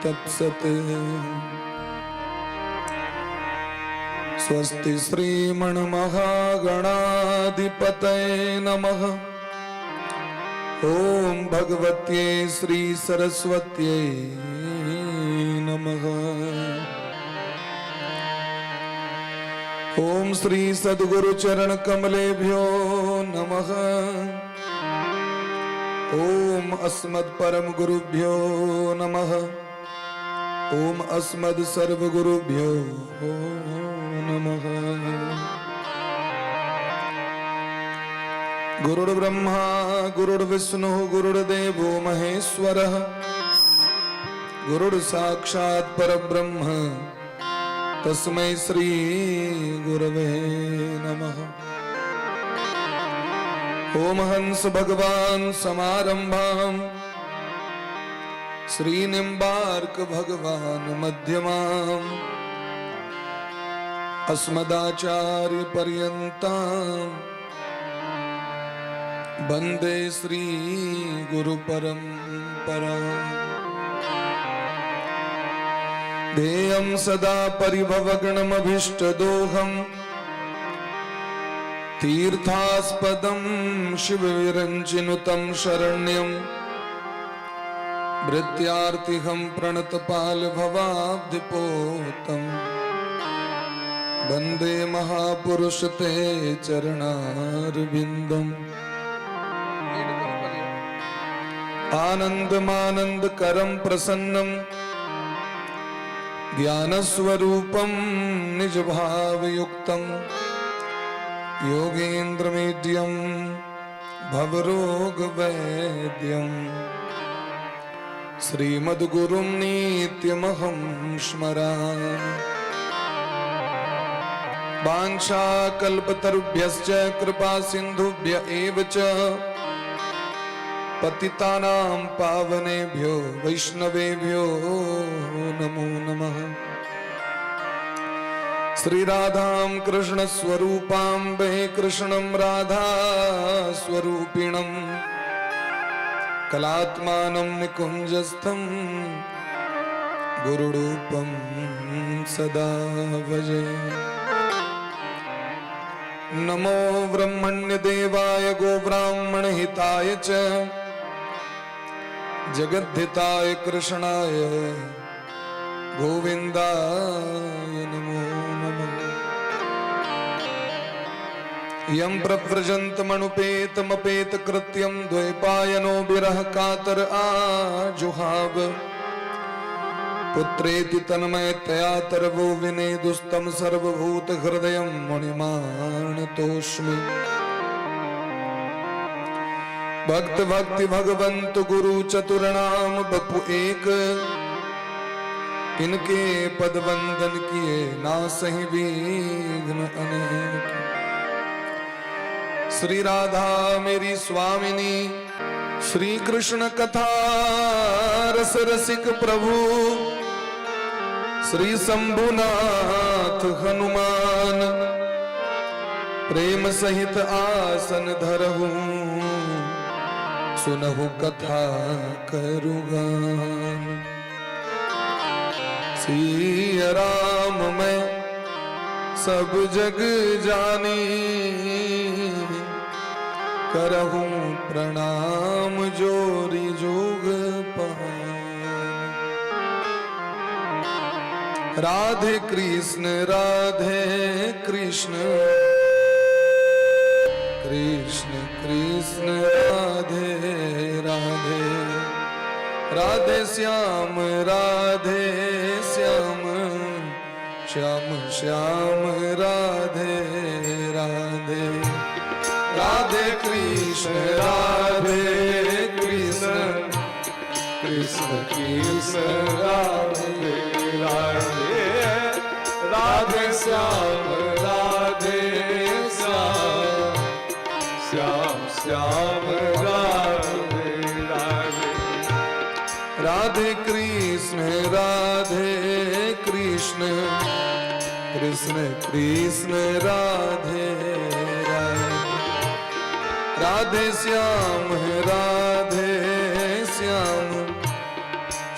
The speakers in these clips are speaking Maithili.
तत्सत्। स्वस्ति श्रीमन्महागणाधिपतये नमः। ॐ भगवत्यै श्री सरस्वत्यै नमः। ॐ श्री सद्गुरु चरण कमलेभ्यो नमः। ॐ अस्मत् परम गुरुभ्यो नमः। ॐ अस्मद् सर्वगुरुभ्यो नमः। गुरुर्ब्रह्मा गुरुर्विष्णु गुरुर्देवो महेश्वरः, गुरुर्साक्षात् परब्रह्म, तस्मै श्री गुरवे नमः। ॐ हंस भगवान समारंभां, श्री निम्बार्क भगवान मध्यमाम्, अस्मदाचार्य पर्यन्तां वंदे श्री गुरु परंपरा। ध्येयं सदा परिभवगणमभीष्टदोहम्, तीर्थास्पदं शिवविरञ्चिनुतं शरण्यं, भृत्यार्तिहं प्रणतपालभवाब्धिपोतं, वन्दे महापुरुष ते चरणारविन्दम्। आनन्दमानन्दकरं प्रसन्नं, ज्ञानस्वरूपं निजभावयुक्तं, योगेन्द्रमेड्यं भवरोगवैद्यं, श्रीमद्गुरुं नित्यमहं स्मरामि। वाञ्छाकल्पतरुभ्यश्च कृपा सिन्धुभ्य एव च, पतितानां पावनेभ्यो वैष्णवेभ्यो नमो नमः। श्री राधां कृष्ण स्वरूपां वे कृष्णं राधा स्वरूपिणं, कलात्मानं निकुञ्जस्थं, गुरुरूपं सदा भजे। नमो ब्रह्मण्यदेवाय गोब्राह्मण हिताय च, जगद्धिताय कृष्णाय गोविन्दाय नमो नमः। यं प्रव्रजन्तमनुपेतमपेतकृत्यं, द्वैपायनो विरह कातर आजुहाव, पुत्रेति तन्मयतया तरवो विनेदुस्तं सर्वभूत हृदयं मुनिमानतोऽस्मि। भक्त भक्ति भगवंत गुरु चतुर नाम बपु एक, इनके पद वंदन किए ना सही विघ्न अनेक। श्री राधा मेरी स्वामिनी, श्री कृष्ण कथा रस रसिक प्रभु, श्री शंभुनाथ हनुमान, प्रेम सहित आसन धरहु, सुनहु कथा करुगान। सिय राम मैं सब जग जानी, करहूं प्रणाम जोरी जोग पान। राधे कृष्ण राधे कृष्ण, कृष्ण कृष्ण राधे राधे, राधे श्याम राधे श्याम, श्याम श्याम राधे राधे। राधे कृष्ण राधे कृष्ण, कृष्ण कृष्ण राधे राधे, राधे श्याम राधे श्याम, श्याम श्याम राधे राधे। राधे कृष्ण राधे कृष्ण, कृष्ण कृष्ण राधे राधे, राधे श्याम राधे श्याम,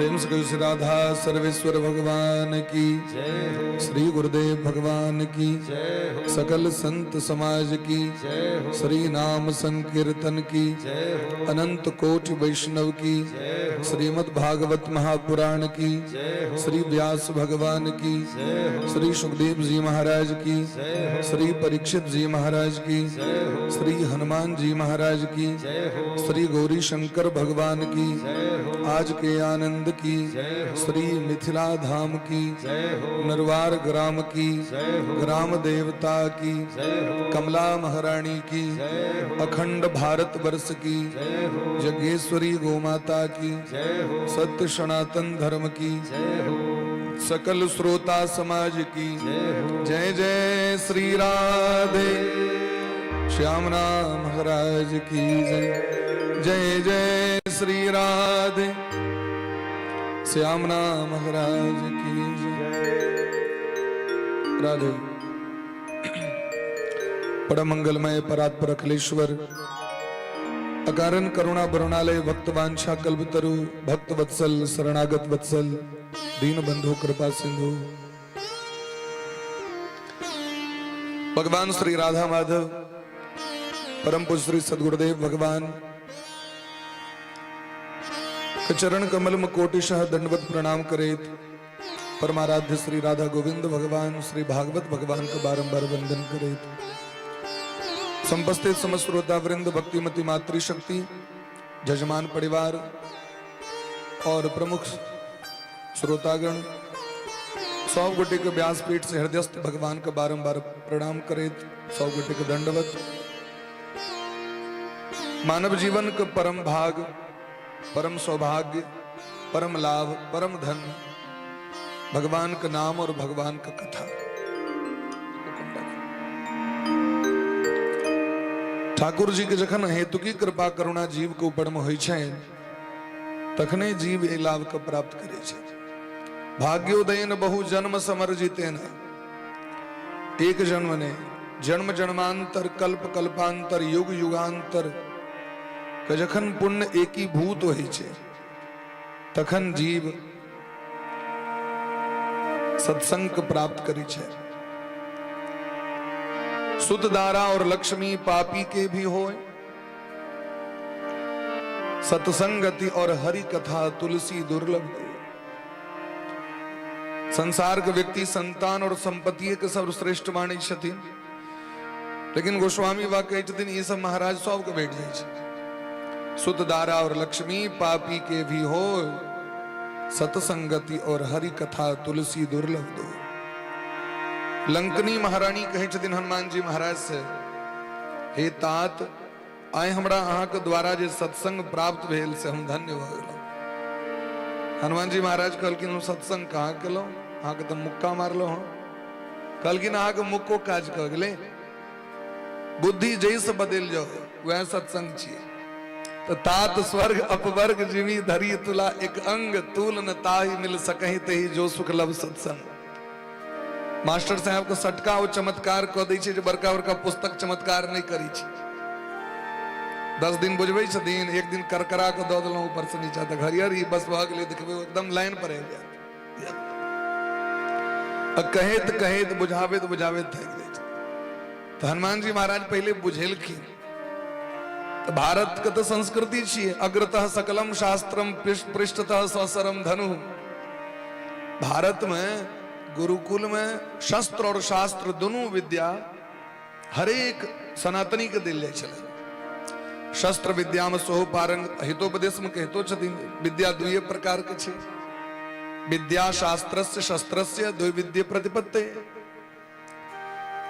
प्रेम से कहो श्री राधा सर्वेश्वर भगवान की जय हो। श्री गुरुदेव भगवान की जय हो। सकल संत समाज की जय हो। श्री नाम संकीर्तन की जय हो। अनंत कोटि वैष्णव की जय हो। श्रीमद् भागवत महापुराण की जय हो। श्री व्यास भगवान की जय हो। श्री सुखदेव जी महाराज की जय हो। श्री परीक्षित जी महाराज की जय हो। श्री हनुमान जी महाराज की जय हो। श्री गौरी शंकर भगवान की जय हो। आज के आनंद की जय हो। श्री मिथिला धाम की जय हो। नरवार ग्राम की जय हो। ग्राम देवता की जय हो। कमला महारानी की जय हो। अखंड भारत वर्ष की जय हो। जगेश्वरी गोमाता की जय हो। सत्य सनातन धर्म की जय हो। सकल श्रोता समाज की जय हो। जय जय श्री राधे श्याम नाम महाराज की जय जय जय श्री राधे श्याम नाम महाराज की जय। राधे। परम मंगलमय परात्पर अखिलेश्वर अकारण करुणा बरुणालय भक्तवांछा कल्पतरु भक्त वत्सल शरणागत वत्सल दीन बंधु कृपा सिंधु भगवान श्री राधा माधव, परम पूज्य श्री सदगुरुदेव भगवान के चरण कमल में कोटिशः दंडवत प्रणाम करेत, परमाराध्य श्री राधा गोविंद भगवान, श्री भागवत भगवान के बारंबार वंदन करेत, समुपस्थित समस्त श्रोता वृंद, भक्तिमती मातृशक्ति, जजमान परिवार और प्रमुख श्रोतागण, सौ गोटे के व्यासपीठ से हृदयस्थ भगवान का बारंबार प्रणाम करेत, 100 गोटे के दंडवत। मानव जीवन का परम भाग, परम सौभाग्य, परम लाभ, परम धन भगवान का नाम और भगवान का कथा। ठाकुर जी के जखन हेतु की कृपा करुणा जीव के ऊपर में होइ छै, तखने जीव एहि लाभ के प्राप्त करे छै। भाग्योदयन बहु जन्म समर्जितेन, एक जन्म ने जन्म जन्मांतर, कल्प कल्पांतर, युग युगांतर के जखन पुण्य एकीभूत होइ छै, तखन जीव सत्संग के प्राप्त करै छै। सुत दारा और लक्ष्मी पापी के भी होए, सत्संगति और हरि कथा तुलसी दुर्लभ होए। संसार के व्यक्ति संतान और संपत्ति के सर्वश्रेष्ठ मानै छथिन, लेकिन गोस्वामी बा कहै छथिन, ई सब महाराज सबके भेट जाइ छै। सुत दारा और लक्ष्मी पापी के भी हो, सत्संगति और हरि कथा तुलसी दुर्लभ दो। लंकनी महारानी कहै छथिन हनुमान जी महाराज से, हे तात, आइ हमरा अहाँके द्वारा जे सत्संग प्राप्त भेल से हम धन्य भऽ गेलहुँ। हनुमान जी महाराज कहलखिन, हम सत्संग कहाँ केलहुँ? अहाँके तऽ मुक्का मारलहुँ हँ। कहलखिन, अहाँके मुक्को काज कऽ गेलै। बुद्धि जैसे बदलि जाओ, वएह सत्संग छियै। तऽ तात स्वर्ग अपवर्ग जिमी धरी तुला एक अंग, तूल न ताहि मिल सकहि तहि जो सुख लभ सत्संग। मास्टर साहब के सटका ओ चमत्कार कऽ दै छै जे बड़का बड़का पुस्तक चमत्कार नहि करै छै। 10 दिन बुझबै छथिन, एक दिन करकरा कऽ दऽ देलहुँ ऊपर से नीचा तक हरियर ही, बस भऽ गेलै। देखबै एकदम लाइन पर आबि जायत। आ कहैत कहैत, बुझाबैत बुझाबैत थाकि जाइ छै। तऽ हनुमान जी महाराज पहिले बुझेलखिन। तऽ भारत के तऽ संस्कृति छियै, अग्रतः सकलम शास्त्रम पृष्ठतः ससरम धनु। भारत में गुरुकुल में शस्त्र और शास्त्र दुनू विद्या हरेक सनातनी के देल जाइ छलै। शस्त्र विद्या में सेहो पारंग, हितोपदेश में कहितो छथिन, विद्या दुइये प्रकार के छै, विद्या शास्त्रस्य शस्त्रस्य द्वि प्रतिपत्ते।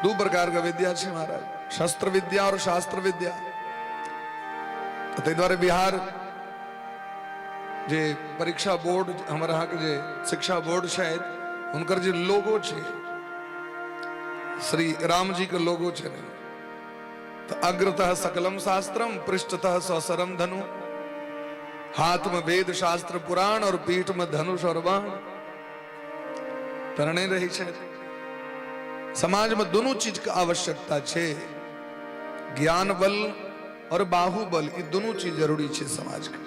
दू प्रकार के विद्या छै महाराज, शस्त्र विद्या और शास्त्र विद्या। तऽ ताहि दुआरे बिहार जे परीक्षा बोर्ड, हमर अहाँके जे शिक्षा बोर्ड छथि, हुनकर जे लोगो छै, श्री राम जी के लोगो छै, तऽ अग्रतः सकलम शास्त्रम पृष्ठतः ससरम धनु। हाथ में वेद शास्त्र पुराण और पीठ में धनुष और बाण तरने रहै छै। समाज में दुनू चीज के आवश्यकता छै, ज्ञान बल और बाहुबल, ई दुनू चीज जरूरी छै समाज के।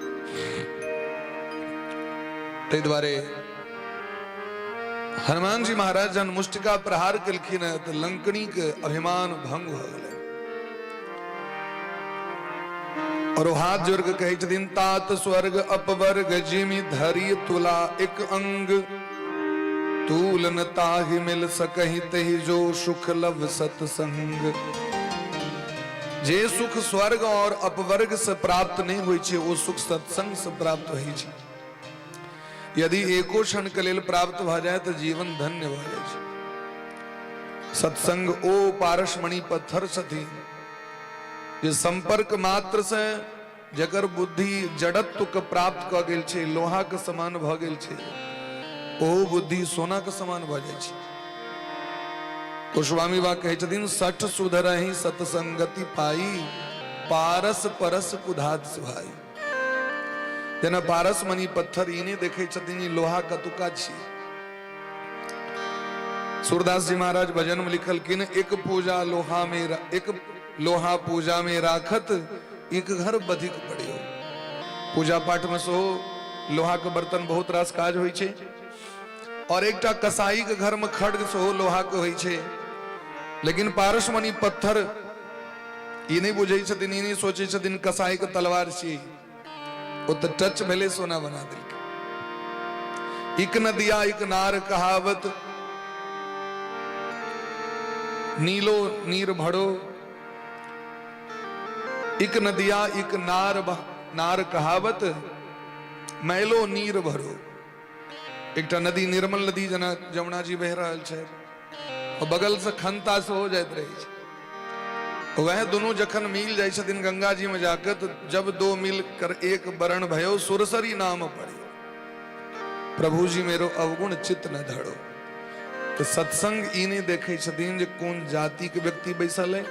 ताहि दुआरे हनुमान जी महाराज जहन मुष्टिका प्रहार केलखिन हँ तऽ लंकनी के अभिमान भंग भऽ गेलै और ओ हाथ जोड़ के कहै छथिन, तात स्वर्ग अपवर्ग जिमि धरि तुला एक अंग, तूल न ताहि मिल सकहि तहि जो सुख लव सत्संग। जे सुख स्वर्ग और अपवर्ग से प्राप्त नहीं होइ छै, ओ सुख सत्संग से प्राप्त होइ छै। यदि एको क्षण के लेल प्राप्त भऽ जाय तऽ जीवन धन्य भऽ जाइ छै। सत्संग ओ पारसमणि पत्थर छथिन जे संपर्क मात्र से जकर बुद्धि जड़त्व के प्राप्त कऽ गेल छै, लोहा के समान भऽ गेल छै, ओ बुद्धि सोना के समान भऽ जाइ छै। गोस्वामी बा कहै छथिन, सठ सुधरहि सत्संगति पाई, पारस परस कुधात सुहाई। जेना पारस मणि पत्थर ई नहि देखै छथिन ई लोहा कतुका छी। सूरदास जी महाराज भजन में लिखलखिन, एक पूजा लोहा में, एक लोहा पूजा में राखत, एक घर बधिक पड़ियो। पूजा पाठ में सेहो लोहा के बर्तन बहुत रास काज होइ छै, और एकटा कसाई के घर में खड्ग सेहो लोहा के होइ छै। लेकिन पारसमणि पत्थर ई नहि बुझै छथिन, ई नहि सोचै छथिन कसाई के तलवार छी, ओ तऽ टच भेलै सोना बना देलकै। एक नदिया एक नार कहावत, नीलो नीर भरो। एक नदिया एक नार नार कहावत, मैलो नीर भरो। एकटा नदी, निर्मल नदी जेना जमुना जी बहि रहल छै, और बगल से खंता सेहो जाइत रहै छै। वह दोनों जखन मिल जाइ छथिन गंगा जी में जाकर, तो जब दो मिल कर एक वरण भयो, सुरसरी नाम पड़े, प्रभु जी मेरो अवगुण चित न धरो। तो सत्संग ई नहीं देखे छथिन जे कोन जाति के व्यक्ति बैसल है,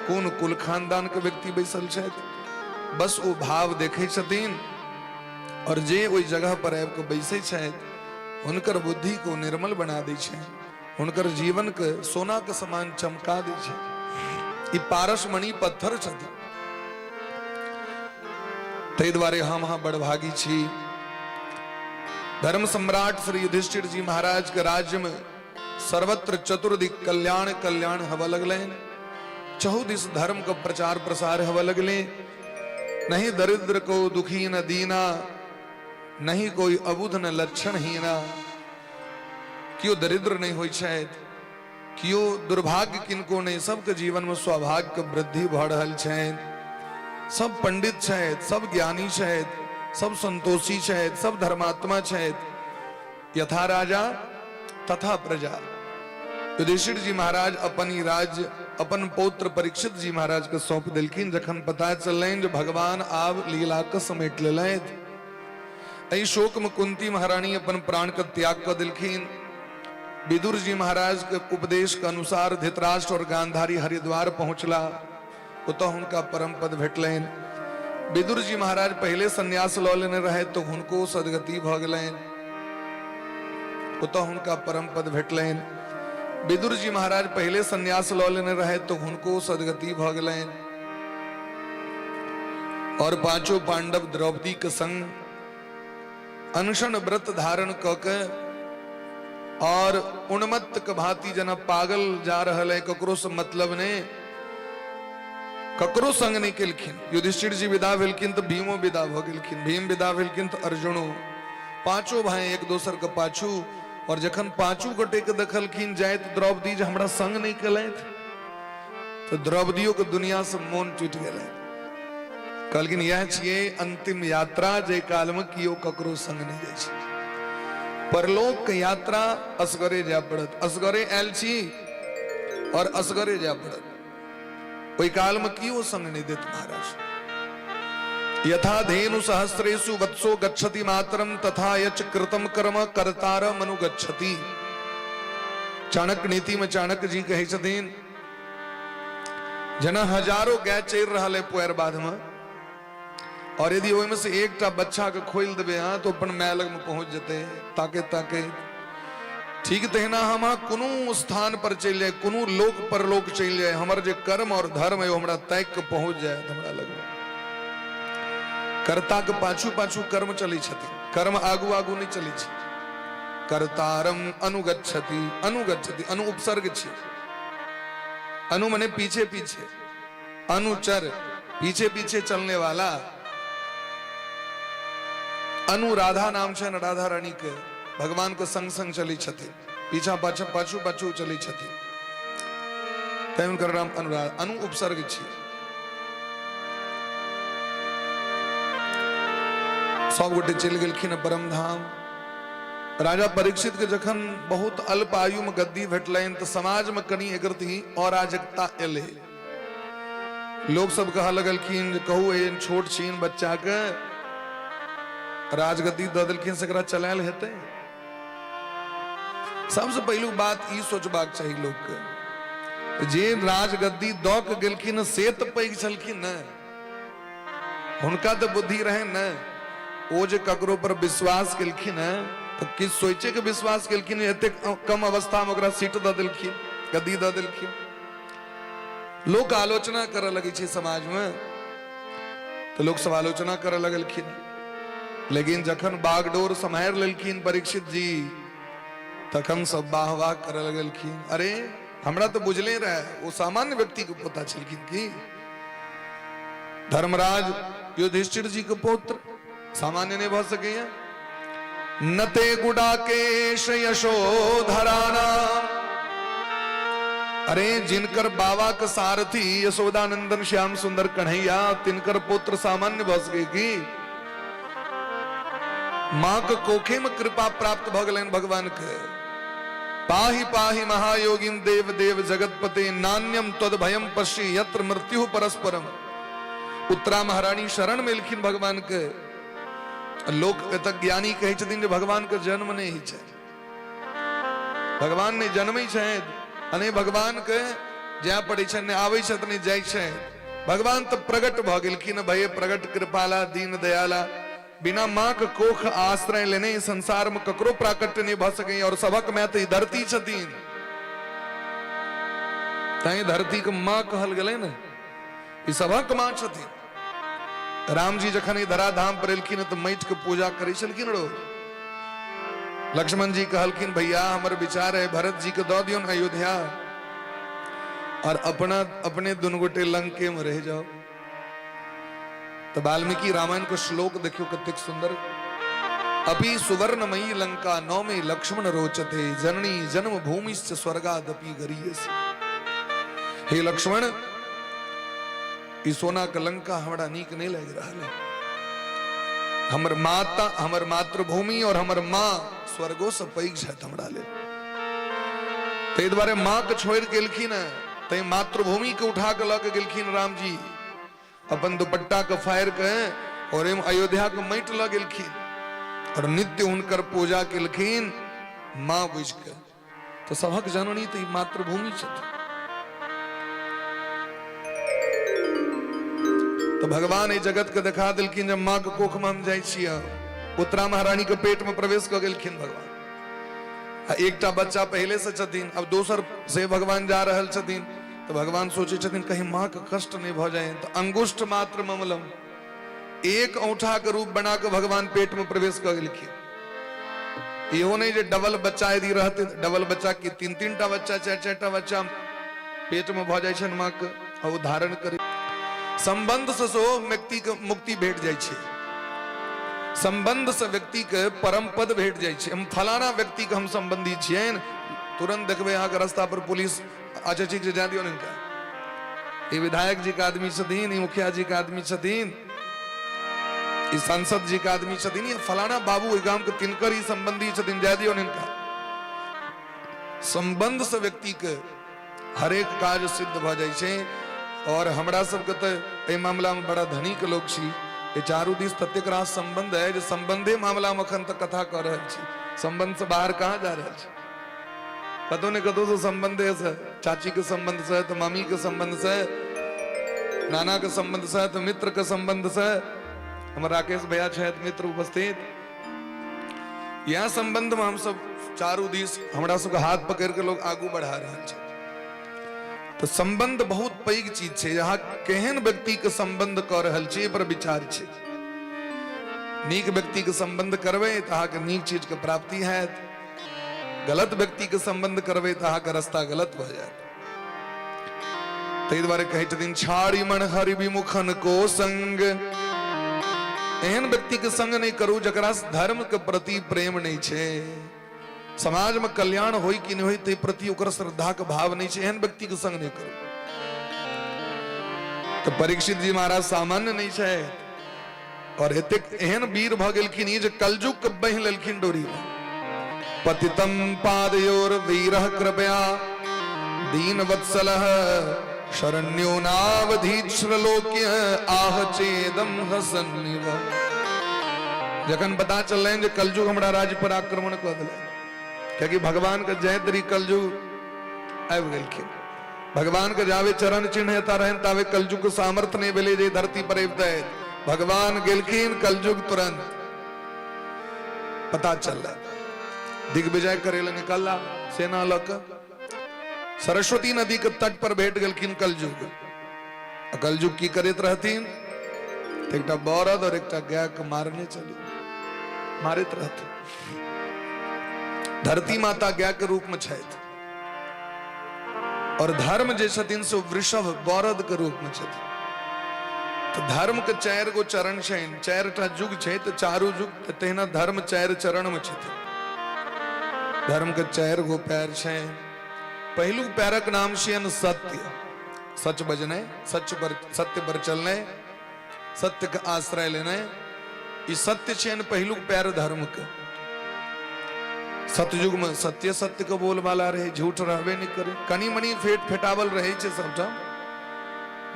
कोन कुल खानदान के व्यक्ति बैसल छथि, बस ओ भाव देखे छथिन। और जे ओहि जगह पर आबि कऽ बैसै छथि, हुनकर बुद्धि को निर्मल बना दै छै, हुनकर जीवन के सोना के समान चमका दै छै। ई पारसमणि पत्थर छथि। ताहि दुआरे हम अहाँ बड़भागी छी। धर्म सम्राट श्री युधिष्ठिर जी महाराज के राज्य में सर्वत्र चतुर्दिक कल्याण कल्याण हवा लगलनि, चहुदिस धर्म के प्रचार प्रसार हवा लगले। नहीं दरिद्र को दुखी न दीना, नहीं कोई अबुध न लक्षण हीना। केओ दरिद्र नहीं होइ छथि, केओ दुर्भाग्य किनको नहीं, सबके जीवन में सौभाग्य के वृद्धि भऽ रहल छनि। सब पंडित छथि, सब ज्ञानी छथि, सब संतोषी छथि, सब धर्मात्मा छथि। यथा राजा तथा प्रजा। युधिष्ठिर जी महाराज अपन ई राज्य अपन पौत्र परीक्षित जी महाराज के सौंप देलखिन। जखन पता चललनि जे भगवान आब लीला के समेट लेलथि, एहि शोक में कुंती महारानी अपन प्राण के त्याग कऽ देलखिन। विदुर जी महाराज के उपदेश के अनुसार धृतराष्ट्र और गांधारी हरिद्वार पहुंचला, ओतऽ हुनका परम पद भेटलनि। विदुर जी महाराज पहिले संन्यास लऽ लेने रहे तो हुनको सदगति भऽ गेलनि, ओतऽ हुनका परम पद भेटलनि। विदुर जी महाराज पहिले संन्यास लऽ लेने रहे तो हुनको सदगति भऽ गेलनि। और पांचों पांडव द्रौपदी के संग अनशन व्रत धारण कऽ के और उन्मत्त के भांति जना पागल जा रहल है, ककरो से मतलब नहीं, ककरो संग नहीं केलखिन। युधिष्ठिर जी विदा भेलखिन तो भीमो विदा भ गेलखिन, भीम विदा भेलखिन तो अर्जुनो, पांचों भाई एक दोसर के पाछू। और जखन पांचू गोटे के देखलखिन जाइत द्रौपदी जे हमरा संग नहीं केलथि, तो द्रौपदियो के दुनिया से मोन टूटि गेलै। कहलखिन यह छियै अंतिम यात्रा, जे काल में कियो ककरो संग नहीं जाइ छै। परलोक के यात्रा असगरे जाय पड़त, असगरे आयल छी और असगरे जाय पड़त, ओहि काल में कियो संग नहीं देत महाराज। यथा धेनु सहस्रेषु वत्सो गच्छति मातरम तथा यच कृतम कर्म कर्तार मनुगच्छति। चाणक्य नीति में चाणक्य जी कहै छथिन, जेना हजारों गाय चरि रहल है पुआर बाध में, और यदि ओहिमे से एकटा बच्चा के खोलि देबै अहाँ तो अपन माय लग में पहुंच जेतै ताके ताके। ठीक तहिना हम अहाँ कोनो स्थान पर चलि जाय, कोनो लोक परलोक चलि जाय, हमर जे कर्म और धर्म है ओ हमरा ताकि के पहुंच जायत हमरा लग में। कर्ता के पाछू पाछू कर्म चलै छथिन, कर्म आगू आगू नहि चलै छै। कर्तारम अनुगच्छति, अनुगच्छति अनु उपसर्ग छी, अनु मने पीछे पीछे, अनुचर पीछे पीछे चलने वाला। अनु राधा नाम छनि राधा रानी के, भगवान के संग संग चलै छथिन, पीछा पाछा पाछू पाछू चलै छथिन, तैं हुनकर नाम अनुराध अनु उपसर्ग छी। सब गोटे चलि गेलखिन परम धाम। राजा परीक्षित के जखन बहुत अल्प आयु में गद्दी भेटलनि तऽ समाज में कनि एकरती अराजकता एलै। लोक सब कहऽ लगलखिन जे कहू एहन छोट छीन बच्चा के राजगद्दी दऽ देलखिन से एकरा चलायल हेतै। सबसे पहिलुक बात ई सोचबाक चाही लोक के, जे राजगद्दी दऽ के गेलखिन से तऽ पैघ छलखिन ने, हुनका तऽ बुद्धि रहे ने। ओ जे ककरो पर विश्वास केलखिन है तऽ किछु सोचे के विश्वास केलखिन, एतेक कम अवस्था में ओकरा सीट दऽ देलखिन, गद्दी दऽ देलखिन। लोक आलोचना करऽ लगै छै समाज में, तऽ लोक सब आलोचना करऽ लगलखिन। लेकिन जखन बागडोर सम्हारि लेलखिन परीक्षित जी, तखन सब वाह वाह करऽ लगलखिन। अरे हमरा तऽ बुझले रहे ओ सामान्य व्यक्ति के पोता छलखिन की, धर्मराज युधिष्ठिर जी के पुत्र सामान्य नहीं भऽ सकैया। नते गुडाकेश यशोधराना, अरे जिनकर बाबा के सारथी यशोदानंदन श्याम सुंदर कन्हैया, तिनकर पुत्र सामान्य भऽ सकै की? मां के कोखे में कृपा प्राप्त भऽ गेलनि भगवान के। पाहि पाहि महायोगिन देव देव जगतपते, नान्यम त्वद भयम पश्य यत्र मृत्यु परस्परम। उत्तरा महारानी शरण में एलखिन भगवान के। लोक एतऽ ज्ञानी कहै छथिन जे भगवान के जन्म नहि होइ छै, भगवान नहि जन्मै छथि आ नहि भगवान के जाय पड़ै छनि, नहि आबै छथि नहि जाइ छथि। भगवान तऽ प्रकट भऽ गेलखिन, भये प्रगट कृपाला दीन दयाला। बिना माँ के कोख आश्रय लेने ई संसार में ककरो प्राकट्य नहीं भऽ सकैए, और सबक माय तऽ ई धरती छथिन, तैं धरती के माँ कहल गेलै ने, ई सबक माँ छथिन। राम जी जखन ई धराधाम पर एलखिन तऽ माटि के पूजा करै छलखिन रोज। लक्ष्मण जी कहलखिन भैया हमर विचार है भरत जी के दऽ दियौन अयोध्या, और अपना अपने दुनू गोटे लंके में रह जाओ। तो वाल्मीकि रामायण के श्लोक देखियो कतेक सुंदर। अपि सुवर्णमयी लंका नौमे लक्ष्मण रोचते, जननी जन्म भूमिश्च स्वर्गादपि गरीयसी। हे लक्ष्मण, ई सोना के लंका हमरा नीक नहीं लग रहा है। हमर माता, हमर मातृभूमि और हमर माँ स्वर्गो से पैघ छथि हमरा लेल। ताहि दुआरे माँ के छोड़ि के एलखिन हेँ, तै मातृभूमि के उठा के लऽ के गेलखिन राम जी, अपन दुपट्टा के फाड़ि के और एम अयोध्या के माटि लऽ गेलखिन और नित्य हुनकर पूजा केलखिन माँ बुझि के। तऽ सभक जननी तऽ ई मातृभूमि छथिन। तऽ भगवान एहि जगत के देखा देलखिन जे माँ के कोख में हम जाइ छियै। उत्तरा महारानी के पेट में प्रवेश कऽ गेलखिन भगवान। आ एकटा बच्चा पहिले से छथिन, अब दोसर से भगवान जा रहल छथिन, तऽ भगवान सोचै छथिन कहीं माँ के कष्ट नहीं भऽ जाए, तऽ अंगुष्ठ मात्र ममलम, एक औंठा के रूप बना के भगवान पेट में प्रवेश कऽ गेलखिन। इहो नहीं जे डबल बच्चा यदि रहते, डबल बच्चा की तीन तीन टा बच्चा, चारि चारि टा बच्चा पेट में भऽ जाइ छनि माँ के, आ ओ धारण करे। संबंध से सेहो व्यक्ति के मुक्ति भेट जाइ छै, संबंध से व्यक्ति के परम पद भेट जाइ छै। हम फलाना व्यक्ति के हम संबंधी छियनि, तुरंत देखबै अहाँके रास्ता पर पुलिस, अच्छा ठीक छै जा दियौ ने हिनका, ई विधायक जी के आदमी छथिन, ई मुखिया जी के आदमी छथिन, ई सांसद जी के आदमी छथिन, ई फलाना बाबू ओहि गाम के तिनकर ई संबंधी छथिन, जाय दियौ ने हिनका। संबंध से व्यक्ति के हरेक काज सिद्ध भऽ जाइ छै। और हमरा सबके तऽ एहि मामला में बड़ा धनीक लोक छी, एहि चारू दिस ततेक रास संबंध है जे संबंधे मामला में अखन तक कथा कऽ रहल छी, संबंध से बाहर कहाँ जा रहल छी, कतौ ने कतौ से संबंधे से, चाची के संबंध से तऽ मामी के संबंध से, नाना के संबंध से तऽ मित्र के संबंध से। हमर राकेश भैया छथि मित्र उपस्थित, यह संबंध में हम सब चारू दिस हमरा सबके हाथ पकड़ के लोग आगू बढ़ा रहल छै। तो संबंध बहुत पैघ चीज छै, अहाँ केहन व्यक्ति के संबंध कऽ रहल छी पर विचार छै। नीक व्यक्तिके सम्बन्ध करबै तऽ अहाँके नीक चीजके प्राप्ति हैत, गलत व्यक्तिके सम्बन्ध करबै तऽ अहाँके रास्ता गलत भऽ जायत। ताहि दुआरे कहै छथिन छाड़ी मन हरि विमुखन को संग। एहन व्यक्तिके संग नहि करू जकरा धर्म के प्रति प्रेम नहि छै, समाज में कल्याण होय कि नहि होय ताहि प्रति ओकर श्रद्धा के भाव नहीं छै, एहन व्यक्ति के संग नहीं करू। तो परीक्षित जी महाराज सामान्य नहीं छै और एतेक एहन वीर भ गेलखिन ई जे कलयुग के बहि लेलखिन डोरी में। पतितम पादयोर वीर कृपया दीन वत्सल शरण्यो नावधीश्रलोक्य आह चेदम हसन्निव। जखन पता चललनि जे कलयुग हमरा राज्य पर आक्रमण कऽ देलनि, कियाकि भगवान के जय दरी कलयुग आबि गेलखिन। भगवान के जावे चरण चिन्ह एता रहनि तावे कलयुग के सामर्थ्य नहि भेलै जे धरती पर अबितै। भगवान गेलखिन, कलयुग तुरंत पता चलल। दिग्विजय करे लए निकलला सेना लऽ कऽ, सरस्वती नदी के तट पर भेट गेलखिन कलयुग। कलयुग की करैत रहथिन? एकटा बरद और एकटा गाय के मारने चली मारैत रहथिन। धरती माता गाय के रूप में छथि और धर्म जे छथिन से वृषभ बरद के रूप में छथिन। तो धर्म के चारि गो चरण छनि, चारि टा युग छै, तो चारू युग तहिना धर्म चारि चरण में छथिन। धर्म के चारि गो पैर छै। पहिलुक पैरक नाम छियनि सत्य, सच बजने, सच पर, सत्य पर चलने, सत्य के आश्रय लेने, ई सत्य छियनि पहिलुक पैर धर्म के। सतयुग में सत्य सत्य के बोलबाला रहे, झूठ रहबे नहीं करे, कनी मनी फेट फेटावल रहे छै सबठाम।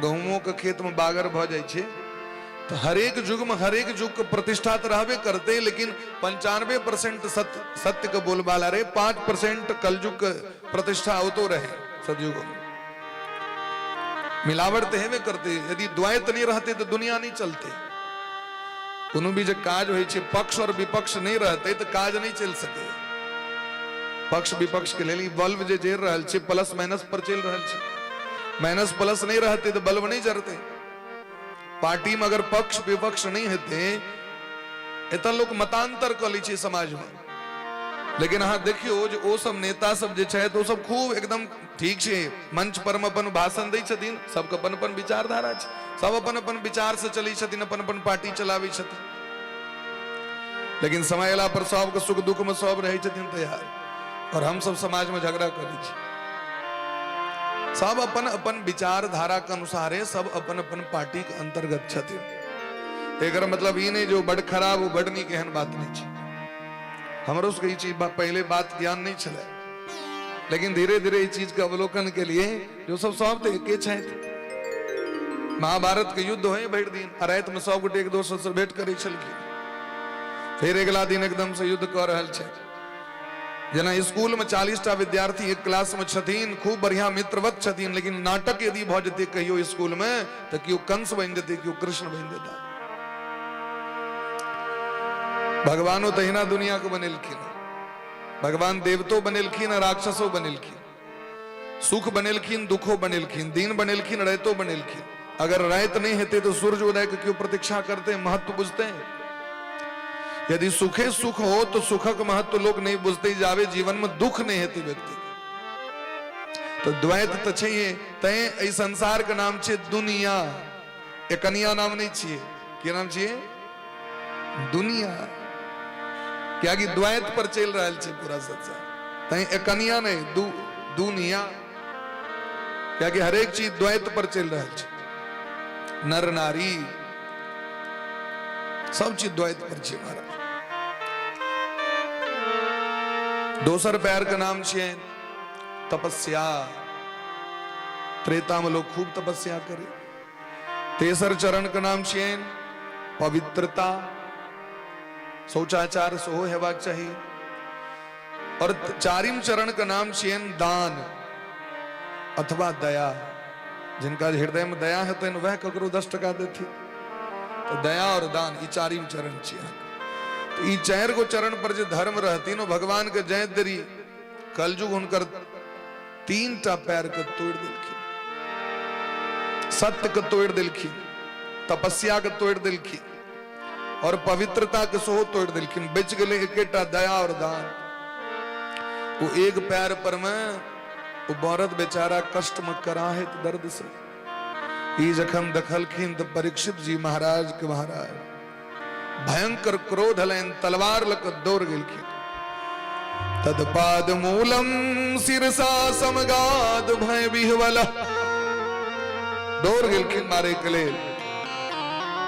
गहूमो के खेत में बागर भ जाइ छै। तो हरेक युग में हरेक युग के प्रतिष्ठा तो रहबे करते, लेकिन 95% सत्य सत्य के बोलबाला रहे, 5% कलयुग के प्रतिष्ठा होतो रहे। सतयुग में मिलावट तो हेबे करते, यदि द्वैत नहीं रहते तो दुनिया नहीं चलते। कोनो भी जे काज होइ छै, पक्ष और विपक्ष नहीं रहते तो काज नहीं चल सके। पक्ष विपक्ष के लेल ई बल्ब जे जरि रहल छै प्लस माइनस पर चलि रहल छै, माइनस प्लस नहीं रहते तो बल्ब नहीं जरते। पार्टी में अगर पक्ष विपक्ष नहीं हेतै, एतऽ लोक मतांतर कऽ लै छै समाज में। लेकिन अहाँ देखियौ जे ओ सब नेता सब जे छथि ओ सब खूब एकदम ठीक छै, मंच पर मे अपन भाषण दै छथिन, सबके अपन अपन विचारधारा छै, सब अपन अपन विचार से चलै छथिन, अपन अपन पार्टी चलाबै छथिन। लेकिन समय अयला पर सबके सुख दुख में सब रहै छथिन तैयार, और हम सब समाज में झगड़ा करै छी। सब अपन अपन विचारधारा के अनुसारे सब अपन अपन पार्टी के अंतर्गत छथिन। एकर मतलब ई नहीं जो बड़ खराब ओ बड़ नीक, एहन बात नहीं छै। हमरो सबके ई चीज पहले बात ज्ञान नहीं छलै, लेकिन धीरे धीरे ई चीज के अवलोकन के लिए जो सब सब तो एके छथि। महाभारत के युद्ध होय भरि दिन, आ राति में सब गोटे एक दोसर से भेंट करै छलखिन, फिर अगला दिन एकदम से युद्ध कऽ रहल छै। जेना स्कूल में 40 टा विद्यार्थी एक क्लास में छथिन, खूब बढ़िया मित्रवत छथिन, लेकिन नाटक यदि भऽ जेतै कहियो स्कूल में तऽ केओ कंस बनि जेतै, केओ कृष्ण बनि जेता। भगवानो तहिना दुनिया के बनेलखिन, भगवान देवतो बनेलखिन आ राक्षसो बनेलखिन, सुख बनेलखिन, दुखो बनेलखिन, दिन बनेलखिन, रातो बनेलखिन। अगर रात नहीं हेतै तो सूर्य उदय के क्यों प्रतीक्षा करते, महत्व बुझते हैं? यदि सुखे सुख हो तो सुखक महत्व लोग नहीं बुझते, जावे जीवन में दुख नहीं हेतै व्यक्ति। तो द्वैत तो छैहे, तैं एहि संसार के नाम छै दुनिया, एकनिया नाम नहीं छियै। के नाम छियै? दुनिया। कियाकि द्वैत पर चलि रहल छै पूरा संसार, तैं एकनिया नहीं दुनिया, कियाकि हरेक चीज द्वैत पर चलि रहल छै। नर नारी सब चीज द्वैत पर छै महाराज। दोसर पैर के नाम छियै तपस्या। त्रेता में लोग खूब तपस्या करे। तेसर चरण के नाम छियनि पवित्रता, शौचाचार सेहो हेबाक चाही। और चारिम चरण के नाम छियनि दान अथवा दया। जिनका हृदय में दया हेतनि वह ककरो 10 टका देथिन। तो दया और दान ई चारिम चरण छियै। तो ई चारि गो चरण पर जे धर्म रहथिन ओ भगवान के जय देरी कलयुग हुनकर 3 टा पैर के तोड़ि देलखिन, सत्य के तोड़ि देलखिन, तपस्या के तोड़ि देलखिन और पवित्रता के सेहो तोड़ि देलखिन। बचि गेलै एकेटा दया और दान। ओ एक पैर पर में ओ बरद बेचारा कष्ट में कराहैत दर्द से। ई जखन देखलखिन तऽ परीक्षित जी महाराज के महाराज भयंकर क्रोध हलनि, तलवार लऽ कऽ दौड़ गेलखिन। तदपाद मूलम सिरसा समगाद भय विह्वल, दौड़ गेलखिन मारे के लेल।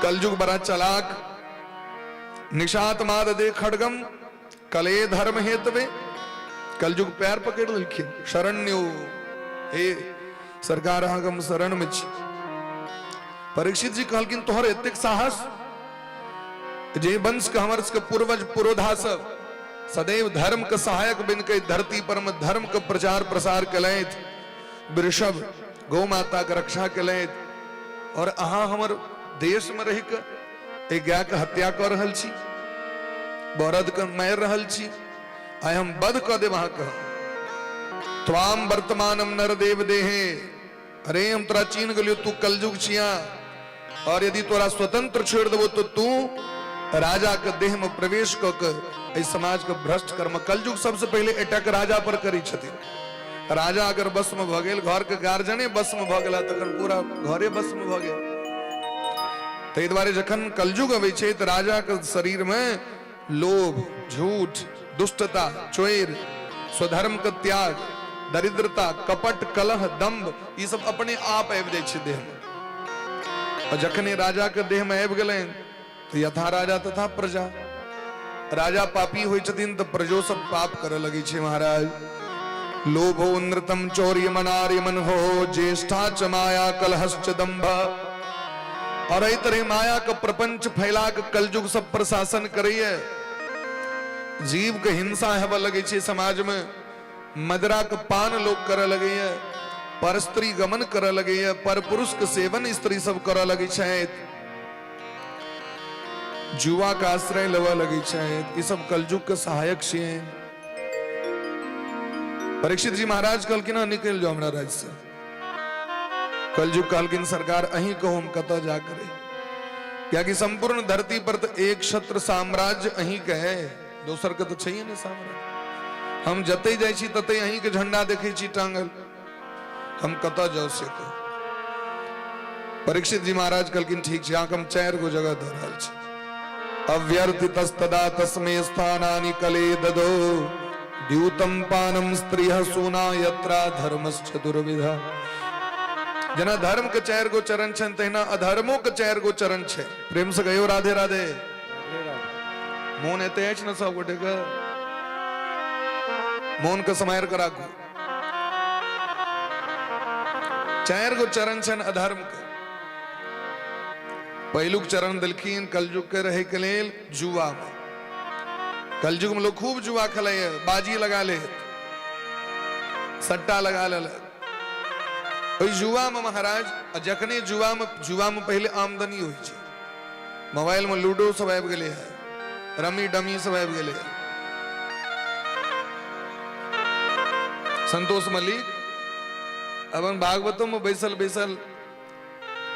कलयुग बड़ा चलाक, निषात माद दे खड़गम कले धर्म हेतवे। कलयुग पैर पकड़ लेलखिन, शरण्यो हे सरकार, अहाँके हम शरण में छी। परीक्षित जी कहलखिन तोहर एतेक साहस, जे वंश के हमर सबके पूर्वज पुरोधा सब सदैव धर्म के सहायक बन के धरती पर में धर्म के प्रचार प्रसार केलथि, वृषभ गौ माता के रक्षा केलथि, और अहाँ हमर देश में रहि के एहि गाय के हत्या कऽ रहल छी, बरद के मारि रहल छी, आइ हम वध कऽ देब अहाँके। त्वाम वर्तमानम नरदेव देहे, अरे हम तोरा चीन गेलियो, तू कलयुग छिया, और यदि तोरा स्वतंत्र छोड़ देबो तो तू राजा के देह में प्रवेश कऽ के एहि समाज के भ्रष्ट कर्म। कलयुग सबसे पहिले अटैक राजा पर करै छथिन। राजा अगर बस में भऽ गेल, घर के गार्जियने बस में भऽ गेला, तखन पूरा घरे बस में भऽ गेल। ताहि दुआरे जखन कलयुग अबै छै तऽ राजा के शरीर में लोभ, झूठ, दुष्टता, चोर, स्वधर्म के त्याग, दरिद्रता, कपट, कलह, दम्भ, ई सब अपने आप आबि जाइ छै देह में। और जखने राजा के देह में आबि गेलनि तऽ यथा राजा तथा प्रजा। राजा पापी होइ छथिन तऽ प्रजो सब पाप करऽ लगै छै महाराज। लोभो नृतम चौर्य मनार्य मन हो ज्येष्ठा च माया कलहश्च दंभ। और एहि तरह माया के प्रपंच फैला के कलयुग सब पर शासन करैए। जीव के हिंसा हेबऽ लगै छै समाज में, मदरा के पान लोग करऽ लगैए, पर स्त्री गमन करऽ लगैए, पर पुरुष के सेवन स्त्री सब करऽ लगै छथि, जुआ के आश्रय लेबऽ लगै छथि। ई सब कलयुग के सहायक छियै। परीक्षित जी महाराज कहलखिन हँ निकलि जाओ हमरा राज्य से। कलयुग कहलखिन सरकार अहीं कहू हम कतऽ जा करे, कियाकि संपूर्ण धरती पर तो एक छत्र साम्राज्य अहीं के है, दोसर के तो छैहे ने साम्राज्य। हम जतै जाइ छी ततै अहीं के झंडा देखै छी टांगल, हम कतऽ जाउ से कहू। परीक्षित जी महाराज कहलखिन ठीक छै, अहाँके हम 4 गो जगह दऽ रहल छी। अव्यर्थितस्तदा तस्मै स्थानानि कले ददो द्यूतम पानम स्त्रियः सूना यत्रा धर्मश्च दुर्विधा। जेना धर्म के 4 गो चरण छनि तहिना अधर्मो के 4 गो चरण छै। प्रेम से कहियो राधे राधे। मोन एते अछि ने सब गोटे के, मोन के सम्हारि के राखू। 4 गो चरण छनि अधर्म के। पहिलुक चरण देलखिन कलयुग के रहे के लेल जुआ में। कलयुग में लोग खूब जुआ खेलैया, बाजी लगा ले, सट्टा लगा लेलक ओहि जुआ में महाराज। आ जखने जुआ में पहिले आमदनी होइ छै, मोबाइल में लूडो सब आबि गेलै है, रमी डमी सब आबि गेलै है। संतोष मल्लिक अपन भागवतो में बैसल बैसल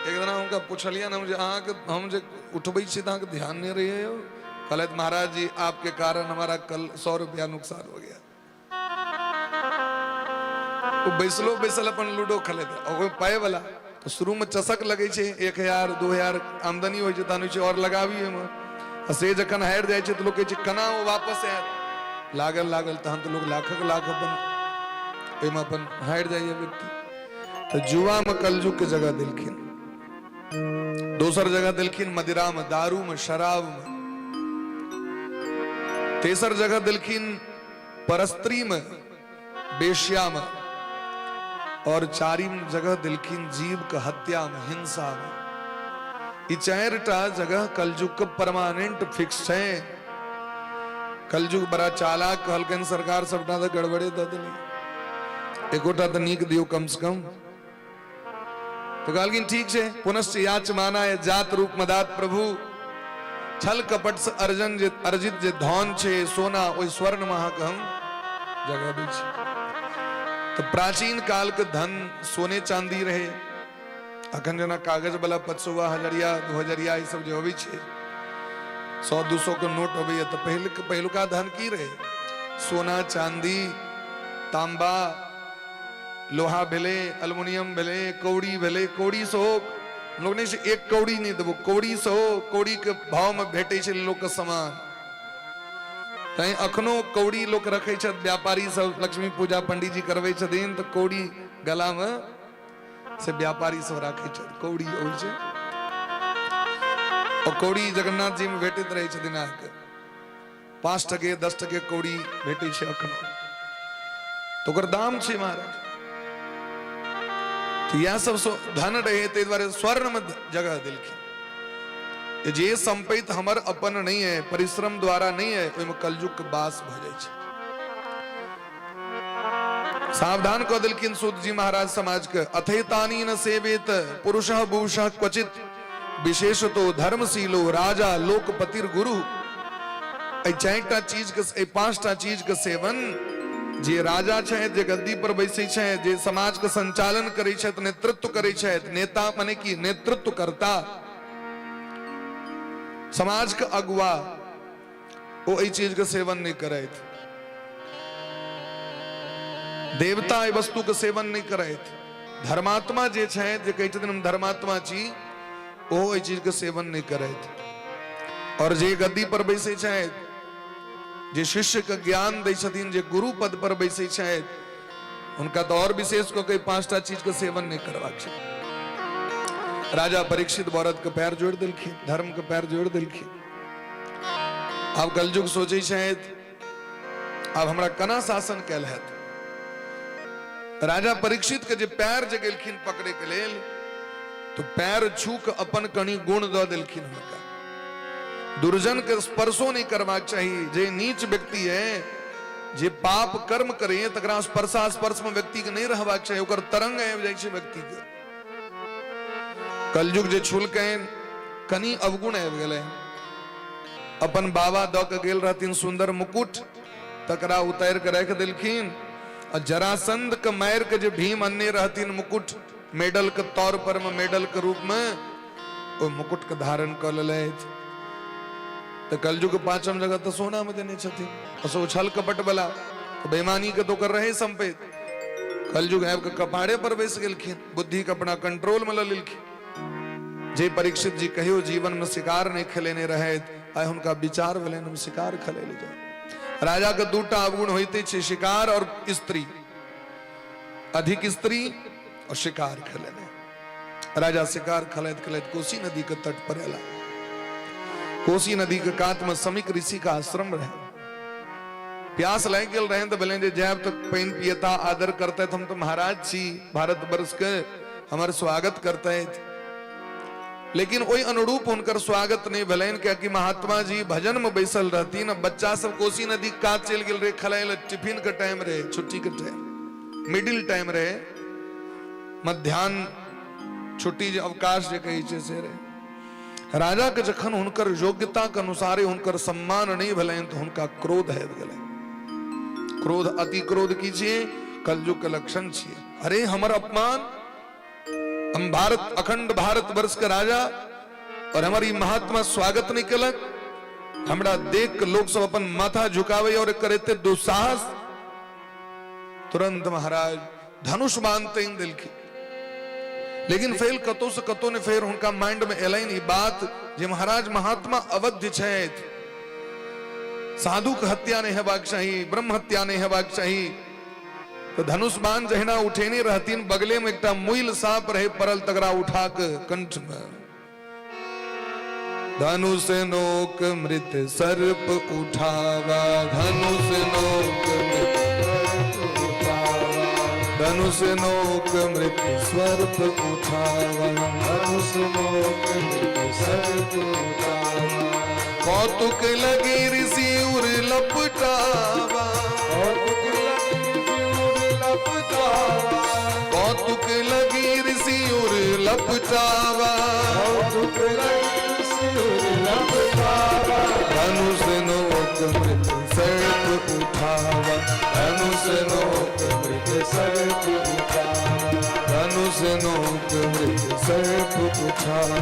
एक दिना हुनका पुछलियनि हम जे अहाँके हम जे उठबै छी तऽ अहाँके ध्यान नहि रहैए यौ? कहलथि महाराज जी आपके कारण हमारा कल 100 रुपया नुकसान हो गया। ओ बैसलो बैसल अपन लूडो खेलैत रहे। ओहि पाइ वाला तऽ शुरू में चसक लगै छै, 1000 2000 आमदनी होइ छै, तहन होइ छै और लगाबी ओहिमे। आ से जखन हारि जाइ छै तऽ लोक कहै छै केना ओ वापस आयत, लागल लागल तहन तऽ लोक लाखक लाख अपन ओहिमे अपन हारि जाइए व्यक्ति। तऽ जुआ में कलयुग के जगह देलखिन। दोसर जगह देलखिन मदिरा में, दारू में, शराब में। तेसर जगह देलखिन परस्त्री में, बेश्या में। और चारिम जगह देलखिन जीव के हत्या में, हिंसा में। ई 4टा जगह कलयुग के परमानेंट फिक्स छै। कलयुग बड़ा चालाक, कहलकनि सरकार सबटा तऽ गड़बड़े दऽ देली, एकोटा तऽ नीक दियौ कम से कम। तऽ कहलखिन ठीक छै, पुनश्च याच माना है जात रूप मदात प्रभु, छल कपट से अर्जन जे अर्जित जे धन छै सोना, ओहि स्वर्ण में अहाँके हम जगह दै छी। तऽ प्राचीन काल के धन सोने चांदी रहे, अखन जेना कागज वाला 25 हजरिया 2000 ई सब जे अबै छै, 100-200 के नोट अबैया तऽ पहिलुका धन की रहै? सोना, चांदी, तांबा, लोहा भेलै, एल्युमिनियम भेलै, कौड़ी भेलै। कौड़ी सेहो लोक नहि छै, एक कौड़ी नहि देबो, कौड़ी सेहो कौड़ी के भाव में भेटै छै लोक के सामान। तैं अखनो कौड़ी लोक रखै छथि व्यापारी सब। लक्ष्मी पूजा पंडीजी करबै छथिन तऽ कौड़ी गला में से व्यापारी सब राखै छथि। कौड़ी होइ छै और कौड़ी जगन्नाथ जी में भेटैत रहै छथिन अहाँके। 5 टके 10 टके कौड़ी भेटै छै अखनो, तऽ ओकर दाम छै महाराज। तऽ इएह सब धन रहै, ताहि दुआरे स्वर्ण में जगह देलखिन। जे संपैत हमर अपन नहीं है, परिश्रम द्वारा नहीं है, ओहिमे कलयुग के बास भऽ जाइ छै। सावधान कऽ देलखिन सूत जी महाराज समाज के। अथैतानी न सेवेत पुरुष भूष क्वचित विशेषतो धर्मशीलो राजा लोकपतिर गुरु। एहि चारिटा चीज के, एहि पांचटा चीज के सेवन जे राजा छथि, जे गद्दी पर बैसै छथि, जे समाज के संचालन करै छथि, नेतृत्व करै छथि, नेता माने की नेतृत्व करता, समाज के अगुआ, ओ एहि चीज के सेवन नहीं करैत। देवता एहि वस्तु के सेवन नहीं करैत। धर्मात्मा जे छथि, जे कहै छथिन हम धर्मात्मा छी, ओ एहि चीज के सेवन नहीं करैत। और जे गद्दी पर बैसै छथि, जे शिष्य के ज्ञान दै छथिन, जे गुरु पद पर बैसै छथि, हुनका तऽ और विशेष कऽ के पांचटा चीज के सेवन नहीं करबाक छै। राजा परीक्षित भरत के पैर जोड़ि देलखिन, धर्म के पैर जोड़ि देलखिन। आब कलयुग सोचै छथि, आब हमरा केना शासन कयल हैत? राजा परीक्षित के जे पैर जे गेलखिन पकड़े के लेल, तो पैर छू के अपन कनि गुण दऽ देलखिन हुनका। दुर्जन के स्पर्शो नहीं करबाक चाही। जे नीच व्यक्ति है, जे पाप कर्म करे, तकरा स्पर्शा स्पर्श में व्यक्ति के नहीं रहबाक चाही, ओकर तरंग आबि जाइ छै व्यक्ति के। कलयुग जे छुलकनि, कनि अवगुण आबि गेलै। अपन बाबा दऽ के गेल रहथिन सुंदर मुकुट, तकरा उतारि के राखि देलखिन आ जरासंध के मारि के जे भीम अनने रहथिन मुकुट मेडल के तौर पर में, मेडल के रूप में, ओ मुकुट के धारण कऽ लेलथि। तऽ कलयुग पांचम जगह तऽ सोना में देने छथिन। सो छल कपट वाला बेईमानी के तो कर रहे संपेत। कलयुग आबि के कपाड़े पर बैस गेलखिन, बुद्धि के अपना कंट्रोल में लऽ लेलखिन। जे परीक्षित जी कहियो जीवन में शिकार नहीं खेलेने रहथि, आइ हुनका विचार भेलनि हम शिकार खेले ले जाउ। राजा के दूटा अवगुण होइते छै, शिकार और स्त्री, अधिक स्त्री और शिकार खेलेने। राजा शिकार खेलैत खेलैत कोसी नदी के तट पर एला। कोसी नदी के कात में समीक ऋषि का आश्रम रहे। प्यास लागि गेल रहे तऽ भेलनि जे जायब तऽ पानि पियता, आदर करते, हम तऽ महाराज छी भारत वर्ष के, हमर स्वागत करते। लेकिन ओहि अनुरूप हुनकर स्वागत नहीं भेलनि, कियाकि महात्मा जी भजन में बैसल रहथिन। बच्चा सब कोसी नदी कात चलि गेल रहे खेलाय लए। टिफिन के टाइम रहे, छुट्टी के टाइम, मिडिल टाइम रहे, मध्यान्ह छुट्टी जे अवकाश जे कहै छै से रहे। राजा के जखन हुनकर योग्यता के अनुसारे हुनकर सम्मान नहीं भेलनि तऽ हुनका क्रोध आबि गेलनि। क्रोध, अति क्रोध की छियै? कलयुग के लक्षण छियै। अरे, हमर अपमान! हम भारत, अखंड भारत वर्ष के राजा और हमर ई महात्मा स्वागत नहीं केलक। हमरा देख के लोग सब अपन माथा झुकावे और एकर एते दुस्साहस। तुरंत महाराज धनुष बाण तानि देलखिन। लेकिन फेर कतौ से कतौ ने फेर हुनका माइंड में एलनि ई बात जे महाराज महात्मा अवध्य छथि, साधु के हत्या नहीं हेबाक चाही, ब्रह्म हत्या नहीं हेबाक चाही। तो धनुष बाण जहिना उठेने रहथिन, बगले में एकटा मुइल सांप रहे पड़ल, तकरा उठा के कंठ में। धनुष नोक मृत सर्प उठावा, धनुष नोक मृत उठावा, धनुष नोक मृत सर्प उठावा, धनुष नोक मृत सर्प उठावा। कौतुक लगे ऋषि उर लपटावा, कौतुक लगे ऋषि उर लपटावा, कौतुक लगे ऋषि उर लपटावा, कौतुक लगे ऋषि उर लपटावा। धनुष नोक मृत सर्प उठावा, धनुष नोक मृत सर्प उठावा, धनुष नोक मृग सर्प उठावा।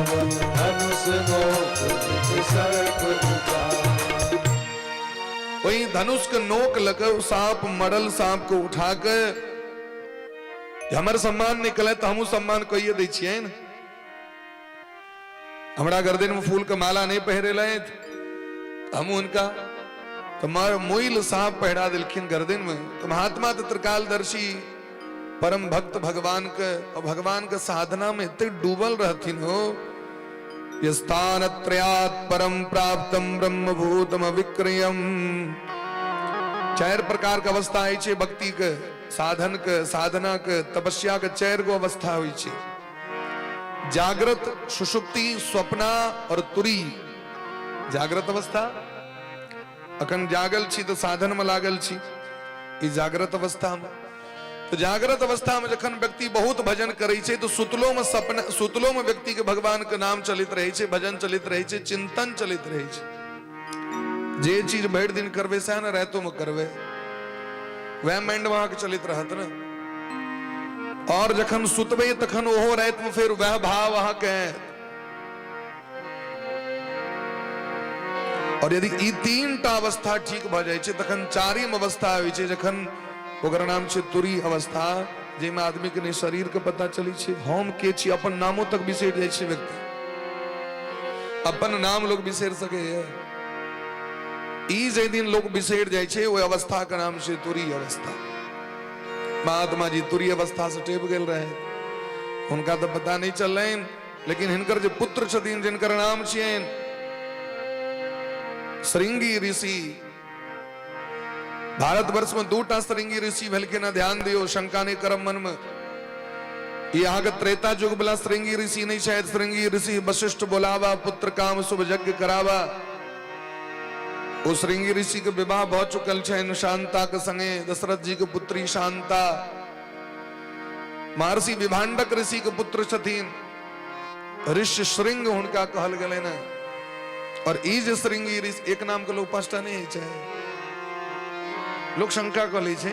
धनुष नोक मृग सर्प उठावा। वही धनुष के नोक लग सांप, मरल सांप को उठा के हमर सम्मान निकले तो हमू सम्मान कहिए दै छियै ने। हमरा गर्दन में फूल के माला नहीं पहिरेलथि, हम हुनका तो मुइल सांप पहिरा दिलखिन गर्दन में। तो महात्मा तो त्रिकालदर्शी परम भक्त भगवान के, और भगवान के साधना में इतने डूबल रहथिन हो। स्थान त्रयात परम प्राप्तम ब्रह्मभूतम विक्रयम। चारि प्रकार के अवस्था होइ छै भक्ति के, साधन के, साधना के, तपस्या के। चारि गो अवस्था होइ छै, जागृत, सुषुप्ति, स्वप्ना और तुरी। जागृत अवस्था, अखन जागल छी तऽ साधन में लागल छी, ई जागृत अवस्था में। तो जागृत अवस्था में जखन व्यक्ति बहुत भजन करै छै तो सुतलो में सपना, सुतलो में व्यक्ति के भगवान के नाम चलित रहै छै, भजन चलित रहै छै, चिंतन चलित रहै छै। जे चीज भरि दिन करबै सएह ने रातो में करबै, वएह माइंड अहाँके चलित रहत ने। और जखन सुतबै तखन ओहो राति में फेर वएह भाव अहाँके आयत। और यदि ई तीन टा अवस्था ठीक भऽ जाइ छै तखन चारिम अवस्था होइ छै, जखन ओकर नाम छै तुरी अवस्था, जाहिमे आदमी के नहि शरीर के पता चलै छै हम के छी, अपन नामो तक बिसरि जाइ छै व्यक्ति। अपन नाम लोग बिसरि सकैए? ई जाहि दिन लोग बिसरि जाइ छै ओहि अवस्था के नाम छै तुरी अवस्था। महात्मा जी तुरी अवस्था से टपि गेल रहे, हुनका तऽ पता नहि चललनि, लेकिन हिनकर जे पुत्र छथिन जिनकर नाम छियनि श्रृंगी ऋषि, भारतवर्ष में दूटा श्रृंगी ऋषि भेलखिन हँ, ध्यान दियौ, शंका नहि करब मन में। ई अहाँके त्रेता युग वाला श्रृंगी ऋषि नहि छथि। श्रृंगी ऋषि वशिष्ठ बोलावा, पुत्र काम शुभ यज्ञ करावा। ओ श्रृंगी ऋषि के विवाह भऽ चुकल छनि शांता के संगे, दशरथ जी के पुत्री शांता। महर्षि विभांडक ऋषि के पुत्र छथिन, ऋषि श्रृंग हुनका कहल गेलनि हँ। और ई जे श्रृंगी ऋषि, एक नाम के लोग पाँचटा नहि होइ छै, लोक शंका कऽ लै छै।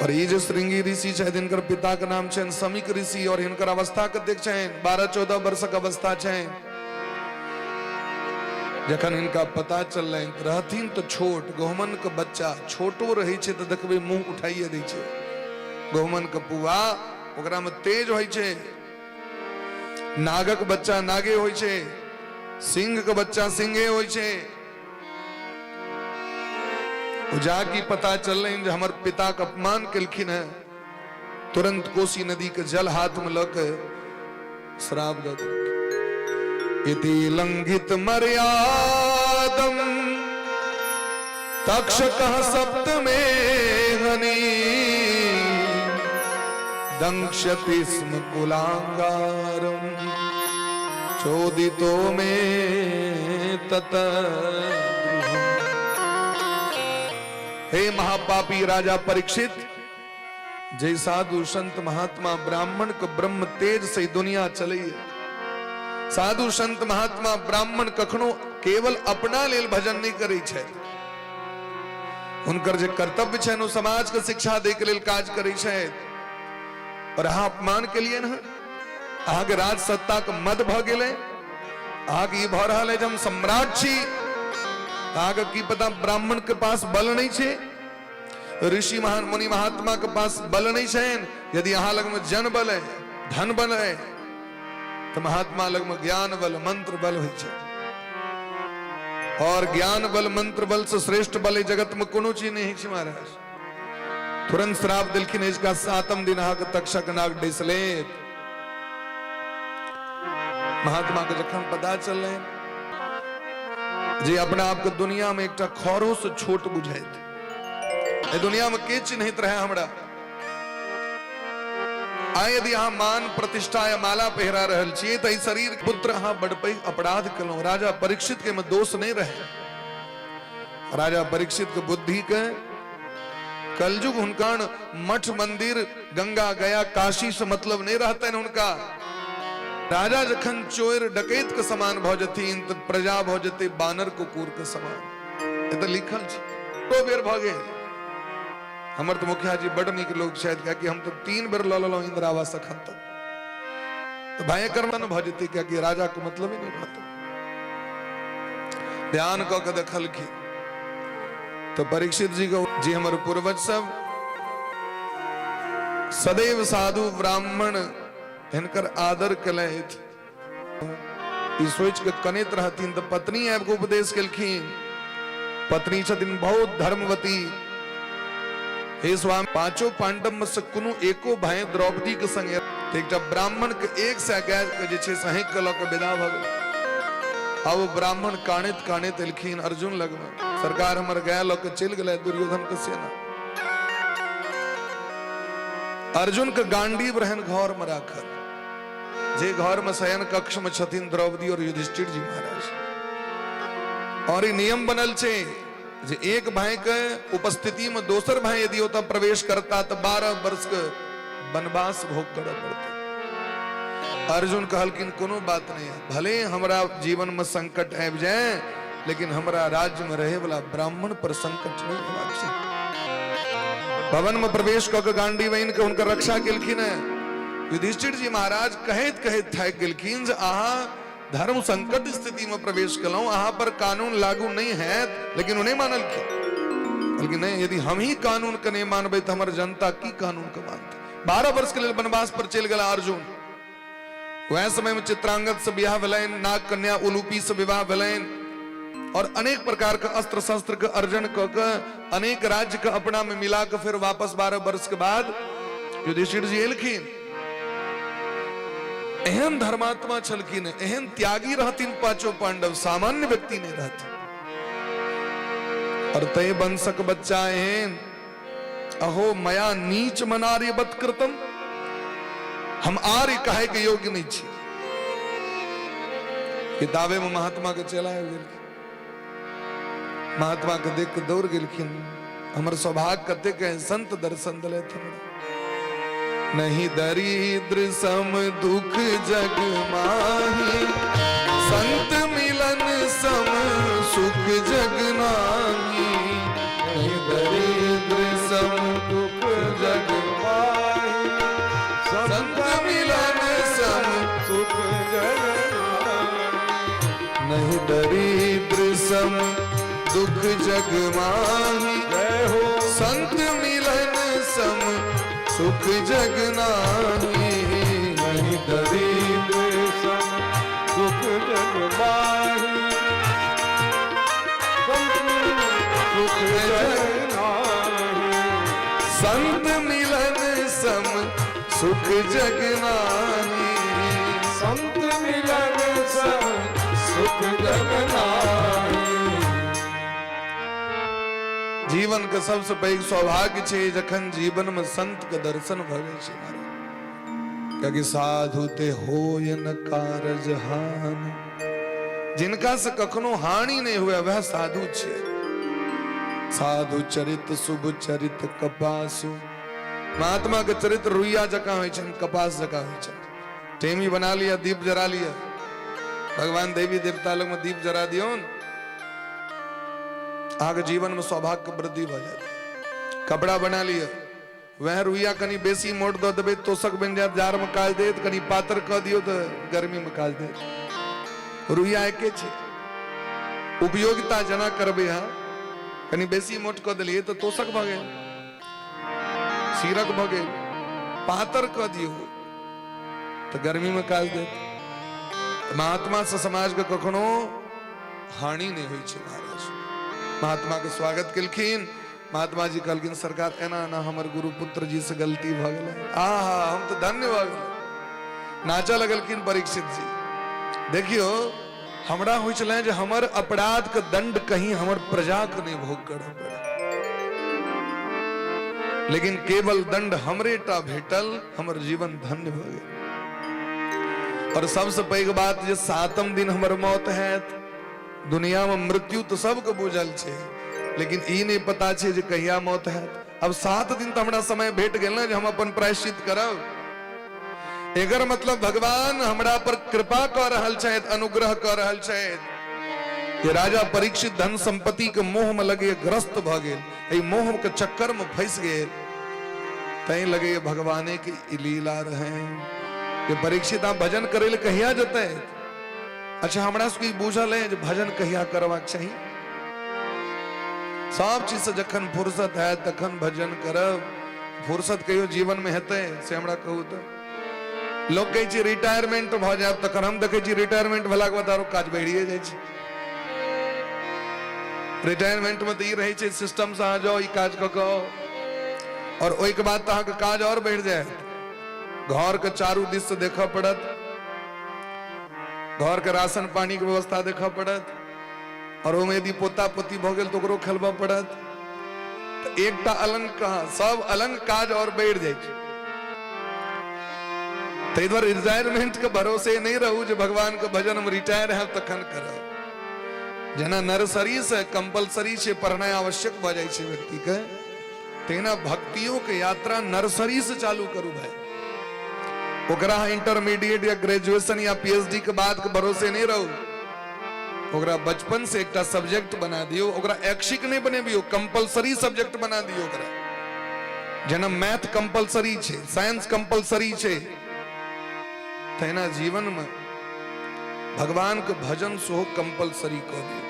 और ई जे श्रृंगी ऋषि छथि, हिनकर पिता के नाम छनि समीक ऋषि, और हिनकर अवस्था कतेक छनि? 12-14 वर्षक अवस्था छनि। जखन हिनका पता चललनि, रहथिन तऽ छोट, गहुमन के बच्चा छोटो रहै छै तऽ देखबै मुंह उठाइए दै छै। गहुमन के पुआ ओकरा में तेज होइ छै। नागक बच्चा नागे होइ छै, सिंह के बच्चा सिंहे होइ छै। ओ जाकि पता चललनि जे हमर पिता के अपमान केलखिन हेँ, तुरंत कोसी नदी के जल हाथ में लऽ के श्राप दऽ देलखिन। इति लंघित मर्यादम तक्षक सप्तमे हनि दंक्षति स्म कुलांगारम चोदितो मे तत। हे महापापी राजा परीक्षित, जे साधु संत महात्मा ब्राह्मण के ब्रह्म तेज से दुनिया चलैए। साधु संत महात्मा ब्राह्मण कखनो केवल अपना लेल भजन नहीं करै छै, हुनकर जे कर्तव्य छनि ओ समाज के शिक्षा दै के लेल काज करै छै। और अहाँ अपमान केलियै हँ, अहाँके राज सत्ता के मद भऽ गेलै, अहाँके ई भऽ रहल है जे हम सम्राट छी। अहाँके की पता ब्राह्मण के पास बल नहीं छै, ऋषि महान मुनि महात्मा के पास बल नहीं छनि। यदि अहाँ लग में जन बल है, धन बल है, तो महात्मा लग में ज्ञान बल, मंत्र बल होइ छै। और ज्ञान बल, मंत्र बल से श्रेष्ठ बल एहि जगत में कोनो चीज नहीं छै। महाराज तुरंत श्राप दिलखिन, इसका सातम दिन अहाँके तक्षक नाग डसले। महात्मा के जखन पता चललै जे अपना आप के दुनिया में एकटा खरो से छोट बुझाइत, एहि दुनिया में के चिन्हित रहे हमरा, आइ यदि अहाँ मान प्रतिष्ठा या माला पहिरा रहल छियै तऽ एहि शरीर पुत्र अहाँ बड़ पैघ अपराध केलहुँ। राजा परीक्षित के में दोष नहीं रहे। राजा परीक्षित के बुद्धि के कलयुग हुनका मठ मंदिर गंगा गया काशी से मतलब नहीं रहतनि हुनका। राजा जखन चोर डकैत के समान भऽ जेथिन तऽ प्रजा भऽ जेतै बानर कुकुर के समान। ई तऽ लिखल छै। दो बेर भऽ गेल। हमर तऽ मुखिया जी बड नीक लोक छथि, कियाकि हम तऽ 3 बेर लऽ लेलहुँ इंदिरा आवास अखन तक। तऽ भाई एकर मन भऽ जेतै, कियाकि राजा के मतलब ही नहि रहतै। ध्यान कऽ के देखलखिन तऽ परीक्षित जी के जी हमर पूर्वज सब सदैव साधु ब्राह्मण हिनकर आदर केलथि। ई सोच के कनैत रहथिन तऽ पत्नी आबि के उपदेश केलखिन। पत्नी छथिन बहुत धर्मवती। हे स्वामी, पांचों पांडव में से कोनो एको भाई द्रौपदी के संगे एकटा ब्राह्मण के 100 गाय के जे छै से हाँकि के लऽ के विदा भऽ गेल। आब ओ ब्राह्मण कानैत कानैत एलखिन अर्जुन लगमे, सरकार हमर गाय लऽ के चलि गेलै दुर्योधन के सेना। अर्जुन के गांडीव रहन घर में राखल, जे घर में शयन कक्ष में छथिन द्रौपदी और युधिष्ठिर जी महाराज। और ई नियम बनल छै जे एक भाई के उपस्थिति में दोसर भाई यदि ओतऽ प्रवेश करता तऽ 12 वर्ष के वनवास भोग करऽ पड़तै। अर्जुन कहलखिन कोनो बात नहीं है, भले हमरा जीवन में संकट आबि जाए लेकिन हमरा राज्य में रहे वाला ब्राह्मण पर संकट नहीं होबाक चाही। भवन में प्रवेश कऽ के गांडी बहिन के हुनकर रक्षा केलखिन है। युधिष्ठिर जी महाराज कहैत कहैत थाकि गेलखिन जे अहाँ धर्म संकट स्थिति में प्रवेश केलहुँ, अहाँ पर कानून लागू नहीं हैत, लेकिन ओ नहीं मानलखिन। कहलखिन नहीं, यदि हम ही कानून के नहीं मानबै तऽ हमर जनता की कानून के मानतै। 12 वर्ष के लेल वनवास पर चलि गेला अर्जुन। वएह समय में चित्रांगद से बियाह भेलनि, नाग कन्या उलूपी से विवाह भेलनि और अनेक प्रकार के अस्त्र शस्त्र के अर्जन कऽ के अनेक राज्य के अपना में मिला के फिर वापस 12 वर्ष के बाद युधिष्ठिर जी एलखिन। एहन धर्मात्मा छलखिन, एहन त्यागी रहथिन पांचों पांडव, सामान्य व्यक्ति नहीं रहथिन। और तय वंशक बच्चा एहन, अहो मया नीच मनार्यवत कृतम, हम आर्य कहे के योग्य नहीं छी। किताबे में महात्मा के चला आबि गेलखिन। महात्मा के देख के दौड़ गेलखिन, हमर सौभाग्य कतेक है, संत दर्शन दिलथि हमरा। नहीं दरिद्र सम दुख जग माही, संत मिलन सम सुख जग नाही। नहीं दरिद्र सम दुख जग माही, संत मिलन सम सुख जग नाही। नहीं दरिद्र सम दुख जग माही, जय हो। संत मिलन सम सुख जग नाही। नहीं दरिद्र सम दुख जग माही, संत सुख जग नाही। संत मिलन सम सुख जग नाही, संत मिलन सम सुख जग नाही। जीवन के सबसे पैघ सौभाग्य छै जखन जीवन में संत के दर्शन भऽ जाइ छै महाराज। कियाकि साधु ते होय न कारज हानि, जिनका से कखनो हानि नहीं हुए वह साधु छै। साधु चरित शुभ चरित कपासु, महात्मा के चरित्र रुइया जकाँ होइ छनि, कपास जकाँ होइ छनि। टेमी बना लिया, दीप जरा लिया, भगवान देवी देवता लग में दीप जरा दियौन, अहाँके जीवन में सौभाग्य के वृद्धि भऽ जायत। कपड़ा बना लिया, वह रुइया कनी बेसी मोट दऽ देबै तोसक बनि जायत, जाड़ में काज देत, कनी पातर कऽ दियौ तऽ गर्मी में काज देत। रुइया एके छै, उपयोगिता जेना करबै अहाँ, कनी बेसी मोट कऽ देलियै तऽ तोसक भऽ गेल, सीरक भऽ गेल, पातर कऽ दियौ तऽ गर्मी में काज देत। महात्मा से समाज के कखनो हानि नहीं होइ छै महाराज। महात्मा के स्वागत केलखिन। महात्मा जी कहलखिन सरकार एना एना हमर गुरु पुत्र जी से गलती भऽ गेलै, आहा हम तऽ धन्य भऽ गेलै। नाचऽ लगलखिन परीक्षित जी। देखियौ हमरा होइ छलै जे हमर अपराध के दंड कहीं हमर प्रजा के नहीं भोग करऽ पड़े, लेकिन केवल दंड हमरे टा भेटल, हमर जीवन धन्य भऽ गेल। और सबसे पैघ बात जे 7म दिन हमर मौत हैत। दुनिया में मृत्यु तो सबके बुझल छै, लेकिन ई नहीं पता छै जे कहिया मौत हैत। अब 7 दिन तो हमरा समय भेट गेल ने जे हम अपन प्रायश्चित करब। एकर मतलब भगवान हमरा पर कृपा कऽ रहल छथि, अनुग्रह कऽ रहल छथि। कि राजा परीक्षित धन संपत्ति के मोह में लगे ग्रस्त भ गेल, एहि मोह के चक्कर में फंस गेल, तैं लगे भगवाने के ई लीला रहे कि परीक्षित आप भजन करे ले कहिया जते। अच्छा, हमरा सबके ई बुझल है जे भजन कहिया करबाक चाही। सब चीज से जखन फुर्सत है तखन भजन करब। फुर्सत कहियो जीवन में हेतै से हमरा कहू तऽ। लोक कहै छै रिटायरमेंट भऽ जायब तखन, हम देखै छी रिटायरमेंट भेलाके बाद आरो काज बढ़िए जाइ छै। रिटायरमेंट में तऽ ई रहै छै सिस्टम से अहाँ जाउ, ई काज कऽ कऽ आउ, और ओहिके बाद तऽ अहाँके काज और बढ़ि जायत। घर के चारू दिस से देखऽ पड़त, घर के राशन पानी के व्यवस्था देखऽ पड़त, और ओहिमे यदि पोता पोती भऽ गेल तऽ ओकरो खेलबऽ पड़त। तऽ एकटा अलंग कहाँ, सब अलंग काज और बढ़ि जाइ छै। ताहि दुआरे रिटायरमेंट के भरोसे नहि रहू जे भगवान के भजन हम रिटायर हैब तखन करब। जेना नर्सरी से कंपलसरी छै, पढ़नाइ आवश्यक भऽ जाइ छै व्यक्ति के, तहिना भक्तियों के यात्रा नर्सरी से चालू करू भाई। ओकरा इंटरमीडिएट या ग्रेजुएशन या पीएचडी के बाद के भरोसे नहीं रहू, ओकरा बचपन से एकटा सब्जेक्ट बना दियो। ओकरा ऐच्छिक नहीं बनेबियो, कंपलसरी सब्जेक्ट बना दियो ओकरा। जेना मैथ कंपलसरी छै, साइंस कंपलसरी छै, तहिना जीवन में भगवान के भजन सेहो कंपलसरी कऽ दियौ।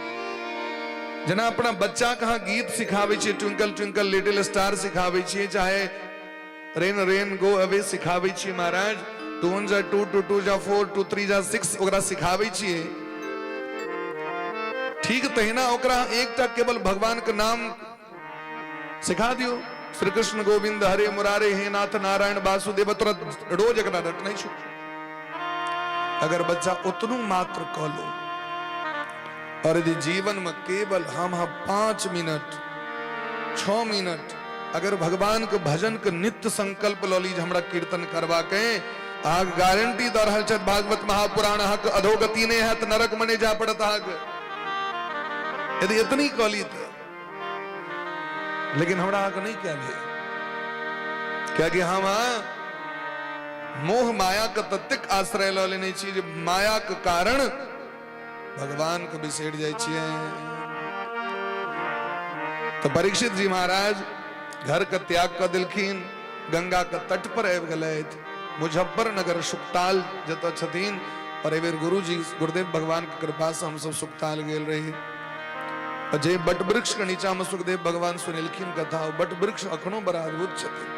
जेना अपना बच्चा के अहाँ गीत सिखाबै छियै, ट्विंकल ट्विंकल लिटिल स्टार सिखाबै छियै, चाहे रेन रेन गो अवे सिखाबै छियै महाराज, 2 1 जा 2, 2 2 जा 4, 2 3 जा 6 ओकरा सिखाबै छियै, ठीक तहिना ओकरा एकटा केवल भगवान के नाम सिखा दियौ, श्री कृष्ण गोविंद हरे मुरारे हे नाथ नारायण वासुदेव, तुरंत रोज एकरा रटने छो। अगर बच्चा उतनू मात्र कऽ लो, और यदि जीवन में केवल हम 5 मिनट 6 मिनट अगर भगवान के भजन के नित्य संकल्प लऽ ली जे हमरा कीर्तन करबाक है, अहाँके गारंटी दऽ रहल छथि भागवत महापुराण, अहाँके अधोगति नहि हैत, नरक में नहि जाय पड़त अहाँके, यदि इतनी कऽ ली तऽ। लेकिन हमरा अहाँके नहि कयल है, कियाकि हम मोह माया के ततेक आश्रय लऽ लेने छी जे माया के कारण भगवान के बिसरि जाइ छियै। तऽ परीक्षित जी महाराज घर के त्याग कऽ देलखिन, गंगा के तट पर आबि गेलथि, मुजफ्फरनगर सुखताल जतऽ छथिन। और एहि बेर गुरुजी गुरुदेव भगवान के कृपा से हमसब सुखताल गेल रही, और जे बट वृक्ष के नीचा में सुखदेव भगवान सुनेलखिन कथा, ओ बट वृक्ष अखनो बड़ा अद्भुत छथिन।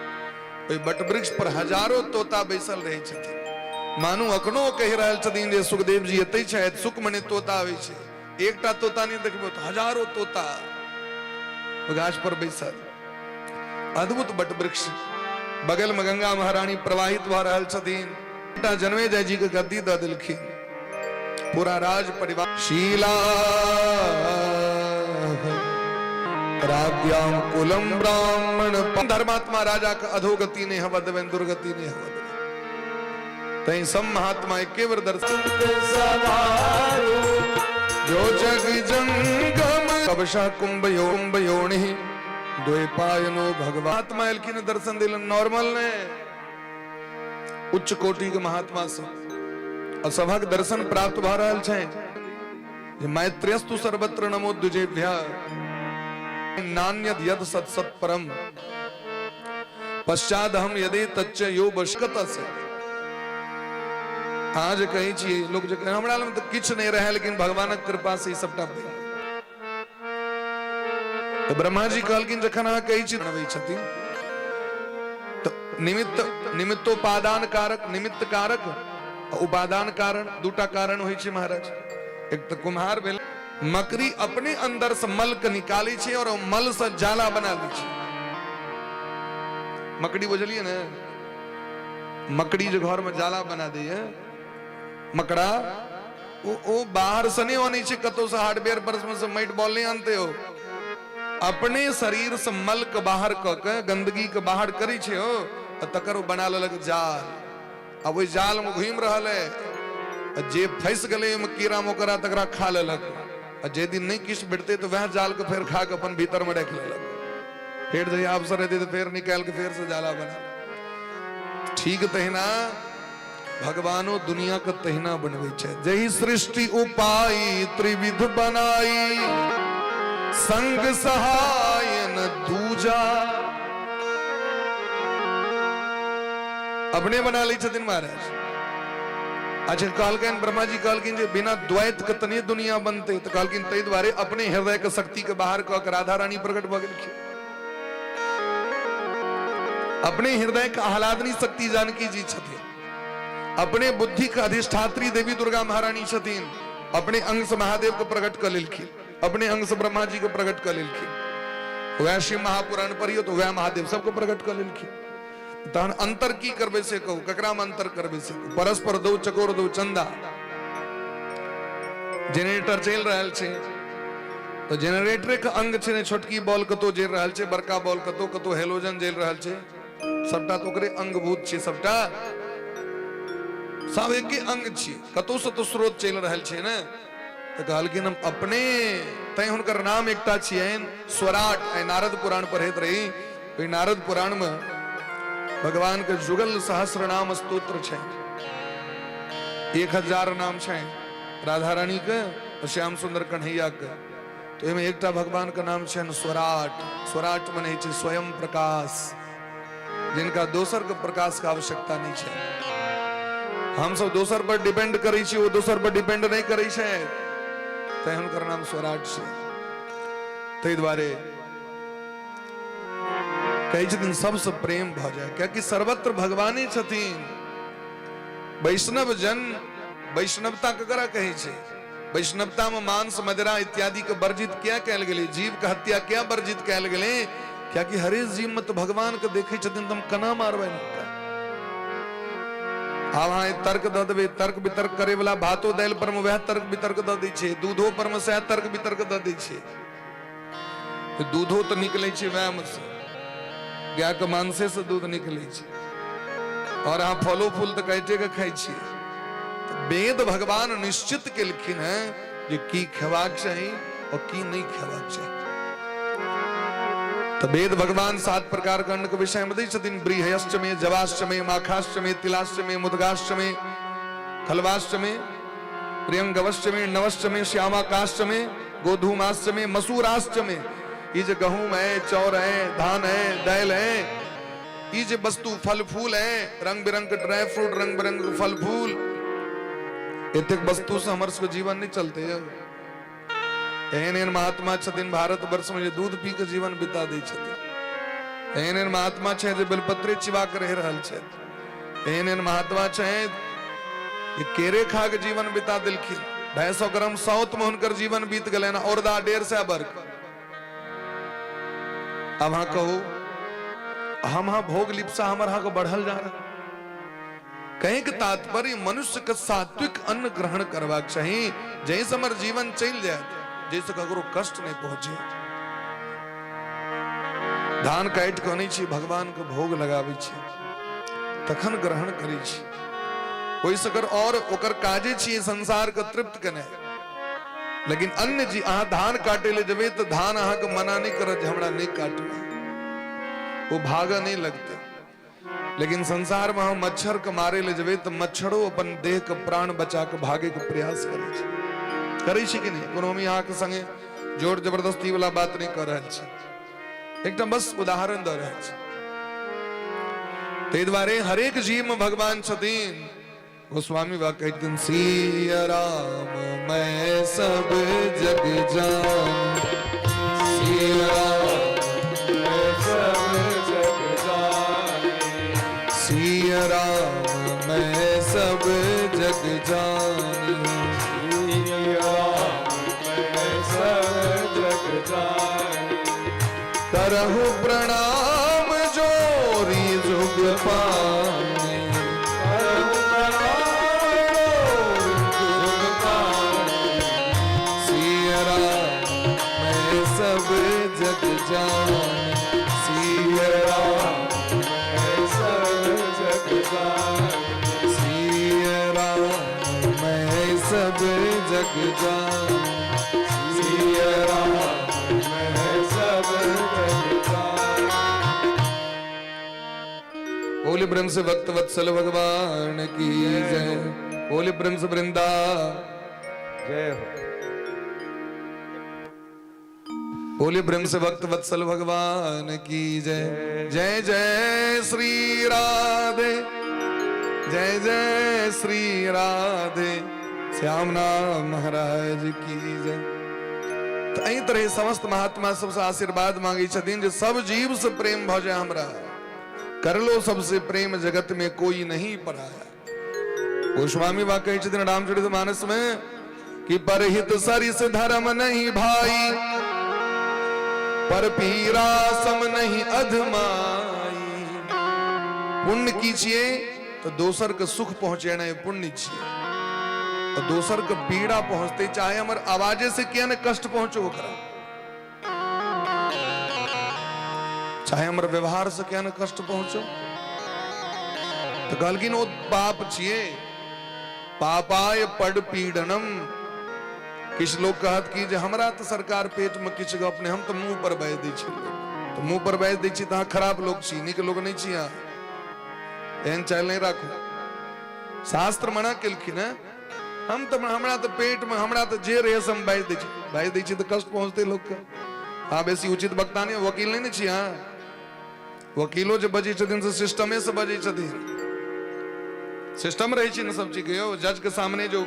ओहि बट वृक्ष पर हजारों तोता बैसल रहै छथिन, मानू अखनो कहि रहल छथिन जे सुखदेव जी एतै छथि। सुख मने तोता आबै छै, एकटा तोता नहि देखबै तऽ हजारों तोता गाछ पर बैसल। अद्भुत बट वृक्ष, बगल में गंगा महारानी प्रवाहित भऽ रहल छथिन। एकटा जन्मेजय जी के गद्दी दऽ देलखिन, पूरा राज परिवार। शीला राज्ञाम कुलम ब्राह्मण धर्मात्मा राजा के अधोगति नहीं हवा देवेन, दुर्गति नहीं हवा देवेन। तैं सब महात्मा एके बेर दर्शन जो जग जंगम कबशा कुंभ यो कुंभ योनि द्वैपायनो भगवात्मा एलखिन दर्शन दिलन, नॉर्मल ने उच्च कोटि के महात्मा सब और सभक दर्शन प्राप्त भऽ रहल छै जे मैत्रेयस्तु सर्वत्र नमो द्विजेभ्य नान्यद यद सत सत परम पश्चाद हम यदि तच्च यो बशकत से। अहाँ जे कहै छियै, लोक जे कहै, हमरा लग तऽ किछु नहि रहै, लेकिन भगवानक कृपा से ई सबटा भेल। तऽ ब्रह्मा जी कहलखिन जखन अहाँ कहै छी बनबै छथिन तऽ निमित्त निमित्तोपादान कारक, निमित्त कारक आ उपादान कारण, दूटा कारण होइ छै महाराज। एक तऽ कुम्हार भेल, मकड़ी अपने अंदर से मल के निकालै छै और मल से जाला बना लै छै। मकड़ी बुझलियै ने, मकड़ी जे घर में जाला बना दैए मकड़ा, ओ बाहर से नहीं आनै छै कतौ से, हार्डवेयर पर से माटि बॉल नहीं आनते हो, अपने शरीर से मल के बाहर क के गंदगी के बाहर करै छै हो, आ तकर ओ बना लेलक जाल। अब ओहि जाल में घूमि रहल है, आ जे फंसि गेलै ओहिमे कीड़ा मकोड़ा तकरा खा लेलक, आ जे दिन नहीं किछु भेटतै तऽ वएह जाल के फेर खा के अपन भीतर में राखि लेलक, फेर जहिया अवसर हेतै तऽ फेर निकालि के फेर से जाला बना। ठीक तहिना भगवानो दुनिया के तहिना बनबै छै। जही सृष्टि उपाय त्रिविध बनाई, संग सहाय न दूजा। अपने बना लै छथिन महाराज। अच्छा, कहलकनि ब्रह्मा जी, कहलखिन जे बिना द्वैत के तने दुनिया बनते, तऽ कहलखिन ताहि दुआरे अपने हृदय के शक्ति के बाहर कऽ के राधा रानी प्रकट भऽ गेलखिन। अपने हृदय के आह्लादनी शक्ति जानकी जी छथिन, अपने बुद्धि के अधिष्ठात्री देवी दुर्गा महारानी छथिन, अपने अंग से महादेव के प्रकट कऽ लेलखिन, अपने अंग से ब्रह्मा जी के प्रकट कऽ लेलखिन। वएह शिव महापुराण पढ़ियौ तऽ वएह महादेव सबके प्रकट कऽ लेलखिन। तहन अंतर की करबै से कहू, ककरा में अंतर करबै से कहू? परस्पर दो चकोर दो चंदा। जेनरेटर चलि रहल छै तऽ जेनरेटरे के अंग छै ने, छोटकी बॉल कतौ जरि रहल छै, बड़का बॉल कतौ, कतौ हेलोजन जरि रहल छै, सबटा तऽ ओकरे अंगभूत छै, सबटा सब एके अंग छै, कतौ से तऽ स्रोत चलि रहल छै ने। तऽ कहलखिन हम अपने, तैं हुनकर नाम एकटा छियनि स्वराट। आइ नारद पुराण पढ़ैत रही, ओहि नारद पुराण में भगवान के जुगल सहस्र नाम स्तोत्र छै, 1000 नाम छै राधा रानी के और श्याम सुंदर कन्हैया के। तो ओहिमे एकटा भगवान के नाम छनि स्वराट। स्वराट मने छै स्वयं प्रकाश, जिनका दोसर के प्रकाश के आवश्यकता नहीं छै। हम सब दोसर पर डिपेंड करै छी, ओ दोसर पर डिपेंड नहीं करै छै, तैं हुनकर नाम स्वराट छै। ताहि दुआरे कहै छथिन सबसँ प्रेम भऽ जाय, कियाकि सर्वत्र भगवाने छथिन। वैष्णव जन, वैष्णवता ककरा कहै छै? वैष्णवता में मांस मदिरा इत्यादि के वर्जित किया कयल गेलै? जीव के हत्या किया वर्जित कयल गेलै? कियाकि हरेक जीव में तऽ भगवान के देखै छथिन, तऽ हम केना मारबनि हुनका? आब अहाँ तर्क दऽ देबै, तर्क वितर्क करे वाला भातो दालि पर में वएह तर्क वितर्क दऽ दै छै, दूधो पर में सएह तर्क वितर्क दऽ दै छै। दूधो तऽ निकलै छै वएह में से, गाय के मांसे से दूध निकलै छै, और अहाँ फलो फूल तऽ काटे के खाइ छियै। तऽ वेद भगवान निश्चित केलखिन हैं जे की खेबाक चाही और की नहीं खेबाक चाही। तऽ वेद भगवान 7 प्रकार के अन्न के विषय में दै छथिन। ब्रीहयश्च में, जवाश्च में, माखाश्च में, तिलाश्च में, मुदगाश्च में, खलवाश्च में, प्रियंगवश्च में, नवश्च में, श्यामाकाश्च में, गोधूमाश्च में, मसूराश्च में। ई जे गहूम है, चौर है, धान है, दाल है, ई जे वस्तु फल फूल है, रंग बिरंग के ड्राई फ्रूट, रंग बिरंग के फल फूल, एतेक वस्तु से हमर सबके जीवन नहीं चलते यौ। एहन एहन महात्मा छथिन भारत वर्ष में जे दूध पी के जीवन बिता दै छथिन। एहन एहन महात्मा छै जे बेलपत्रे चिबा के रहि रहल छथि। एहन एहन महात्मा छै जे केरे खा के जीवन बिता देलखिन। 250 ग्राम साउथ में हुनकर जीवन बीत गेलनि, औरदा 150 वर्ष। अब अहाँ कहू, हम अहाँ भोग लिप्सा हमर अहाँके बढ़ल जा रहा। कहीं के तात्पर्य मनुष्य के सात्विक अन्न ग्रहण करबाक चाही, जाहिसँ हमर जीवन चलि जायत, जाहिसँ ककरो कष्ट नहीं पहुंचे। धान काटि कऽ अनै छी, भगवान के भोग लगाबै छी, तखन ग्रहण करै छी। ओहिसँ ओकर और ओकर काजे छियै संसार के तृप्त केनाइ। लेकिन अन्य जी अहाँ धान काटे ले जेबै तऽ धान अहाँके मना नहि करत जे हमरा नहि काटू, ओ भागऽ नहि लगतै। लेकिन संसार में हम मच्छर के मारे ले जेबै तऽ मच्छरो अपन देह के प्राण बचा के भागे के प्रयास करै छै। करै छै कि नहि? कोनो हम अहाँके संगे जोर जबरदस्ती वाला बात नहि कऽ रहल छी, एकटा बस उदाहरण दऽ रहल छी। ताहि दुआरे हरेक जीव में भगवान छथिन। गोस्वामी बा कहै छथिन, सिय राम मैं सब जग जान, सिय राम मैं सब जग जाने, सिय राम मैं सब जग जाने, सिय राम मैं सब जग जाने, करहु प्रणाम जोरी जुग पाने, करहु प्रणाम जोरी जुग पाने, सिय राम मैं सब जग जाने, सिय राम मैं सब जग जाने, सिय राम मैं सब जग जाने, सिय राम मैं सब जग जाने। बोले। बोले प्रेम से भक्त वत्सल भगवान की जय। बोले प्रेम से वृंदा जय हो। बोले प्रेम से भक्त वत्सल भगवान की जय। जय जय श्री राधे, जय जय श्री राधे, श्याम नाम महाराज की जय। तऽ एहि तरह समस्त महात्मा सबसँ आशीर्वाद मांगै छथिन जे सब जीव से प्रेम भऽ जाय हमरा। कर लो सबसे प्रेम, जगत में कोई नहीं पराया। गोस्वामी बा कहै छथिन रामचरित मानस में कि परहित सरिस धर्म नहीं भाई, पर पीरा सम नहीं अधमाई। पुण्य की छियै तऽ दोसर के सुख पहुंचेनाइ पुण्य छियै, तऽ दोसर के पीड़ा पहुंचते चाहे हमर आवाजे से किया ने कष्ट पहुंचो ओकरा, चाहे हमर व्यवहार से किया ने कष्ट पहुंचो, तऽ कहलखिन ओ पाप छियै। पापाय पड पीडनम। किछु लोक कहत कि जे हमरा तऽ सरकार पेट में किछु गप नहि, हम तऽ मुंह पर बाजि दै छी। तऽ मुंह पर बाजि दै छी तऽ अहाँ खराब लोक छी, नीक लोक नहि छी अहाँ। एहन चालि नहि राखू। शास्त्र मना केलखिन हेँ। हम तऽ हमरा तऽ पेट में हमरा तऽ जे रहै से हम बाजि दै छी। बाजि दै छी तऽ कष्ट पहुँचतै लोकके। अहाँ बेसी उचित वक्ता नहि, वकील नहि ने छी अहाँ। वकीलो जे बजै छथिन से सिस्टमे से बजै छथिन। सिस्टम रहै छै ने सब चीज के। यौ, जज के सामने जो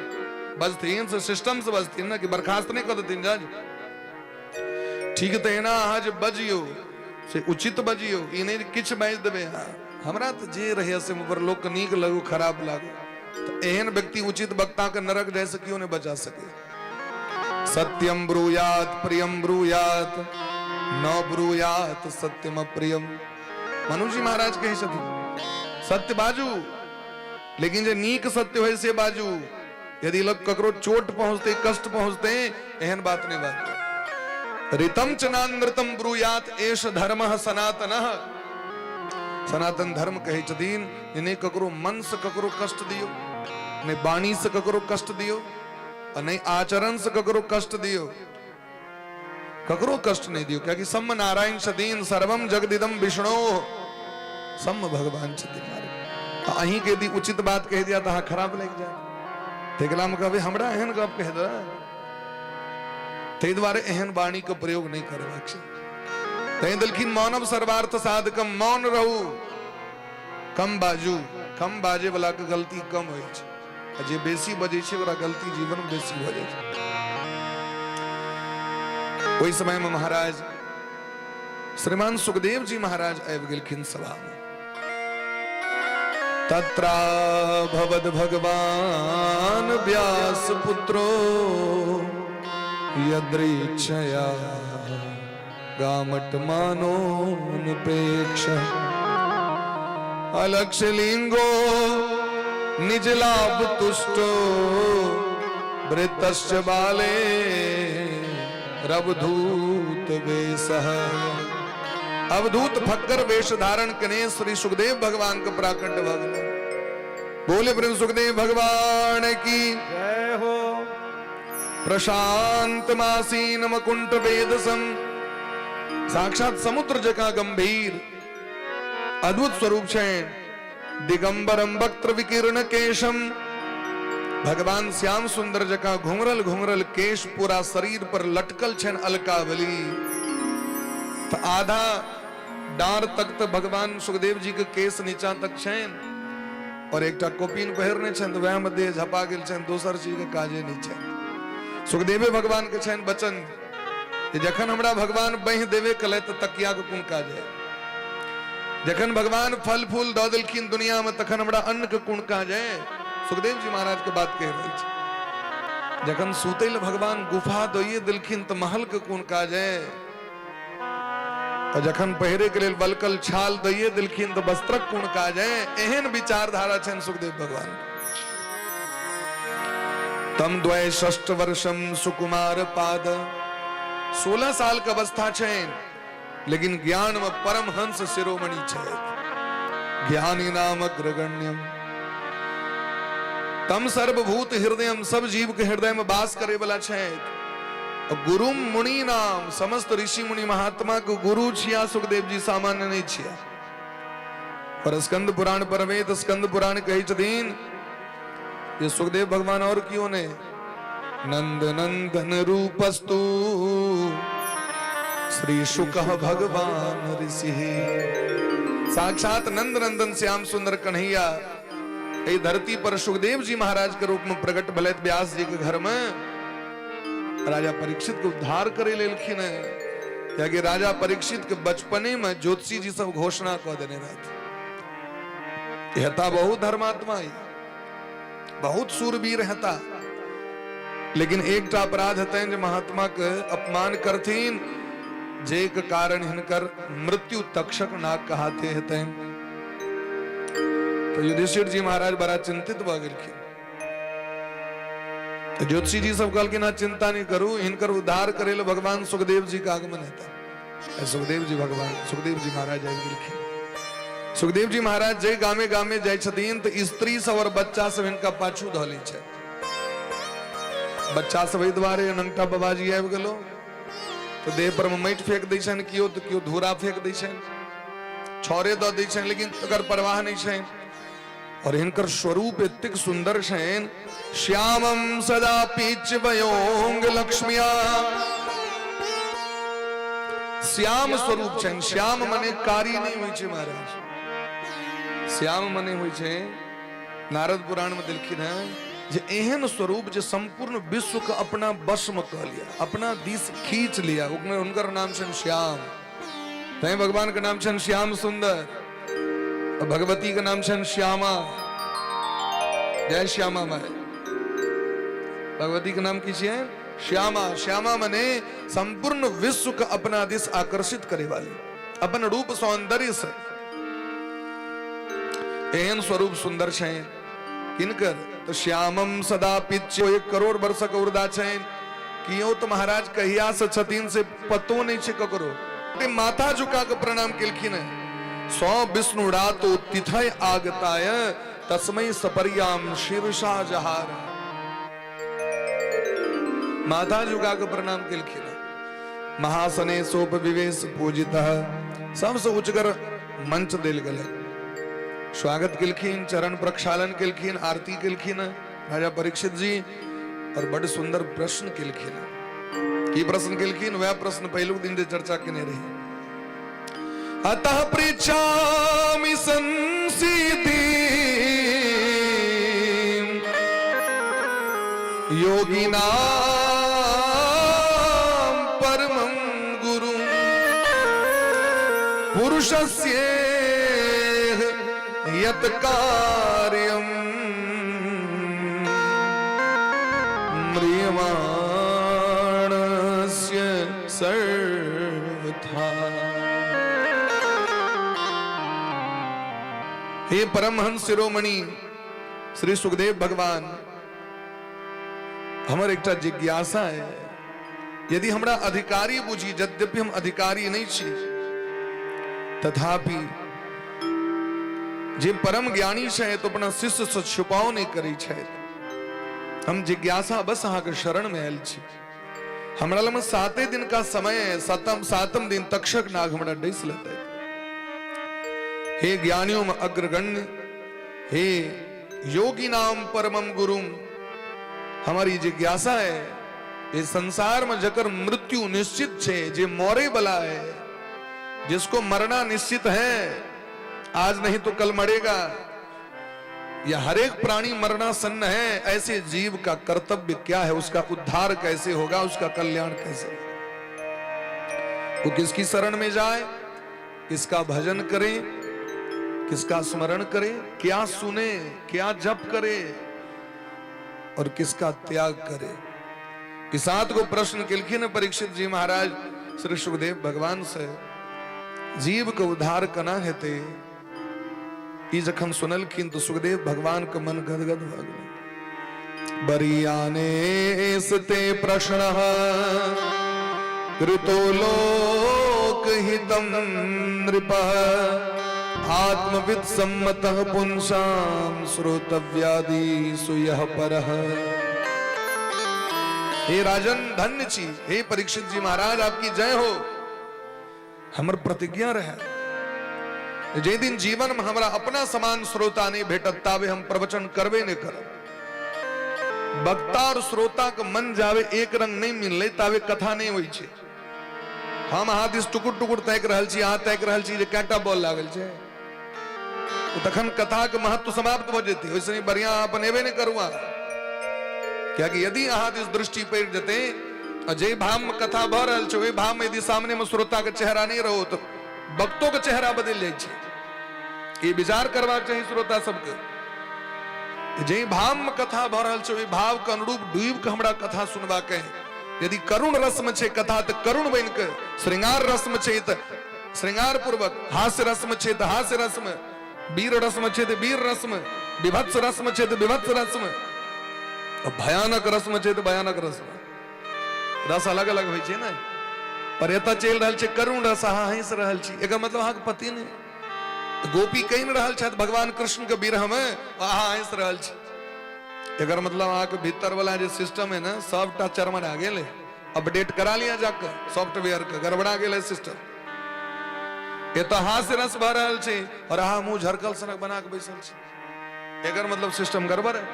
बजथिन से सिस्टम से बजथिन ने, कि बर्खास्त नहि कऽ देथिन जज। ठीक तहिना अहाँ जे बजियौ से उचित बजियौ, ई नहि किछु बाजि देबै अहाँ। हमरा तऽ जे रहै से पर लोकके नीक लगू खराब लागू, तऽ एहन व्यक्ति उचित वक्ता के नरक जाइ से केओ नहि बचा सकै। सत्यम ब्रूयात प्रियम ब्रूयात, न ब्रूयात सत्यम अप्रियम। मनुजी महाराज कहै छथिन सत्य बाजू, लेकिन जे नीक सत्य होइ से बाजू। यदि लोग ककरो चोट पहुंचते कष्ट पहुंचते एहन बात नहीं बाजू। ऋतम च नानृतम ब्रूयात एष धर्म सनातन। सनातन धर्म कहै छथिन जे नहि ककरो मन से ककरो कष्ट दियौ, नहि वाणी से ककरो कष्ट दियौ, आ नहि आचरण से ककरो कष्ट दियौ। ककरो कष्ट नहीं दियो, क्योंकि सम्म नारायण छथिन, सर्वम जगदिदम विष्णु, सम्म भगवान छथिन। मारे अहीं के यदि उचित बात कह दिया तो अहाँ खराब लागि जाए। तेकला में कहबै हमरा एहन गप कह दे, ताहि दुआरे एहन वाणी के प्रयोग नहीं करबाक छै। तैं देलखिन मानव सर्वार्थ साधकम, मौन रहू, कम बाजू। कम बाजे वाला के गलती कम होइ छै, आ जे बेसी बजै छै ओकरा गलती जीवन में बेसी भऽ जाइ छै। ओहि समय में महाराज श्रीमान सुखदेव जी महाराज आबि गेलखिन सभा में। तत्रा भवद भगवान व्यास पुत्रो यदृच्छया गामट मानोनुपेक्ष अलक्ष्यलिंगो निज लाभ तुष्टो वृतश्च बाले रवधूत वेशः। अवधूत फक्कर वेश धारण कने श्री सुखदेव भगवान के प्राकट्य भऽ गेलै। बोले प्रेम सुखदेव भगवान की जय हो। प्रशांत मासीन मकुंठ वेदसम। साक्षात समुद्र जका गंभीर अद्भुत स्वरूप छै। दिगंबरम वक्त्र विकीर्ण केशम। भगवान श्याम सुंदर जका घुंघरल घुंघरल केश पूरा शरीर पर लटकल छन अलकावली। तो आधा डार तक तो भगवान सुखदेव जी के केश नीचा तक छन, और एकटा कोपीन पहिरने छनि तऽ वएह मे देह झपा गेल छनि, दोसर चीज के काजे नहि छनि। सुखदेवे भगवान के छनि वचन जे जखन हमरा भगवान बहि देबे कलै तऽ तकिया के कोन काज है। जखन भगवान फल फूल दऽ देलखिन दुनिया में तखन हमरा अन्न के कोन काज है। सुखदेव जी महाराज के बात कहि रहल छी। जखन सुतै लए भगवान गुफा दइए देलखिन तऽ महल के कोन काज है। आ जखन पहिरे के लेल बलकल छाल दैये देलखिन तऽ वस्त्रक कोन काज है। एहन विचारधारा छनि सुखदेव भगवान। तम द्वय षष्ठ वर्षम सुकुमार पाद। 16 साल के अवस्था छनि, लेकिन ज्ञान में परमहंस शिरोमणि छथि। ज्ञानी नाम अग्रगण्यम तम सर्वभूत हृदयम। सब जीव के हृदय में वास करे वाला छथि। गुरु मुनि नाम, समस्त ऋषि मुनि महात्मा के गुरु छिया सुखदेव जी, सामान्य नहीं छिया। और स्कंद पुराण पढ़बै तऽ स्कंद पुराण कहै छथिन जे सुखदेव भगवान और क्यों ने नंद नंदन रूपस्तु श्री शुक भगवान ऋषि। साक्षात नंद नंदन श्याम सुंदर कन्हैया एहि धरती पर सुखदेव जी महाराज के रूप में प्रकट भलैत व्यास जी के घर में राजा परीक्षित के उद्धार करे लेलखिन है। कियाकि राजा परीक्षित के बचपने में ज्योतिषी जी सब घोषणा कऽ देने रहथिन, हेता बहुत धर्मात्मा है, बहुत सूरवीर हेता, लेकिन एकटा अपराध हेतनि जे महात्मा के अपमान करथिन, जे के कारण हिनकर मृत्यु तक्षक नाग के हाथे हेतनि। तो युधिष्ठिर जी महाराज बड़ा चिंतित भऽ गेलखिन। तो ज्योतिषी जी सब कहलखिन, अहाँ चिंता नहीं करू, हिनकर उद्धार करे ले भगवान सुखदेव जी के आगमन हेता। सुखदेव जी भगवान सुखदेव जी महाराज आबि गेलखिन। सुखदेव जी महाराज जे गामे गामे जाइ छथिन तऽ स्त्री सब और बच्चा सब हिनका पाछू धऽ लै छै। बच्चा सब एहि दुआरे नंगटा बाबाजी आबि गेलो तऽ देह पर मे माटि फेंक दै छनि केओ, तऽ केओ धूरा फेंक दै छनि, छौरे दऽ दै छनि, लेकिन तकर परवाह नहि छनि। और हिनकर स्वरूप एतेक सुंदर छनि, श्यामम सदा पीच वयोंग लक्ष्मिया, श्याम स्वरूप छनि। श्याम मने कारी नहीं होइ छै महाराज, श्याम मने होइ छै, नारद पुराण में देलखिन हैं जे एहन स्वरूप जे संपूर्ण विश्व के अपना वश में कऽ लिया, अपना दिस खींच लिया, हुनकर नाम छनि श्याम। तैं भगवान के नाम छनि श्याम सुंदर, भगवती के नाम छनि श्यामा। जय श्यामा माय। भगवती के नाम की छियै? श्यामा। श्यामा मने संपूर्ण विश्व के अपना दिस आकर्षित करे वाली, अपन रूप सौंदर्य से। एहन स्वरूप सुंदर छै किनकर? तो श्यामम सदा पिच्यो 1 करोड़ वर्षक उर्दा छनि। कियो तो महाराज कहिया से छथिन से पतो नहीं छै ककरो। माथा झुका के प्रणाम केलखिन है। सौ विष्णु रातो तिथय आगताय तस्मै सपर्याम शीर्षा जहार। माथा झुका के प्रणाम केलखिन है। महासने सोप विवेश पूजित, सबसे उच्चगर मंच देल गेलै। स्वागत केलखिन, चरण प्रक्षालन केलखिन, आरती केलखिन राजा परीक्षित जी, और बड़ सुंदर प्रश्न केलखिन। की प्रश्न केलखिन? वह प्रश्न पहिलुक दिन जे चर्चा केने रही। अतः पृच्छामि संसिद्धि योगिनां परमं गुरु पुरुषस्य यत् कार्यं म्रियमाणस्य सर्वथा। हे परमहंस शिरोमणि श्री सुखदेव भगवान, हमर एकटा जिज्ञासा है, यदि हमरा अधिकारी बुझी, यद्यपि हम अधिकारी नहीं छी, तथापि जे परम ज्ञानी छै तो अपना शिष्य से छुपाव नहीं करै छै। हम जिज्ञासा बस अहाँके शरण में आयल छी। हमरा लग 7 दिन का समय है, सातम दिन तक्षक नाग हमरा डसि लेतै। हे ज्ञानियों में अग्रगण्य, हे योगी नाम परमम गुरुम, हमारी जिज्ञासा है, ये संसार में जकर मृत्यु निश्चित छे, जे मरे वाला है, जिसको मरना निश्चित है, आज नहीं तो कल मरेगा, या हर एक प्राणी मरना सन्न है, ऐसे जीव का कर्तव्य क्या है, उसका उद्धार कैसे होगा, उसका कल्याण कैसे होगा, वो किसकी शरण में जाए, किसका भजन करे, किसका स्मरण करे, क्या सुने, क्या जप करे और किसका त्याग करे। ई 7 गो प्रश्न केलखिन परीक्षित जी महाराज श्री सुखदेव भगवान से। जीव के उद्धार केना हेतै, ई जखन सुनलखिन तो सुखदेव भगवान के मन गदगद भऽ गेलै। बरियाने ते प्रश्न कृतो लोकहितं नृप आत्मविद सम्मतः पुंसां श्रोतव्यादिषु यः परः। हे राजन धन्य छी, हे परीक्षित जी महाराज आपकी जय हो। हमर प्रतिज्ञा रहे जाहि दिन जीवन में हमरा अपना समान श्रोता नहीं भेटत ताबे हम प्रवचन करबे नहीं करब। वक्ता और श्रोता के मन जावे एक रंग नहीं मिलले ताबे कथा नहीं होइ छै। हम अहाँ दिस टुकुर टुकुर ताकि रहल छी, अहाँ ताकि रहल छी जे कएटा बॉल लागल छै, तो तखन कथा के महत्व समाप्त भऽ जेतै। ओहिसँ नहीं बढ़िया अहाँ बनेबे नहीं करू अहाँ, कियाकि यदि अहाँ दिस दृष्टि पड़ि जेतै आ जाहि भाव में कथा भऽ रहल छै ओहि भाव में यदि सामने में श्रोता के चेहरा नहीं रहो तो वक्तो के चेहरा बदलि जाइ छै। ई विचार करबाक चाही श्रोता सबके, जाहि भाव में कथा भऽ रहल छै ओहि भाव के अनुरूप डूबि के हमरा कथा सुनबाक है। यदि करुण रस में छै कथा तऽ करुण बनि के, श्रृंगार रस में छै तऽ श्रृंगार पूर्वक, हास्य रस में छै तऽ हास्य रस में, वीर रस में छै तऽ वीर रस में, विभत्स रस में छै तऽ विभत्स रस में, और भयानक रस में छै तऽ भयानक रस में। रस अलग अलग होइ छै ने। पर एतऽ चलि रहल छै करुण रस, अहाँ हँसि रहल छी, एकर मतलब अहाँके पति नहि। गोपी कहि रहल छथि भगवान कृष्ण के विरह में, अहाँ हँसि रहल छी, एकर मतलब अहाँके भीतर वाला जे सिस्टम है ने सबटा चरमरा गेल है। अपडेट करा लिया जाके सॉफ्टवेयर के, गड़बड़ा गेल है सिस्टम। एतऽ हास्य रस भऽ रहल छै और अहाँ मुंह झरकल सनक बना के बैसल छी, एकर मतलब सिस्टम गड़बड़ है।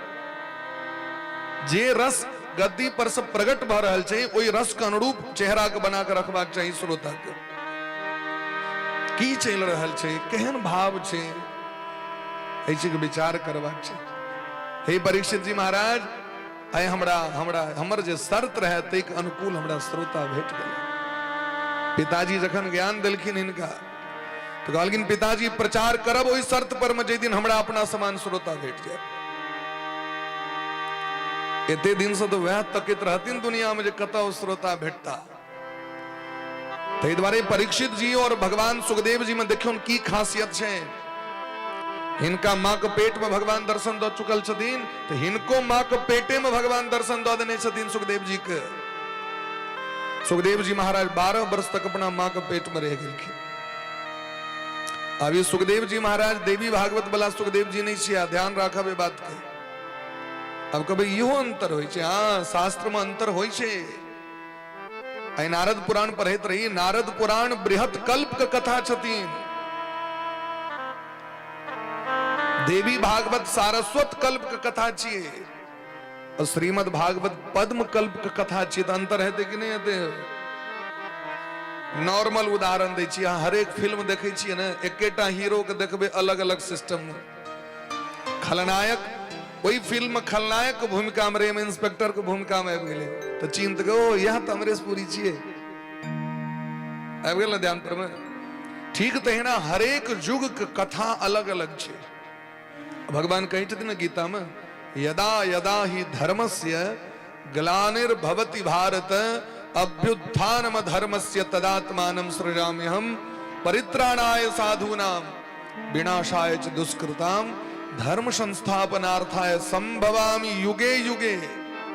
जे रस गद्दी पर से प्रकट भऽ रहल छै ओहि रस के अनुरूप चेहरा के बना के रखबाक चाही श्रोता के। की चलि रहल छै, केहन भाव छै, एहि चीज के विचार करबाक छै। हे परीक्षित जी महाराज, आइ हमरा हमरा हमर जे शर्त रहै ताहिके अनुकूल हमरा श्रोता भेट गेल। पिताजी जखन ज्ञान देलखिन हिनका तऽ कहलखिन पिताजी प्रचार करब ओहि शर्त पर मे जाहि दिन हमरा अपना समान श्रोता भेट जाय। एते दिन से तऽ वएह तकैत रहथिन दुनिया में जे कतऽ श्रोता भेटता। ताहि दुआरे परीक्षित जी और भगवान सुखदेव जी में देखियौ की खासियत छै। हिनका माँ के पेट में भगवान दर्शन दऽ चुकल छथिन तऽ हिनको माँ के पेटे में भगवान दर्शन दऽ देने छथिन सुखदेव जी के। सुखदेव जी महाराज 12 वर्ष तक अपना माँ के पेट में रह गेलखिन। अभी सुखदेव जी महाराज देवी भागवत वाला सुखदेव जी नहीं छिया, ध्यान राखब ए बात के। अब कभी इहो अंतर होइ छै, हाँ शास्त्र में अंतर होइ छै। आइ नारद पुराण पढ़ैत रही, नारद पुराण बृहत कल्प के कथा छथिन, देवी भागवत सारस्वत कल्प के कथा छियै और श्रीमद् भागवत पद्म कल्प के कथा छियै, तऽ अंतर हेतै कि नहि हेतै? नॉर्मल उदाहरण दै छी, अहाँ हरेक फिल्म देखै छियै ने, एकेटा हीरो के देखबै अलग अलग सिस्टम में। खलनायक ओहि फिल्म में खलनायक के भूमिका में रहे, इंस्पेक्टर के भूमिका में आबि गेलै तऽ चिन्ह के ओ इएह तऽ अमरीश पुरी छियै, आबि गेल ने ध्यान पर में। ठीक तहिना हरेक युग के कथा अलग अलग छै। भगवान कहै छथिन ने गीता में, यदा यदा ही धर्मस्य ग्लानिर्भवति भारत अभ्युत्थानम धर्मस्य तदात्मानं सृजाम्यहं परित्राणाय साधूनां विनाशाय च दुष्कृतां धर्म संस्थापनार्थाय संभवामि युगे युगे।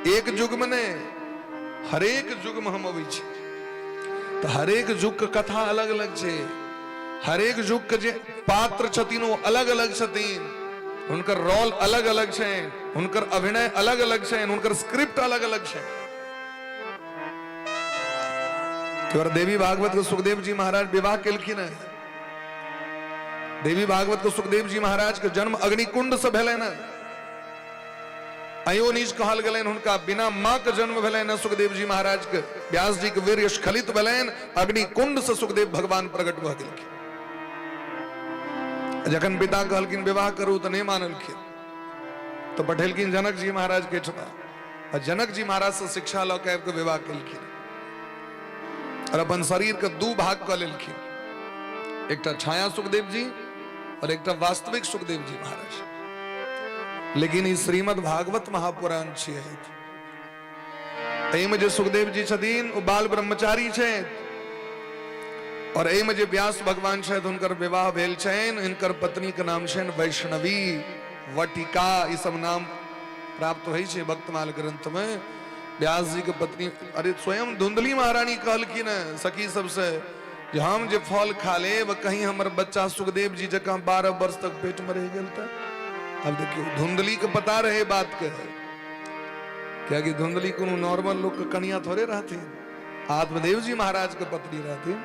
एक युग में ने, हरेक युग में हम अबै छी। तऽ हरेक युग के कथा अलग अलग छै, हरेक युग के जे पात्र छथिन ओ अलग अलग छथिन, हुनकर रोल अलग अलग छनि, हुनकर अभिनय अलग अलग छनि, हुनकर स्क्रिप्ट अलग अलग छनि। देवी भागवत के सुखदेव जी महाराज विवाह केलखिन है। देवी भागवत के सुखदेव जी महाराज के जन्म अग्निकुंड से भेलनि है। अयोनिज कहल गेलनि हुनका, बिना माँ के जन्म भेलनि सुखदेव जी महाराज के। व्यास जी के वीर्य स्खलित भेलनि, अग्निकुंड से सुखदेव भगवान प्रकट भऽ गेलखिन। जखन पिता कहलखिन विवाह करू तऽ नहि मानलखिन, तऽ पठेलखिन जनक जी महाराज के ठमा, आ जनक जी महाराज से शिक्षा लऽ के आबि कऽ विवाह केलखिन और अपन शरीर के दू भाग कऽ लेलखिन, एकटा छाया सुखदेव जी और एकटा वास्तविक सुखदेव जी महाराज। लेकिन ई श्रीमद् भागवत महापुराण छियै, एहिमे जे सुखदेव जी छथिन ओ बाल ब्रह्मचारी छथि और एहिमे जे व्यास भगवान छथि हुनकर विवाह भेल छनि, हिनकर पत्नी के नाम छनि वैष्णवी, वटिका, ई सब नाम प्राप्त होइ छै भक्तमाल ग्रंथ में। व्यास जी के पत्नी, अरे स्वयं धुंधली महारानी कहलखिन सखी सबसे जे हम जे फल खा लेब कहीं हमर बच्चा सुखदेव जी जकाँ 12 वर्ष तक पेट में रहि गेल तऽ। आब देखियौ धुंधली के पता रहे बात के, कियाकि धुंधली कोनो नॉर्मल लोक के कनिया थोड़े रहथिन, आत्मदेव जी महाराज के पत्नी रहथिन।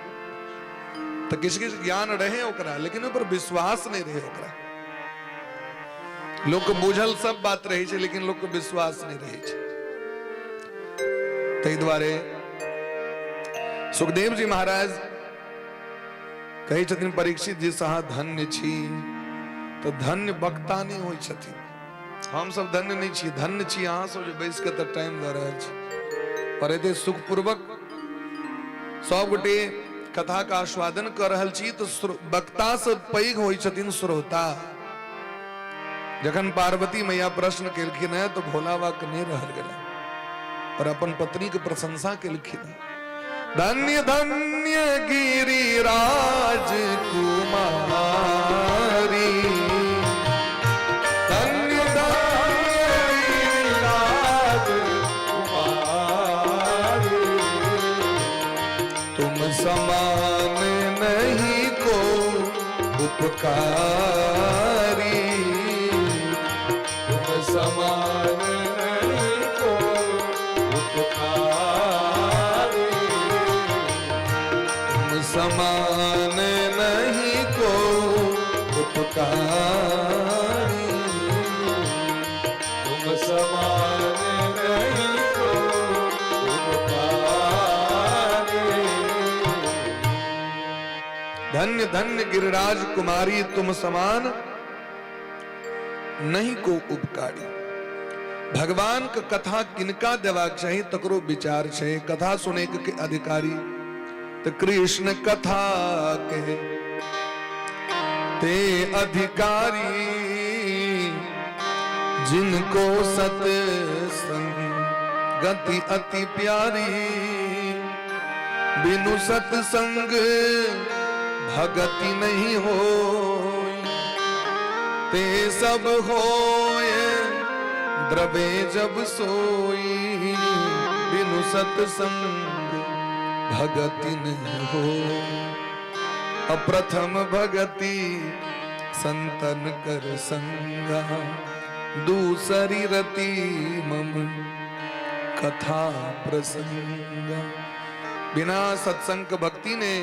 तऽ किछु किछु ज्ञान रहै ओकरा, लेकिन ओहि पर विश्वास नहि रहै ओकरा। लोक बुझल सब बात रहै छै, लेकिन लोक के विश्वास नहि रहै छै। ताहि दुआरे सुखदेव जी महाराज कहै छथिन परीक्षित जी से अहाँ धन्य छी। तऽ धन्य वक्ता नहि होइ छथिन, हम सब धन्य नहि छी, धन्य छी अहाँ सब जे बैस के तऽ टाइम दऽ रहल छी और एते सुखपूर्वक सब गोटे कथा के आस्वादन कऽ रहल छी। तऽ वक्ता से पैघ होइ छथिन श्रोता। जखन पार्वती मैया प्रश्न केलखिन है तऽ भोला बाबा के नहि रहल गेलै और अपन पत्नी के प्रशंसा केलखिन है। धन्य धन्य गिरिराज कुमारी, धन्य धन्य गिरिराज कुमारी, तुम समान नहीं को उपकारी, तुम समान नहीं को उपकारी, तुम समान नहीं को उपकारी, तुम समान नहीं को उपकारी। धन्य धन्य गिरिराज कुमारी, तुम समान नहीं को उपकारी। भगवान के कथा किनका देबाक चाही तकरो विचार छै। कथा सुने के अधिकारी तो कृष्ण कथा के ते अधिकारी, जिनको सत्संग गति अति प्यारी, बिनु सत्संग भगति नहीं हो, ते सब होए द्रवे जब सोई, बिनु सत्संग भगति नहीं हो। अप्रथम भगति संतन कर संगा, दूसरी रति मम कथा प्रसंगा। बिना सत्संग के भक्ति ने,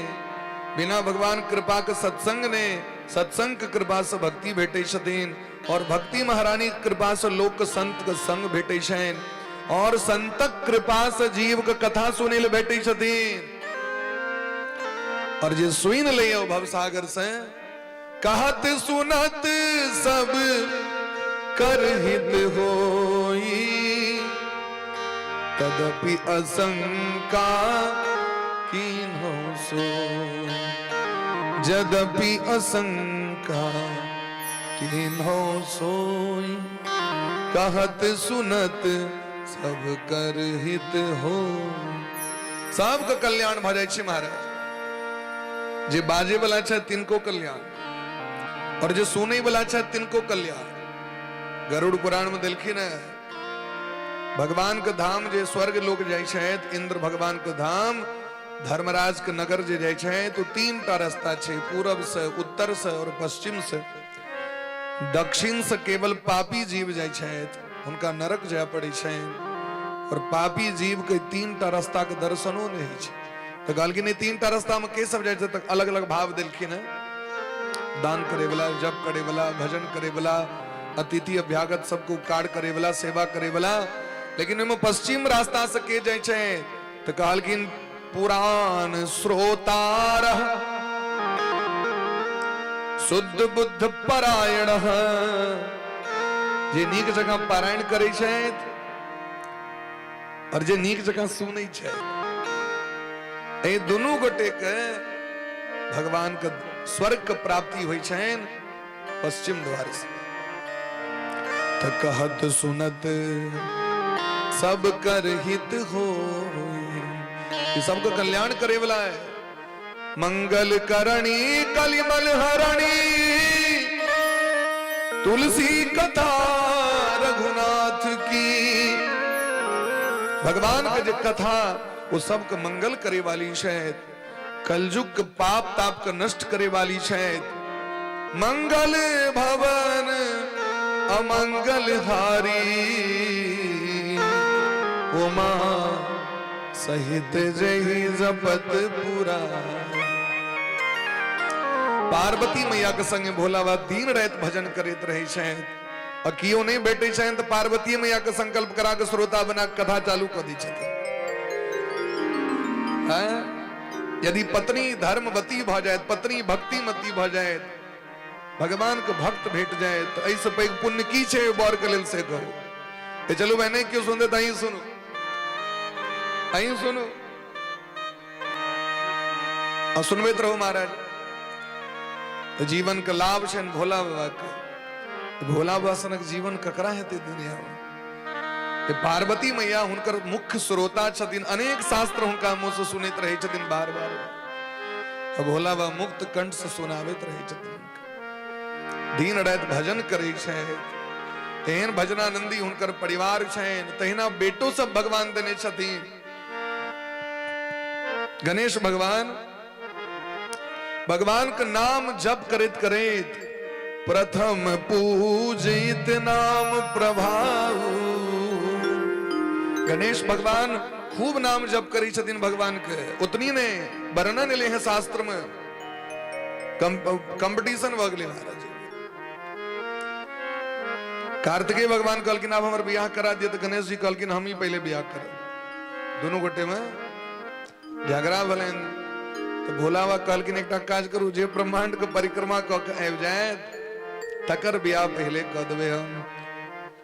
बिना भगवान कृपा के सत्संग ने, सत्संग के कृपा से भक्ति भेटै छथिन और भक्ति महारानी के कृपा से लोक संत के संग भेटै छनि और संतक कृपा से जीव के कथा सुनै ले भेटै छथिन। और जे सुनि लैया भवसागर से, कहत सुनत सब कर हित होई, तदपि असंका कीन्हो सो, जदपि असंका कीन्हो सोई, कहत सुनत सब कर हित हो। सबके कल्याण भऽ जाइ छै महाराज। जे बाजे वाला छै तिनको कल्याण और जे सुनै वाला छै तिनको कल्याण। गरुड़ पुराण में देलखिन है भगवान के धाम जे स्वर्ग लोक जाइ छथि, इंद्र भगवान के धाम धर्मराज के नगर जे जाइ छथि, तो तीन टा रास्ता छै, पूरब से, उत्तर से और पश्चिम से। दक्षिण से केवल पापी जीव जाइ छथि, हुनका नरक जाय पड़ै छनि और पापी जीव के तीन टा रास्ता के दर्शनो नहि होइ छै। तऽ कहलखिन ई तीन टा रास्ता में के सब जाइ छै, तऽ अलग अलग भाव देलखिन है। दान करे वाला, जप करे वाला, भजन करे वाला, अतिथि अभ्यागत सबके उपकार करे वाला, सेवा करे वाला। लेकिन ओहिमे पश्चिम रास्ता से के जाइ छै, तऽ कहलखिन पुराण श्रोतार शुद्ध बुद्ध परायण, जे नीक जकाँ पारायण करै छथि और जे नीक जकाँ सुनै छथि, एहि दुनू गोटे के भगवान के स्वर्ग के प्राप्ति होइ छनि पश्चिम द्वार से। तऽ कहत सुनत सब कर हित हो, सबके कल्याण करे वाला है। मंगल करणी कलिमल हरणी, तुलसी कथा रघुनाथ की। भगवान के जे कथा वो सबके मंगल करे वाली छथि, कलयुग के पाप ताप के नष्ट करे वाली छथि। मंगल भवन अमंगल हारी, उमा सहित जही जपत पुरा। पार्वती मैया के संगे भोला बाबा दिन राति भजन करैत रहै छथि आ केओ नहि भेटै छनि तऽ पार्वती मैया के संकल्प करा के श्रोता बना के कथा चालू कऽ दै छथिन। हैं? यदि पत्नी धर्मवती भऽ जायत, पत्नी भक्तिमती भऽ जायत, भगवान के भक्त भेट जाए तो एहिसँ पैघ पुण्य की छै बर के लेल से कहू। ए चलू भाई, नहीं क्यों सुनते तो अहीं सुनू, अहीं सुनू आ सुनबैत रहू महाराज। तो जीवन के लाभ छनि भोला बाबा के। भोला बाबा सनक जीवन ककरा हेतै दुनिया में? ते पार्वती मैया हुनकर मुख्य श्रोता छथिन, अनेक शास्त्र हुनका मुंह से सुनैत रहै छथिन बार बार। भोला बाबा मुक्त कंठ से सुनाबैत रहै छथिन, दिन राति भजन करै छथि। तेहन भजनानंदी हुनकर परिवार छनि, तहिना बेटो सब भगवान देने छथिन। गणेश भगवान भगवान के नाम जप करैत करैत प्रथम पूजित नाम प्रभाव, गणेश भगवान खूब नाम जप करै छथिन भगवान के। उतनी ने वर्णन एलै है शास्त्र में, कंपटीशन भऽ गेलै महाराज। कार्तिकेय भगवान कहलखिन आब हमर बियाह करा दिअ, तऽ गणेश जी कहलखिन हम ही पहिले बियाह करब। दुनू गोटे में झगड़ा भेलनि, तऽ भोला बाबा कहलखिन एकटा काज करू, जे ब्रह्मांड के परिक्रमा कऽ के आबि जायत तकर बियाह पहिले कऽ देबै हम।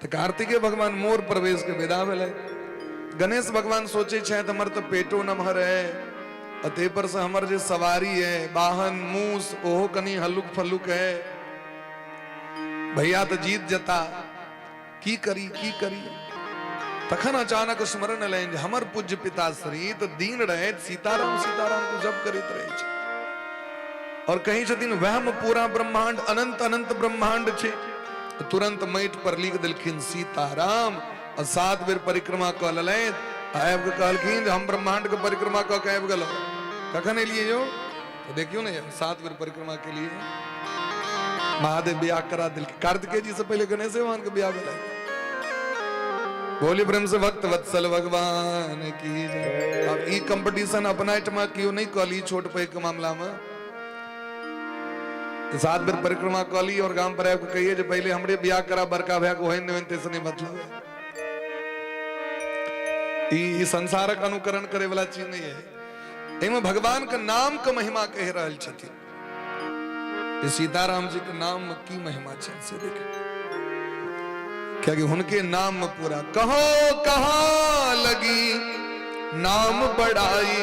तऽ कार्तिकेय भगवान मोर प्रवेश के विदा भेलै। गणेश भगवान सोचे छथि हमर तऽ पेटो नमहर है, आ ताहि पर से हमर जे सवारी है वाहन मूस ओहो कनि हल्लुक फल्लुक है, भैया तऽ जीत जता, की करी की करी। तखन अचानक स्मरण एलनि जे हमर पूज्य पिताश्री तऽ दिन राति सीताराम सीताराम के जप करैत रहै छै और कहै छथिन वहम पूरा ब्रह्मांड अनंत अनंत ब्रह्मांड छै। तुरंत माटि पर लिख देलखिन सीताराम आ 7 बेर परिक्रमा कऽ लेलथि। आबि कऽ कहलखिन जे हम ब्रह्मांड के परिक्रमा कऽ के आबि गेलहुँ। कखन एलियै यौ? तऽ देखियौ ने 7 बेर परिक्रमा के लिए महादेव बियाह करा देलखिन। कार्तिकेय जी से पहले गणेश भगवान के बियाह भेलै। बोली प्रेम से भक्त वत्सल भगवान की जय। अब ई कंपटीशन अपना एहिठमा केओ नहीं कहली छोट पैघ के मामला में। 7 बेर परिक्रमा कहली और गाम पर आबि के कहिए जे पहले हमरे बियाह करा, बड़का भैया के ओहन नहीं तेसे नहीं मतलब है। ई संसारक अनुकरण करे वाला चीज नहीं है। एहिमे भगवान के नाम के महिमा कहि रहल छथिन। सीताराम जी के नाम में की महिमा छै से देख, कियाकि हुनके नाम में पूरा कहो कहाँ लगी नाम बड़ाई,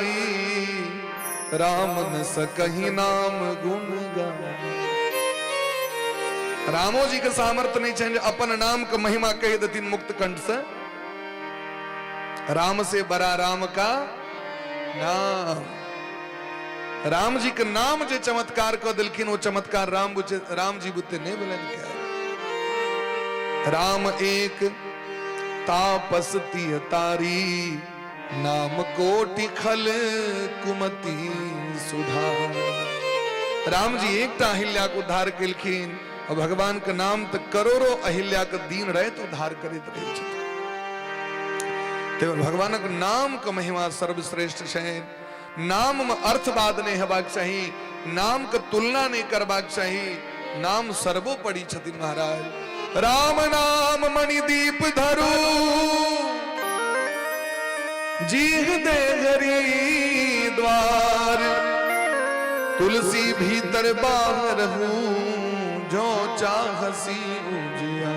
राम न सकही नाम गुण गाई। रामो जी के सामर्थ्य नहीं छै जे अपन नाम के महिमा कहि देथिन मुक्त कंठ से। राम से बड़ा राम का नाम, राम जी के नाम जे चमत्कार कऽ देलखिन ओ चमत्कार राम बुझे, राम जी बुते नहीं भेलनि। राम एक तापस तिय तारी, नाम कोटि खल कुमति सुधार। राम जी एकटा अहिल्या के उद्धार केलखिन और भगवान के नाम तऽ करोड़ों अहिल्या के दिन राति उद्धार करैत रहै छथिन। भगवानक नाम के महिमा सर्वश्रेष्ठ छै। नाम में अर्थवाद नहीं हेबाक चाही, नाम के तुलना नहीं करबाक चाही, नाम सर्वोपरि छथिन महाराज। राम नाम मणिदीप धरू, जीह दे हरि द्वार, तुलसी भीतर बाहर हूँ, जो चाहसी उजिया।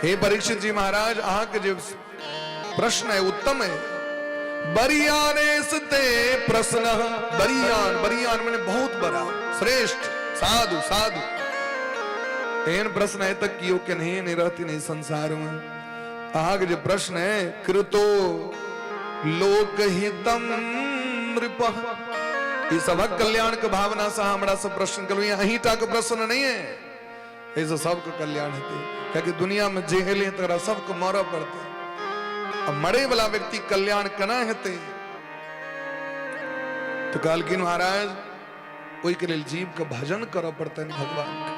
हे परीक्षित जी महाराज, अहाँ के जे प्रश्न है उत्तम है। बरियाने ते प्रश्न, बरियान, बरियान मैंने बहुत बड़ा श्रेष्ठ साधु साधु। एहन प्रश्न है तक कियो के नहीं नहीं रहती नहीं संसार में। अहाँ के जे प्रश्न है कृतो लोकहितम नृप, ई सबक कल्याण के भावना से हमरा सब प्रश्न कलू। अहीं टा के प्रश्न नहीं है, एहिसँ सबके कल्याण हेतै। कियाकि दुनिया में जे एलै तकरा सबके मरऽ पड़तै, आ मरे वाला व्यक्ति कल्याण केना हेतै? तऽ कहलखिन महाराज ओहिके लेल जीव के भजन करऽ पड़तनि, भगवान के,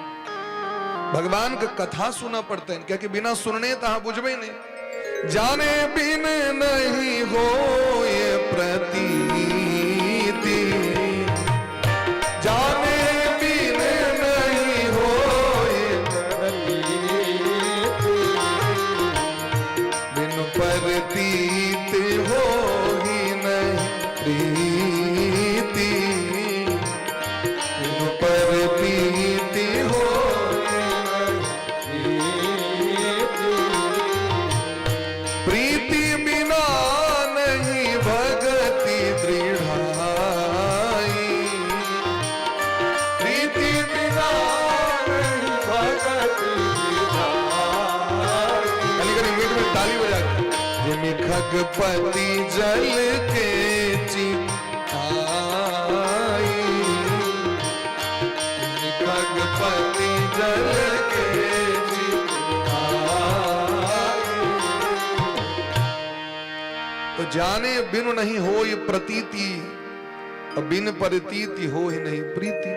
भगवान के कथा सुनऽ पड़तनि। कियाकि बिना सुनने तऽ अहाँ बुझबै नहि। जाने बिन नहीं हो ये प्रतीति, प्रीति, बिनु परतीति हो प्रीति बिना नहीं भगति दृढ़ाई, प्रीति बिना नहीं भगति दृढ़ाई। कनी कनी मिनट में ताली बजा के। जिमि खगपति जल के चिताई, जिमि खगपति जल के चिताई। तो जाने बिनु नहीं होई प्रतीति, और बिन प्रतीति हो ही नहीं प्रीति।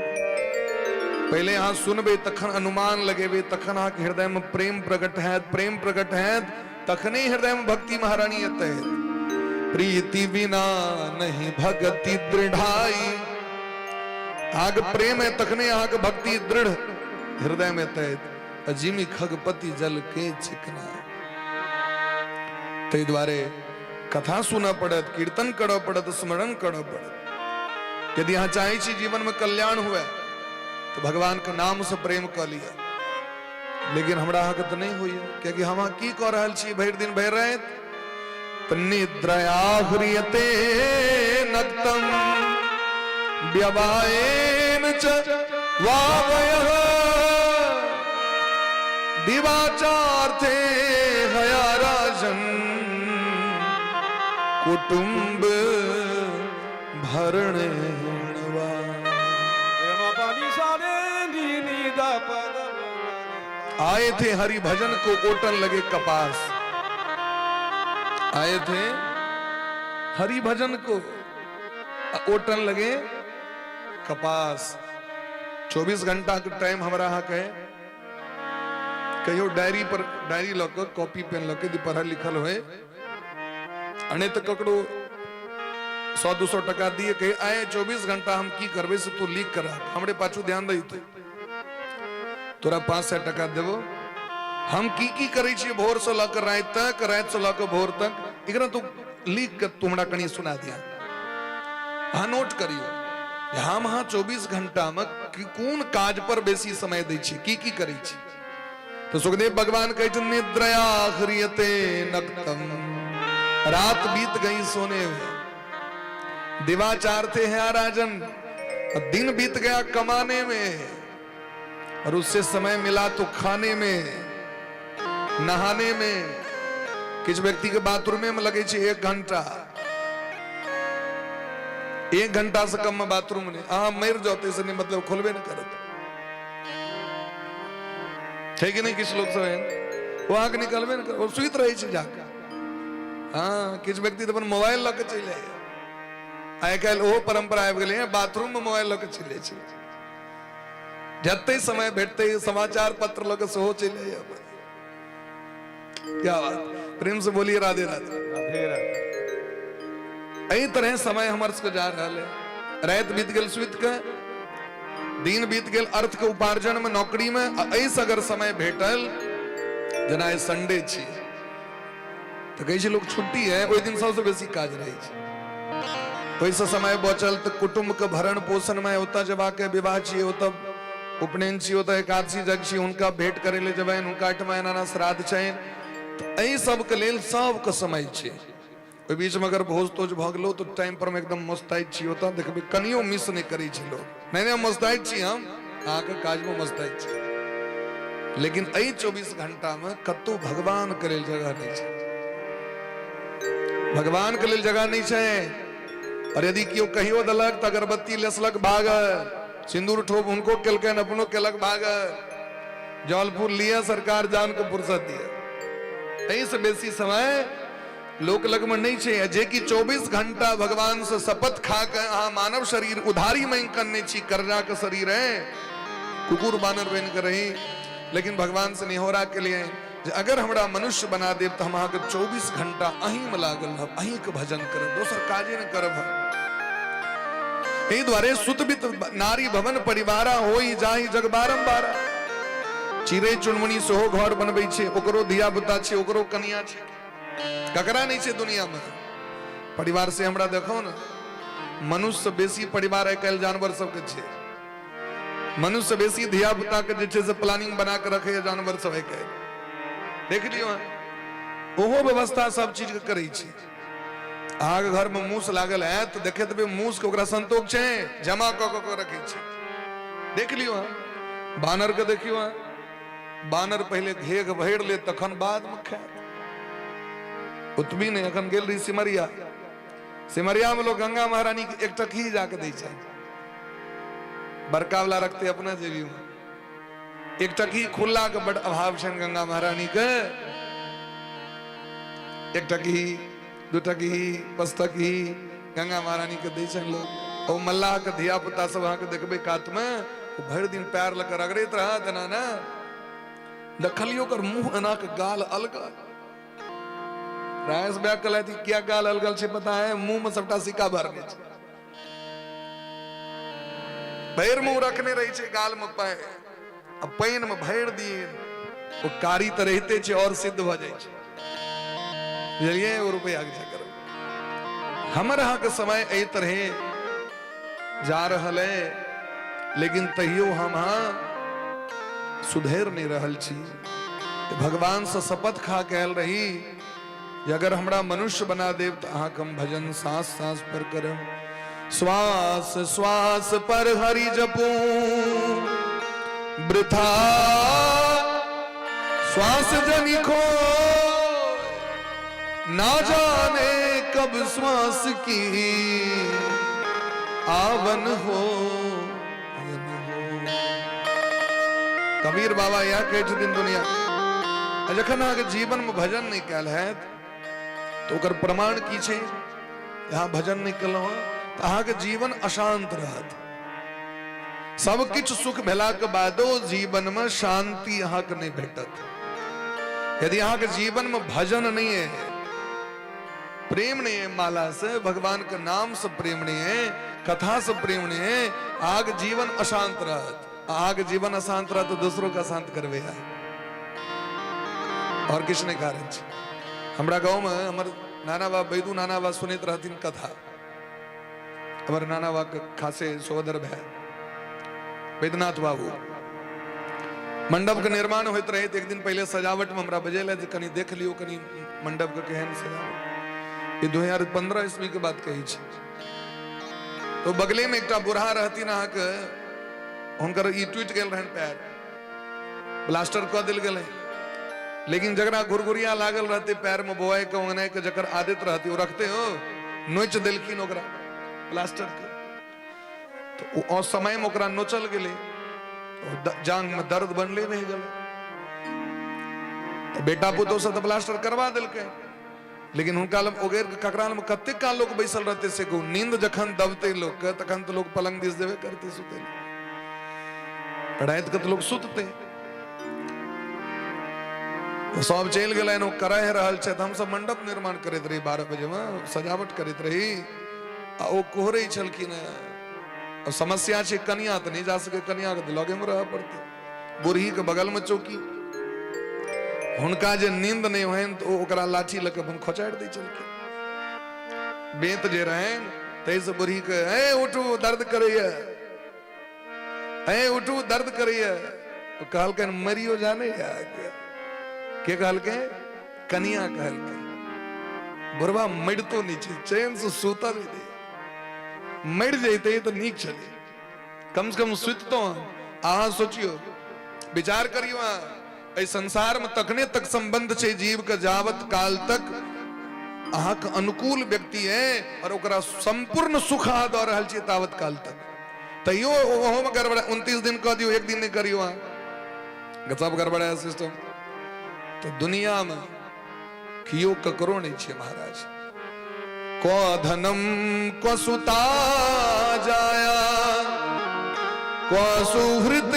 पहले अहाँ सुनबे तखन अनुमान लगेबे, तखन अहाँके हृदय में प्रेम प्रकट हैत, प्रेम प्रकट हैत तखने हृदय में भक्ति महारानी एतै। प्रीति बिना नहीं भक्ति दृढ़ाई, अहाँके प्रेम है तखने अहाँके भक्ति दृढ़ हृदय में एतै। अजिमी खगपति जल के चिकना। ताहि दुआरे कथा सुनऽ पड़त, कीर्तन करऽ पड़त, स्मरण करऽ पड़त। यदि अहाँ चाहै छी जीवन में कल्याण हुए तो भगवान के नाम से प्रेम कऽ लिअ। लेकिन हमरा अहाँके तऽ नहि होइए, कियाकि हम अहाँ की कऽ रहल छी भरि दिन भरि राति? तऽ निद्रया ह्रियते नक्तम व्यवायेन च वावयः दिवाचार्थे हया राजन कुटुंब भरणेणवा। आए थे हरि भजन को ओटन लगे कपास, आए थे हरि भजन को ओटन लगे कपास। 24 घंटा के टाइम हमरा अहाँ के कहियो डायरी पर डायरी लऽ कऽ कॉपी पेन लऽ के यदि पढ़ल लिखल होय, आ नहि तऽ ककरो 100-200 टका दिए, कहे आए 24 घंटा हम की करबै से तू लिख कर राख, हमरे पाछू ध्यान दही, तू तोरा 500 टका देबो, हम की की करै छियै भोर से लऽ कऽ राति तक, राति से लऽ कऽ भोर तक, एकरा तू लिख के तू हमरा कनि सुना दिया। अहाँ नोट करियो जे हम अहाँ 24 घंटा में कोन काज पर बेसी समय दै छी, की की करै छी। तो सुखदेव भगवान कहै छथिन निद्रया ह्रियते नक्तम, रात बीत गई सोने में, दिवाचार थे हैं राजन, दिन बीत गया कमाने में, और उससे समय मिला तो खाने में, नहाने में। किछु व्यक्ति के बाथरूमे में लगे छै 1 घंटा, 1 घंटा से कम में बाथरूम नहीं, अहाँ मरि जाओ से नहीं मतलब खोलबे नहीं करत छै कि नहीं। किछु लोग सब एहन वो अहाँके निकलबे नहीं करत, ओ सुति रहै छै जाके। हाँ, किछु व्यक्ति तऽ अपन मोबाइल लऽ के चलि जाइए, आइ काल्हि ओहो परंपरा आबि गेलै हँ, बाथरूम में मोबाइल लऽ के चलि जाइ छै, जते समय भेटतै समाचार पत्र लऽ के सेहो चलि जाइए अपन। क्या बात, प्रेम से बोलिए राधे राधे। राधे राधे। एहि तरह समय हमर सबके जा रहल है। राति बीत गेल सुति के, दिन बीत गेल अर्थ के उपार्जन में, नौकरी में, आ एहिसँ अगर समय भेटल, जेना आइ संडे छी तऽ कहै छै लोक छुट्टी है, ओहि दिन सबसँ बेसी काज रहै छै, ओहिसँ समय बचल तऽ कुटुम्ब के भरण पोषण में ओतऽ जेबाक विवाह छी, ओतऽ उपनयन छी, ओतऽ एकादशी जग छी, हुनका भेंट करै लए जेबनि, हुनका एहिठमा एना एना श्राद्ध छनि, तऽ एहि सबके लेल सबके समय छै। ओहि बीचमे अगर भोज तोज भऽ गेलो तऽ टाइम पर मे एकदम मुस्तैद छी, ओतऽ देखबै कनियो मिस नहि करै छै लोक, नहि नहि मुस्तैद छी हम, अहाँके काजमे मुस्तैद छी। लेकिन एहि 24 घंटामे कतौ भगवानके लेल जगह नहि छै, भगवानके लेल जगह नहि छै। और यदि केओ कहियो देलक तऽ अगरबत्ती लेसलक भागल, सिन्दूर ठोप हुनको केलकनि अपनो केलक भागल, जल फूल लिअ सरकार जान के फुर्सत दिअ। एहिसँ बेसी समय लोक लगमे नहि छै, जे कि 24 घंटा भगवान से शपथ खा के अहाँ मानव शरीर उधारी मांगि कऽ अनने छी, कर्जा के शरीर है, कुकुर बानर बनि कऽ रही, लेकिन भगवान से निहोरा के लिए जे अगर हमरा मनुष्य बना देब तऽ हम अहाँके 24 घंटा अहींमे लागल रहब, अहींके भजन करब, दोसर काजे नहि करब हम। एहि दुआरे सुतबित नारी भवन परिवारा होई जाहि जग बारम्बार। चिड़ै चुनमुनी सेहो घर बनबै छै, ओकरो धिया पुता छै, ओकरो कनिया छै, ककरा नहि छै दुनिया में परिवार से। हमरा देखो ने, मनुष्य से बेसी परिवार आइ काल्हि जानवर सबके छै। मनुष्य से बेसी धिया पुता के जे छै से प्लानिंग बना के रखैया जानवर सब आइ काल्हि। देख लियौ अहाँ, ओहो व्यवस्था सब चीज के करै छै। अहाँके घर में मूस लागल है तऽ देखैत हेबै मूस के ओकरा संतोष छै, जमा कऽ कऽ के रखै छै। देख लियौ अहाँ, बानर के देखियौ अहाँ, बानर पहिले घेघ भरि ले तखन बाद में खायत। ओतबी नहि, एखन गेल रही सिमरिया, सिमरिया में लोग गंगा महारानी के एक टकही जाके दै छै, बड़का वाला रखते अपना जेबी में। एक टकही खुल्ला के बड़ अभाव छनि गंगा महारानी के। एक टकही, दू टकही, पाँच टकही गंगा महारानी के दै छनि लोग। ओ मल्लाह के धिया पुता सब अहाँके देखबै कात में, ओ भरि दिन पैर लऽ कऽ रगड़ैत रहत एना ने। देखलियै ओकर मुँह एना के गाल अलगल। रायस बैग कहलथि किया गाल अलगल छै पता है? मुँह में सबटा सिक्का भरने छै, भरि मुँह रखने रहै छै गाल में पानि, आ पानि में भरि दिन ओ कारी तऽ रहिते छै और सिद्ध भऽ जाइ छै। बुझलियै? ओ रुपैआ के चक्कर। हमर अहाँके समय एहि तरहे जा रहल है, लेकिन तैयो हम अहाँ सुधरि नहि रहल छी। भगवान से शपथ खा के आयल रही जे अगर हमरा मनुष्य बना देब तऽ अहाँके हम भजन सांस सांस पर करब। श्वास श्वास पर हरि जपू, वृथा श्वास जनि खो, ना जाने कब श्वास की आवन हो अयन हो। कबीर बाबा इएह कहै छथिन दुनिया, आ जखन अहाँके जीवनमे भजन नहि कयल हैत तऽ ओकर प्रमाण की छै? अहाँ भजन नहि केलहुँ हँ तऽ अहाँके जीवन अशांत रहत। सब किछु सुख भेलाके बादो जीवनमे शांति अहाँके नहि भेटत। यदि अहाँके जीवनमे भजन नहि है, प्रेम नहीं है माला से, भगवान के नाम से प्रेम नहीं है, कथा से प्रेम नहीं है, अहाँके जीवन अशांत रहत। अहाँके जीवन अशांत रहत तो दूसरों के अशांत करबे है, और किछु नहि कारण छै। हमरा गाँव में हमर नाना बाबा बैदू नाना बाबा सुनैत रहथिन कथा। हमर नाना बाबा के खासे सोदर भाई बैद्यनाथ बाबू, मंडप के निर्माण होइत रहे एक दिन पहले सजावट में हमरा बजेले जे कनी देख लियो कनी मंडप के केहन सजावट। ई 2015 ईस्वी के बात कहै छी। तो बगले में एकटा बूढ़ा रहथिन अहाँके, हुनकर ई टूटि गेल रहनि पैर, प्लास्टर कऽ देल गेलै, लेकिन जकरा घुरघुरिया लागल रहते पैर में बोआई के ओंगनाई के जकर आदत रहती ओ रखते हो, नोच देलखिन ओकरा प्लास्टर के। तो ओ समय में ओकरा नोचल गेलै, जांग में दर्द बनले रहि गेलै। तो बेटा पुतोह से तो प्लास्टर करवा देलकै, लेकिन हुनका लग ओगेर के ककरा लग कतेक काल लोक बैसल रहते से कहू। नींद जखन दबते लोक के तखन तो लोक पलंग दिस देबे करते सुते, राति के तो लोक सुतते। सब चलि गेलनि, ओ कराहि रहल छथि। हमसब मंडप निर्माण करैत रही, 12 बजे में सजावट करैत रही, आ ओ कोहरै छलखिन हेँ। समस्या छै कनिया तऽ नहि जा सकै, कनिया के तऽ लगे में रहऽ पड़तै, बूढ़ी के बगल में चौकी। हुनका जे नींद नहि होइन तऽ ओ ओकरा लाठी लऽ कऽ अपन खोचारि दै छलखिन। बेंत जे रहनि ताहिसँ बूढ़ी के, ए उठू दर्द करैया, ए उठू दर्द करैया। ओ कहलकनि मरियो जाने के कहलकै? कनिया कहलकै। बुढ़वा मरितो नहि छै, चैन से सुतल नहि दै, मरि जैते तऽ नीक छलै, कम से कम सुततो। अहाँ सोचियो, विचार करियो, अहाँ एहि संसार में तखने तक संबंध छै जीव के जावत काल तक अहाँके अनुकूल व्यक्ति है और ओकरा संपूर्ण सुख अहाँ दऽ रहल छियै तावत काल तक। तैयो ओहोमे गड़बड़, 29 दिन कऽ दियौ, एक दिन नहि करियौ, अहाँ सब गड़बड़ है सिस्टम। तो दुनिया में कियो ककरो नहीं छे महाराज। को धनम को सुता जाया, को सुहृत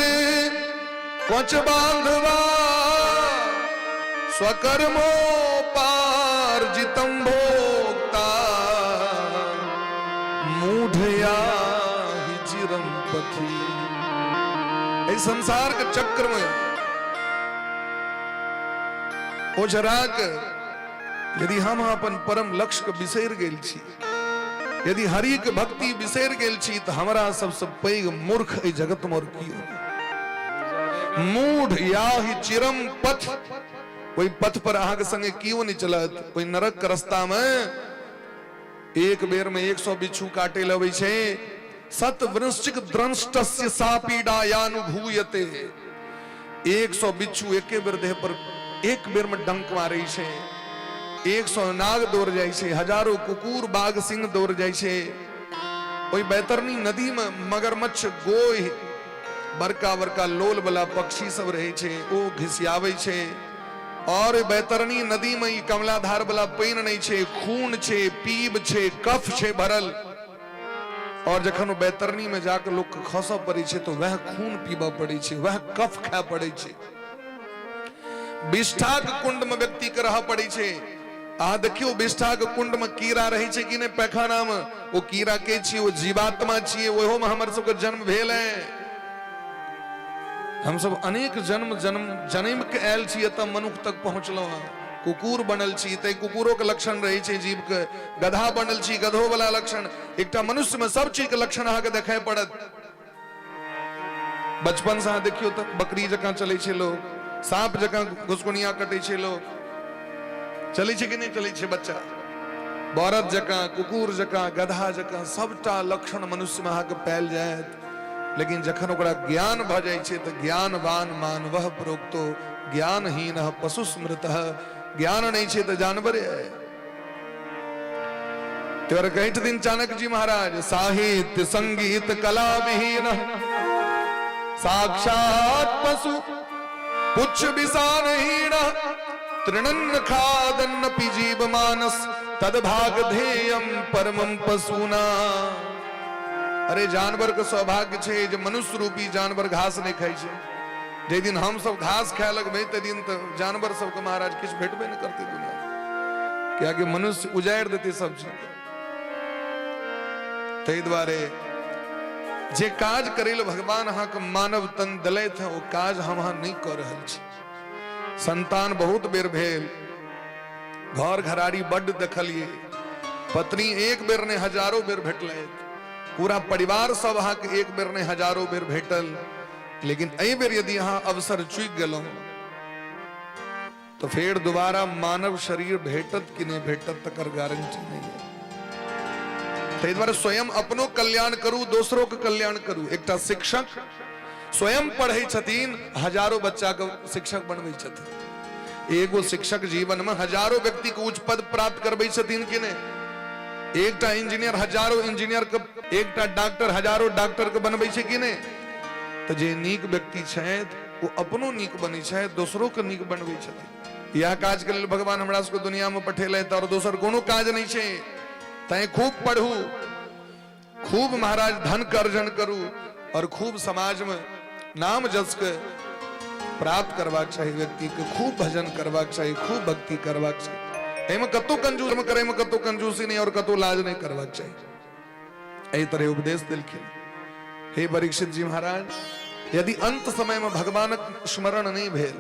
कोच बांधवा, स्वकर्मो पार्जितम भोक्ता, मूढ़या ही चिरम पथी। एहि संसार के चक्र में ओझरा के यदि हम अपन परम लक्ष्य के बिसरि गेल छी यदि हरि के भक्ति बिसरि गेल छी तऽ हमरा सबसँ पैघ मूर्ख एहि जगत में और की होगा। मूढ़ याहि चिरम पथ, ओहि पथ पर अहाँके संगे केओ नहि चलत। ओहि नरक के रास्ता में एक बेर में 100 बिच्छू काटे लबै छै। सत वृश्चिक द्रंष्टस्य सा पीड़ा यानुभूयते। 100 बिच्छू एके बेर देह पर एक बेर में डंक मारै छै। 100 नाग दौड़ जाइ छै, हजारों कुकुर बाघ सिंह दौड़ जाइ छै। ओहि बैतरणी नदी में मगरमच्छ गोहि बड़का बड़का लोल वाला पक्षी सब रहै छै, ओ घिसियाबै छै। और बैतरणी नदी में ई कमलाधार वाला पानि नहीं छै, खून छै, पीब छै, कफ छै भरल। और जखन ओ बैतरणी में जाके लोग के खसऽ पड़ै छै तो वह खून पीबऽ पड़ै छै, वह कफ खाय पड़ै छै। विष्ठाक कुंड में व्यक्ति के रहऽ पड़ै छै। अहाँ देखियौ विष्ठाक कुंड में कीड़ा रहै छै कि नहि पैखाना में? ओ कीड़ा के छी? ओ जीवात्मा छियै। ओहो में हमर सबके जन्म भेल है। हम सब अनेक जन्म जन्म जन्म के आयल छी, एतऽ मनुख तक पहुँचलहुँ हँ। कुकुर बनल छी तै कुकुरो के लक्षण रहै छै जीव के, गधा बनल छी गधो वाला लक्षण। एकटा मनुष्य में सब चीज के लक्षण अहाँके देखाइ पड़त। बचपन से अहाँ देखियौ तऽ बकरी जकाँ चलै छै लोग, साँप जकाँ घुसकुनिया कटै छै लोग, चलै छै कि नहि चलै छै बच्चा? बरद जकाँ, कुकुर जकाँ, गधा जकाँ सबटा लक्षण मनुष्य में अहाँके पायल जायत। लेकिन जखन ओकरा ज्ञान भऽ जाइ छै तऽ ज्ञानवान मानवः प्रोक्तो ज्ञानहीन पशु स्मृत। ज्ञान नहि छै तऽ जानवरे है। तोर कहैत दिन चाणक्य जी महाराज, साहित्य संगीत कला विहीन साक्षात पशु पुच्छ विषाणहीन तृणन्न खादन्न जीव मानस तदभाग ध्येयम परमम पशुना। अरे जानवर के सौभाग्य छै जे मनुष्य रूपी जानवर घास नहीं खाइ छै। जाहि दिन हम सब घास खाए लगबै ताहि दिन तऽ जानवर सबके महाराज किछु भेटबे नहि करतै दुनिया, कियाकि मनुष्य उजाड़ि देतै सब चीज। ताहि दुआरे जे काज करै लए भगवान अहाँके मानव तन देलथि हँ, ओ काज हम अहाँ नहि कऽ रहल छी। संतान बहुत बेर भेल, घर घराड़ी बड्ड देखलियै, पत्नी एक बेर नहि हजारों बेर भेटलथि, पूरा परिवार सब अहाँके एक बेर नहि हजारों बेर भेटल। लेकिन एहि बेर यदि अहाँ अवसर चूकि गेलहुँ तो फेर दोबारा मानव शरीर भेटत कि नहीं भेटत तकर गारंटी नहीं है। ताहि दुआरे स्वयं अपनो कल्याण करू, दोसरो के कल्याण करू। एकटा शिक्षक स्वयं पढ़ै छथिन, हजारों बच्चा के शिक्षक बनबै छथिन। एगो शिक्षक जीवन में हजारों व्यक्ति के उच्च पद प्राप्त करबै छथिन कि नहीं? एकटा इंजीनियर हजारों इंजीनियर के, एकटा डॉक्टर हजारों डॉक्टर के बनबै छै कि नहीं? तऽ जे नीक व्यक्ति छथि ओ अपनो नीक बनै छथि, दोसरो के नीक बनबै छथिन। इएह काज के लेल भगवान हमरा सबके दुनिया में पठेलथि, और दोसर कोनो काज नहीं छै। तैं खूब पढ़ू, खूब महाराज धन के अर्जन करू और खूब समाज में नाम जस के प्राप्त करबाक चाही। व्यक्ति के खूब भजन करबाक चाही, खूब भक्ति करबाक चाही। एहिमे कतौ कंजूस करे में कतौ कंजूसी नहीं और कतौ लाज नहीं करबाक चाही। एहि तरह उपदेश देलखिन। हे परीक्षित जी महाराज, यदि अंत समय में भगवानक स्मरण नहीं भेल,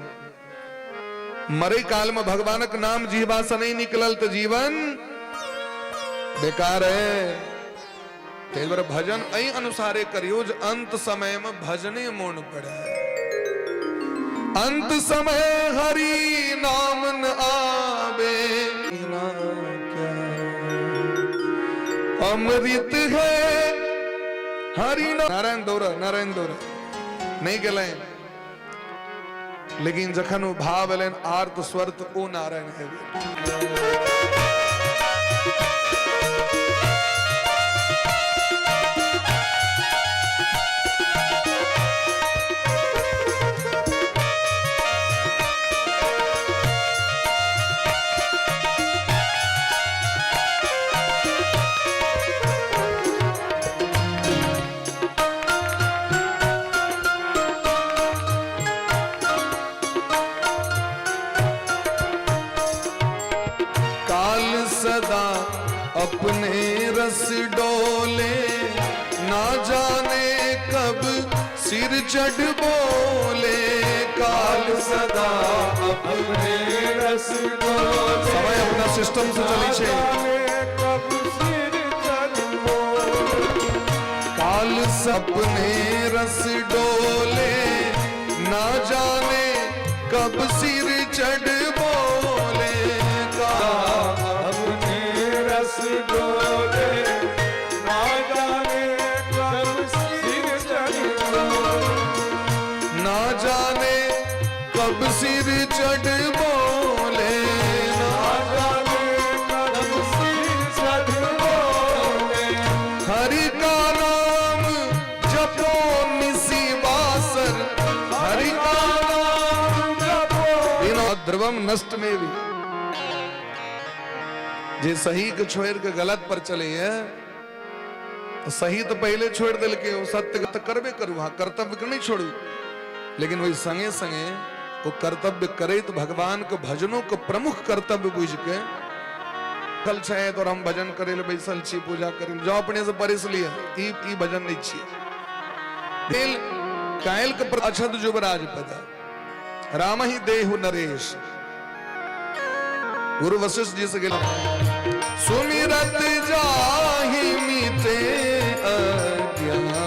मरे काल में भगवानक नाम जीवा से नहीं निकलल, तो जीवन बेकार है। ताहि दुआरे भजन एहि अनुसारे करियो जे अंत समय में भजने मोन पड़े। अंत समय हरि नाम न आवे ना क्या अमृत है हरि। नारायण दौड़, नारायण दौड़ नहीं गेलनि, लेकिन जखन ओ भाव एलनि आर्त स्वर्त, ओ नारायण आबि गेल। काल सदा अपने रस डोले, ना जाने कब सिर चढ़ बोले। काल सदा अपने रस डोले, समय अपना सिस्टम से चलै छै। जाने कब सिर चढ़ काल सपने रस डोले, ना जाने कब सिर चढ़ बोले। काल अपने रस डोले, ना जाने कब सिर चढ़ बोले। ना जाने कब सिर चढ़ बोले, ना जाने कब सिर चढ़ बोले। हरि का नाम जपो निसी बासर, हरि का नाम जपो। बिना ध्रुवम नष्ट में भी जे सही के छोड़ के गलत पर चले है, तो सही तो पहले छोड़ दिल के, सत्य तो करबे करू, हाँ कर्तव्य के नहीं छोड़ू, लेकिन वही संगे संगे वो कर्तव्य करे तो भगवान के भजनों को प्रमुख कर्तव्य बुझ के कल छै तो हम भजन करे ले बैसल छी, पूजा करे ले, जाओ अपने से परिस लिया, ई ई भजन नहीं छिए। दिल कायल के अछद जुबराज पद राम ही देहु नरेश। गुरु वशिष्ठ जी से गेल सुमिरत जाहि मिटे अज्ञाना,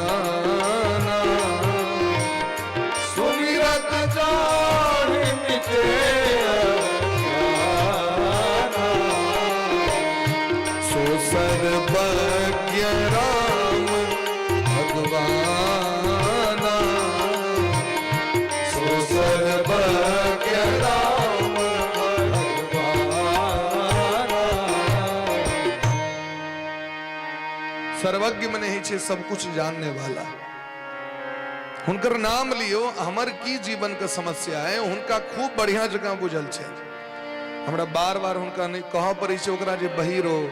सुमिरत जाहि मिटे अज्ञाना, सो सर्वज्ञ राम भगवाना, सो सर्वज्ञ राम भगवाना। सर्वज्ञ में नहीं छे सब कुछ जानने वाला। हुनकर नाम लियो, हमर की जीवन के समस्या है हुनका खूब बढ़िया जगह बुझल छे। हमरा बार बार हुनका नहीं कह पड़ै छै ओकरा जे बहिर हो,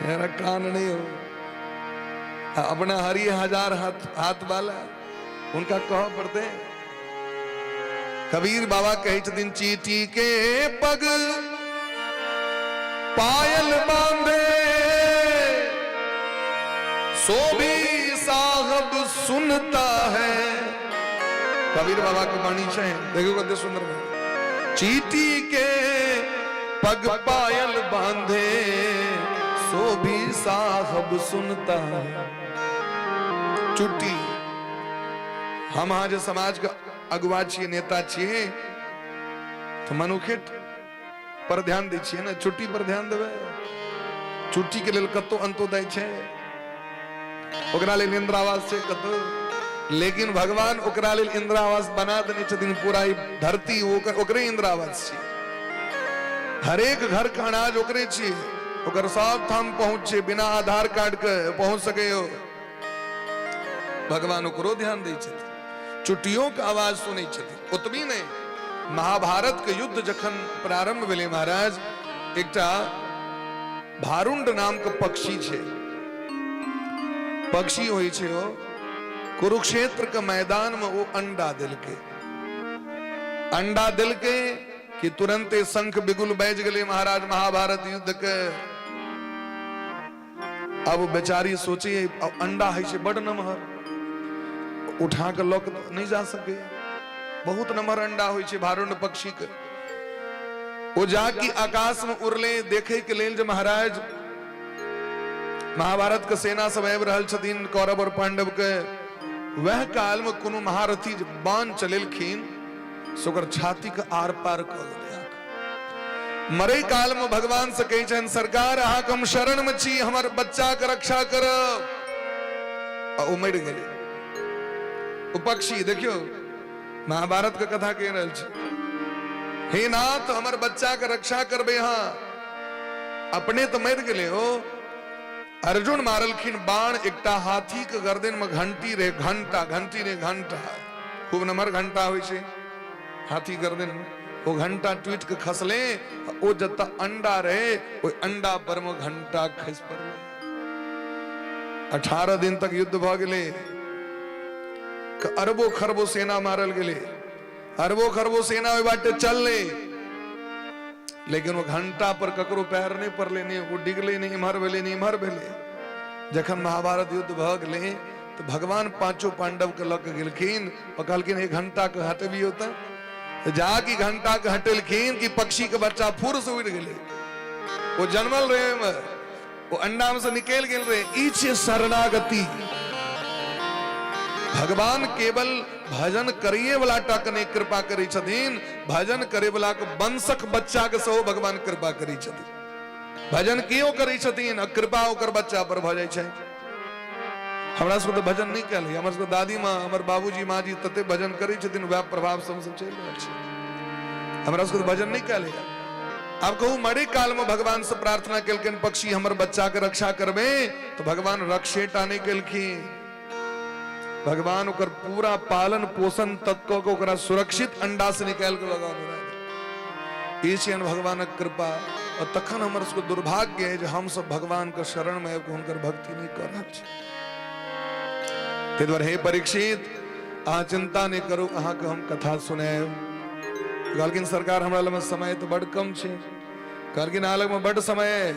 मेरा कान नहीं हो, अपना हरि हजार हाथ हाथ वाला हुनका कह पड़ते। कबीर बाबा कहै छथिन चीटी के पग पायल बांधे, सो भी साहब सुनता है। कबीर बाबा के वाणी छै, देखियो कते सुंदर बात। चीटी के पग पायल बांधे, सो भी साहब सुनता है। चुट्टी हम अहाँ जे समाज के अगुआ छियै, नेता छियै, तऽ मनुखे पर ध्यान दै छियै ने, चुट्टी पर ध्यान देबै? चुट्टी के लेल कतौ अंत्योदय छै? ओकरा लेल इंदिरा आवास छै कतौ? लेकिन भगवान ओकरा लेल इंदिरा आवास बना देने छथिन। पूरा ई धरती ओकरे इंदिरा आवास छै। हरेक घर के अनाज ओकरे छियै, ओकर सब ठाम पहुंच छै, बिना आधार कार्ड के पहुंच सकै हो। भगवान ओकरो ध्यान दै छथिन, चुट्टियों के आवाज सुनै छथिन। ओतबी नहि, महाभारत के युद्ध जखन प्रारंभ भेलै महाराज, एकटा भारुंड नाम के पक्षी छै, पक्षी होइ छै ओ, कुरुक्षेत्र के मैदान में ओ अंडा देलकै। अंडा देलकै कि तुरंते शंख बिगुल बाजि गेलै महाराज महाभारत युद्ध के। अब बेचारी सोचे अंडा होइ छै बड नमहर, उठा के लऽ के नहि जा सके, बहुत नमहर अंडा होइ छै भारुंड पक्षी के। ओ जाकि आकाश में उड़ले देखे के लेल जे महाराज महाभारत के सेना सब आबि रहल छथिन कौरव और पांडव के। वह काल में कोनो महारथी जे बाण चलेलखिन से ओकर छाती के आर पार कऽ गेलै। मरे काल में भगवान से कहै छनि सरकार अहाँके हम शरण में छी, हमर बच्चा के रक्षा करब। आ ओ मरि गेलै ओ पक्षी। देखियौ महाभारत के कथा कहि रहल छी। हे नाथ हमर बच्चा के रक्षा करबै अहाँ। अपने तऽ मरि गेलै हो। अर्जुन मारलखिन बाण एकटा हाथी के गर्दन में घंटी रहे, घंटा घंटी रहे, घंटा खूब नमहर घंटा होइ छै हाथी गर्दन में, ओ घंटा टूट के खसले, ओ जतऽ अंडा रहे ओहि अंडा पर में घंटा खसि पड़लै। 18 दिन तक युद्ध भऽ गेलै, अरबो खरबो सेना मारल गेलै, अरबो खरबो सेना ओहि बाटे चललै, लेकिन ओ घंटा पर ककरो पैर नहि पड़लै, नहि ओ डिगलै, नहि इम्हर भेलै, नहि इम्हर भेलै। जखन महाभारत युद्ध भऽ गेलै तऽ भगवान पांचों पांडव के लऽ के गेलखिन और कहलखिन एक घंटा के हटबियौ तऽ जा कि घंटा के हटेलखिन कि पक्षी के बच्चा फुर से उड़ि गेलै। ओ जन्मल रहे ओहिमे, ओ अंडा में से निकलि गेल रहे। ई छियै शरणागति। भगवान केवल भजन करिए वाला टा के नहि कृपा करै छथिन, भजन करे वाला के वंशक बच्चा के सेहो भगवान कृपा करै छथिन। भजन केओ करै छथिन आ कृपा ओकर बच्चा पर भऽ जाइ छै। हमरा सबके तऽ भजन नहि कयल होइए। हमर सबके दादी माँ, हमर बाबूजी, माँ जी तते भजन करै छथिन, वएह प्रभाव से हमसब चलि रहल छी। हमरा सबके तऽ भजन नहि कयल होइए। आब कहू, मरे काल में भगवान से प्रार्थना केलखिन पक्षी हमर बच्चा के रक्षा करबे, तो भगवान रक्षे टा नहि केलखिन, भगवान ओकर पूरा पालन पोषण तक कऽ के ओकरा सुरक्षित अंडा से निकालि के लगा ई छियनि भगवानक कृपा। और तखन हमर सबके दुर्भाग्य है जे हमसब भगवान के शरण में आबि कऽ हुनकर भक्ति नहि कऽ रहल छी। ताहि दुआरे हे परीक्षित, अहाँ चिंता नहि करू, अहाँके हम कथा सुनायब। कहलखिन सरकार हमरा लगमे समय तऽ बड कम छै। कहलखिन अहाँ लगमे बड समय है,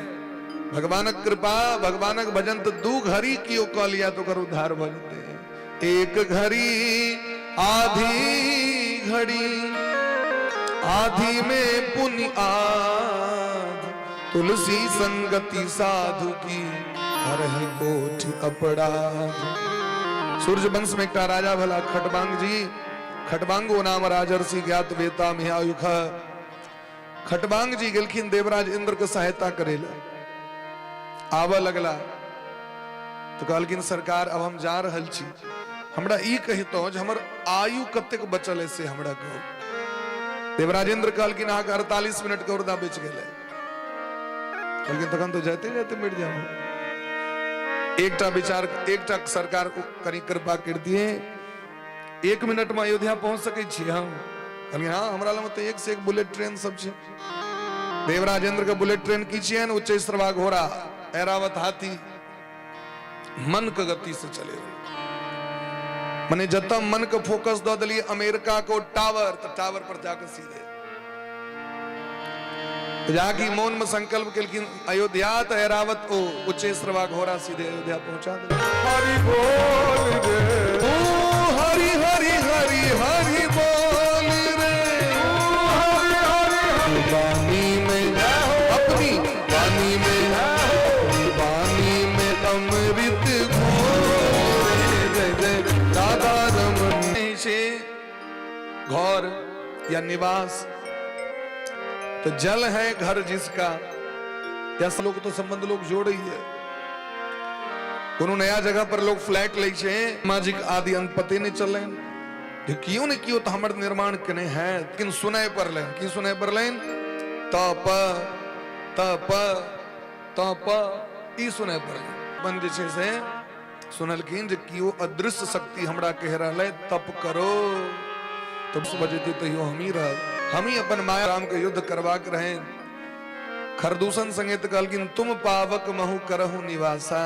भगवानक कृपा भगवानक भजन तऽ 2 घड़ी केओ कऽ लिया तऽ ओकर उद्धार भऽ जेतै। 1 घड़ी आधी घड़ी आधी में पुण्य आध, तुलसी संगति साधु की हरहि कोटि अपराध। सूर्य वंश में एकटा राजा भला खटबांग जी। खटबांगो नाम राजर्षि ज्ञात वेता मिहायुख। खटबांग जी गेलखिन देवराज इंद्र के सहायता करे ला, आबऽ लगला तो कहलखिन सरकार अब हम जा रहल छी, हमरा ई कहितहुँ जे हमर आयु कतेक बचल है से हमरा कहू। देवराजेंद्र कहलखिन अहाँके 48 मिनट के औरदा बचि गेलै। कहलखिन तखन तो जाते जाते मरि जाब। एकटा विचार, एकटा सरकार कनि कृपा कर दिए, 1 मिनट में अयोध्या पहुंच सकै छी हम? कहलखिन हाँ, हमरा लग तऽ एक से एक बुलेट ट्रेन सब छै। देवराजेंद्र के बुलेट ट्रेन की छियनि? उच्चैश्रवा घोड़ा, ऐरावत हाथी, मन के गति से चले। मने जतऽ मन के फोकस दऽ देलियै अमेरिका को टावर, तऽ टावर पर जाके सीधे जाकि मोन में संकल्प केलखिन अयोध्या, तऽ ऐरावत ओ उच्चैश्रवा घोड़ा सीधे अयोध्या पहुंचा देलखिन। हरि बोल रे। ओ हरि हरि हरि हरि बोल रे। हरि हरि हरि। वाणी में अपनी वाणी में अपनी वाणी में अमृत घोल रे। जय जय राधा रमन से घर या निवास तो जल है घर जिसका, या लोग तो संबंध लोग जोड़े ही है। कोनो नया जगह पर लोग फ्लैट लै छै, सामाजिक आदि अंत पते नहीं चलनि जे कियो ने कियो तो हमर निर्माण केने है, लेकिन सुनाय पड़लनि। की सुनाय पड़लनि? त प त प त प ई सुनाय पड़लनि। अपन जे छै से सुनलखिन जे कियो अदृश्य शक्ति हमरा कहि रहल है तप करो, तो बजेती तैयो हम ही रहब, हम ही अपन माया राम के युद्ध करबाक रहे। खरदूषण संगे तऽ कहलखिन तुम पावक महु करहु निवासा,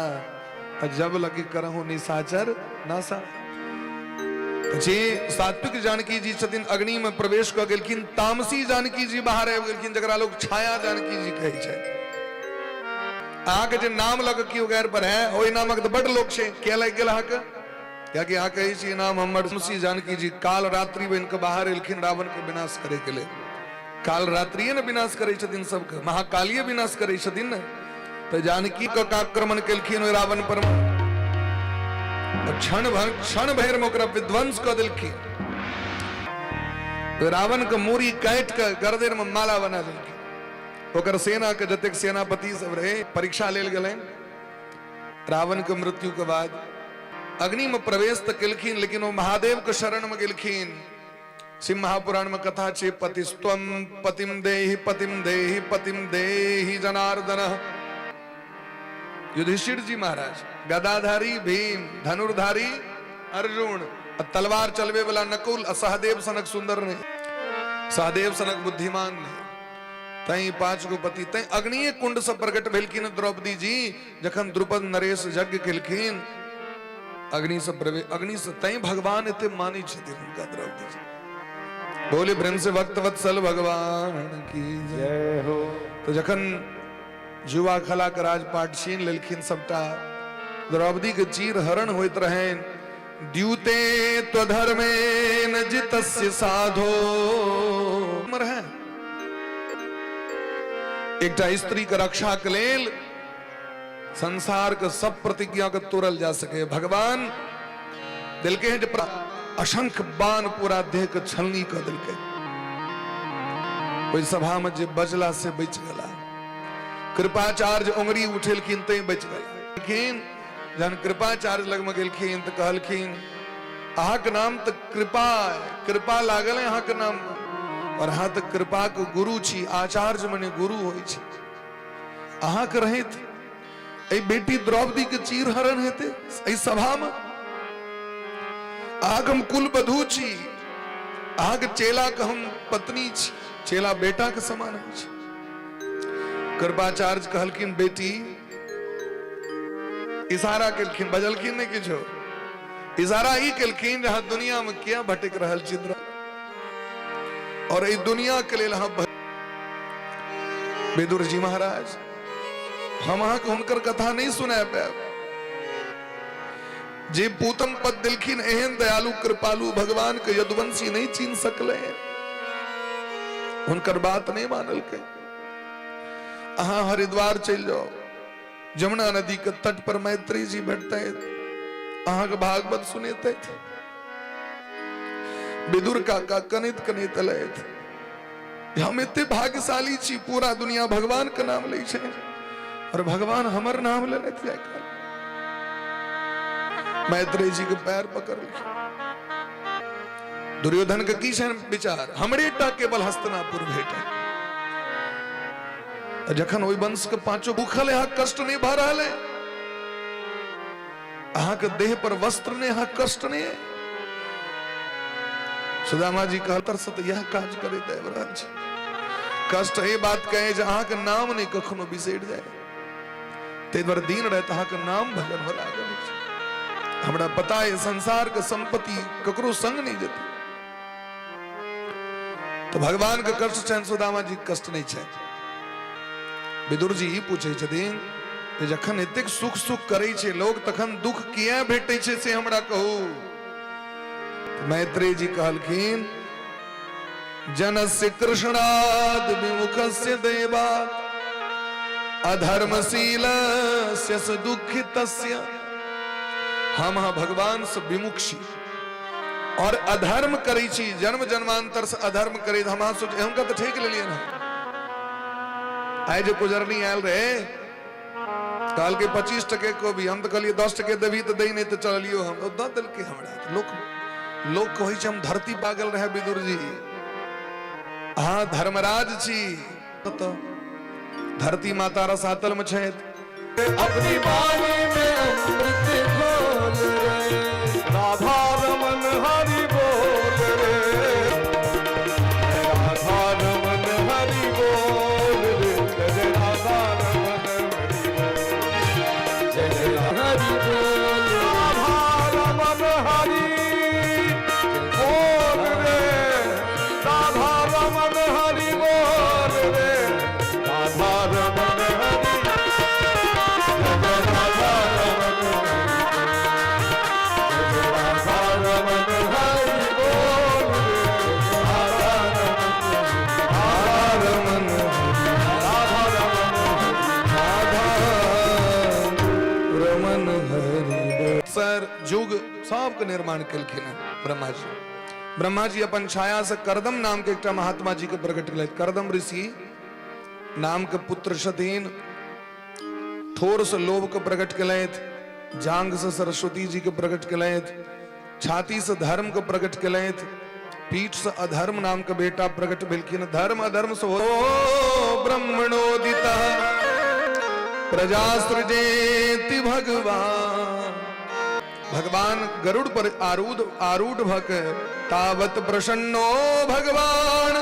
आ जब लगी करहु निशाचर नासा। जे सात्विक जानकी जी छथिन अग्नि में प्रवेश कऽ गेलखिन, तामसी जानकी जी बाहर आबि गेलखिन, जकरा लोग छाया जानकी जी कहै छथि। अहाँके जे नाम लऽ कऽ केओ गैर पर है, ओहि नामक तऽ बड लोक छै, किया लागि गेल अहाँके? कियाकि अहाँ कहै छी नाम हमर। तामसी जानकी जी काल रात्रि बनि कऽ बाहर एलखिन रावण के विनाश करे के लेल। काल रात्रिये ने विनाश करै छथिन सबके, महाकालिये विनाश करै छथिन ने। तऽ जानकी के आक्रमण केलखिन ओहि रावण पर, क्षण भर क्षण भरि में ओकरा विध्वंस कऽ देलखिन। रावण के मूड़ी काटि कऽ गर्दन में माला बना देलखिन। ओकर सेना के जतेक सेनापति सब रहे परीक्षा लेल गेलनि। रावण के मृत्यु के बाद अग्नि में प्रवेश तऽ केलखिन, लेकिन ओ महादेव के शरण में गेलखिन। शिव महापुराण में कथा छे, पतिस्त्वम पतिम देहि पतिम देहि पतिम देहि जनार्दन। युधिष्ठिर जी महाराज गदाधारी भीम, धनुर्धारी अर्जुन, तलवार चलबे वाला नकुल, आ सहदेव सनक सुंदर नहीं, सहदेव सनक बुद्धिमान नहीं, तई 5 गो पति। तई अग्निये कुंड से प्रकट भेलखिन द्रौपदी जी, जखन द्रुपद नरेश यज्ञ केलखिन अग्नि से प्रवेश, अग्नि से। तई भगवान एते मानै छथिन हुनका द्रौपदी जी। बोले प्रेम से भक्त वत्सल भगवान की जय हो। तो जखन जुआ खला के राजपाट छीन लेलखिन सबटा, द्रौपदी के चीर हरण होइत रहनि। द्यूते त्वधर्मेन जितस्य साधो रहे एकटा स्त्री के रक्षा के लेल संसार के सब प्रतिज्ञा के तोड़ल जा सके। भगवान दिलके हैं जे असंख्य बाण पूरा देह के छलनी कर दिलके। ओहि सभा में जे बजला से बच गला। कृपाचार्य उंगरी उठेलखिन तै बच गेलखिन। जहन कृपाचार्य लग में गेलखिन तऽ कहलखिन अहाँके नाम तऽ कृपा, कृपा लागल है अहाँके नाम, और अहाँ तऽ कृपाके गुरु छी। आचार्य मने गुरु होइ छै। अहाँके रहैत एहि बेटी द्रौपदी के चीर हरण हेतै एहि सभा में? अहाँके हम कुल बधू छी, अहाँके चेला के हम पत्नी छी, चेला बेटा के समान होइ छै। कृपाचार्य कहलखिन बेटी, इशारा केलखिन, बजलखिन नहि किछो, इशारा ई केलखिन जे अहाँ दुनिया में किया भटक रहल छी और एहि दुनिया के लेल अहाँ। विदुर जी महाराज, हम अहाँके हुनकर कथा नहीं सुना पायब जे पूतम पद दिलखिन। एहन दयालु कृपालु भगवान के यदुवंशी नहीं चीन सकले, हुनकर बात नहीं मानलकै। अहाँ हरिद्वार चलि जाओ, जमुना नदी के तट पर मैत्री जी भेटते, अहाँके भागवत सुनेते। विदुर काका कनैत कनैत एलथि, हम एते भाग्यशाली छी, पूरा दुनिया भगवान के नाम लै छै और भगवान हमर नाम लेने आइ काल्हि। मैत्रेय जी के पैर पकड़। दुर्योधन के की छनि विचार? हमरे टा केवल हस्तिनापुर भेटे। जखन ओहि वंश के पांचों भूखल है, कष्ट नहीं भऽ रहल है अहाँके देह पर वस्त्र नहीं, अहाँ कष्ट नहीं है? सुदामा जी कहतर से तऽ इएह काज करैत आबि रहल छै। कष्ट एहि बात कहे जे अहाँके नाम नहि कखनो बिसरि जाय, ताहि दुआरे दिन राति अहाँके नाम भजन हो लागल अछि। हमरा पता है संसार के संपत्ति ककरो संग नहीं जेतै। तो भगवान के कष्ट छनि, सुदामा जी के कष्ट नहीं छनि। विदुर जी ई पूछै छथिन जे जखन एतेक सुख सुख करै छै लोक तखन दुख किया भेटै छै, से हमरा कहू। मैत्रेय जी कहलखिन जनस्य कृष्णाद विमुखस्य देवात् अधर्मशीलस्य स दुःखितस्य। हम अहाँ भगवान से विमुख छी और अधर्म करै छी, जन्म जन्मांतर से अधर्म करै। हम अहाँ सोच हुनका तऽ ठेक लेलियै ने। आइ जे पुजरनी आयल रहे, कहलकै 25 टके कोबी। हम तऽ कहलियै 10 टके देबही तऽ दै, नहि तऽ चलियो। हम ओ दऽ देलकै हमरा। लोक लोक कहै छै हम धरती पागल रहे। विदुर जी, अहाँ धर्मराज छी तऽ धरती माता रसातल में छथि। अपनी वाणी में अमृत घोल रे, राधा रमन हरि बोल रे, राधा रमन हरि बोल रे, जय राधा रमन हरि बोल, जय जय हरि बोल, राधा रमन हरि बोल रे, राधा रमन हरि बोल रे, राधा रमन हरि, जय राधा रमन, जय राधा रमन हरि बोल रे, राधा रमन राधा रमन राधा रमन हरि। सर जुग सबके निर्माण केलखिन हन ब्रह्मा जी। ब्रह्मा जी अपन छाया से करदम नाम के एकटा महात्मा जी के प्रकट केलथि। करदम ऋषि नाम के पुत्र छथिन। ठोर से लोभ के प्रकट केलथि, जांग से सरस्वती जी के प्रकट केलथि, छाती से धर्म के प्रकट केलथि, पीठ से अधर्म नाम के बेटा प्रकट भेलखिन। धर्म अधर्म से हो ब्रह्मणोदित प्रजा सृजेति भगवान। भगवान गरुड़ पर आरूढ़ आरूढ़ भक तावत प्रसन्नो भगवान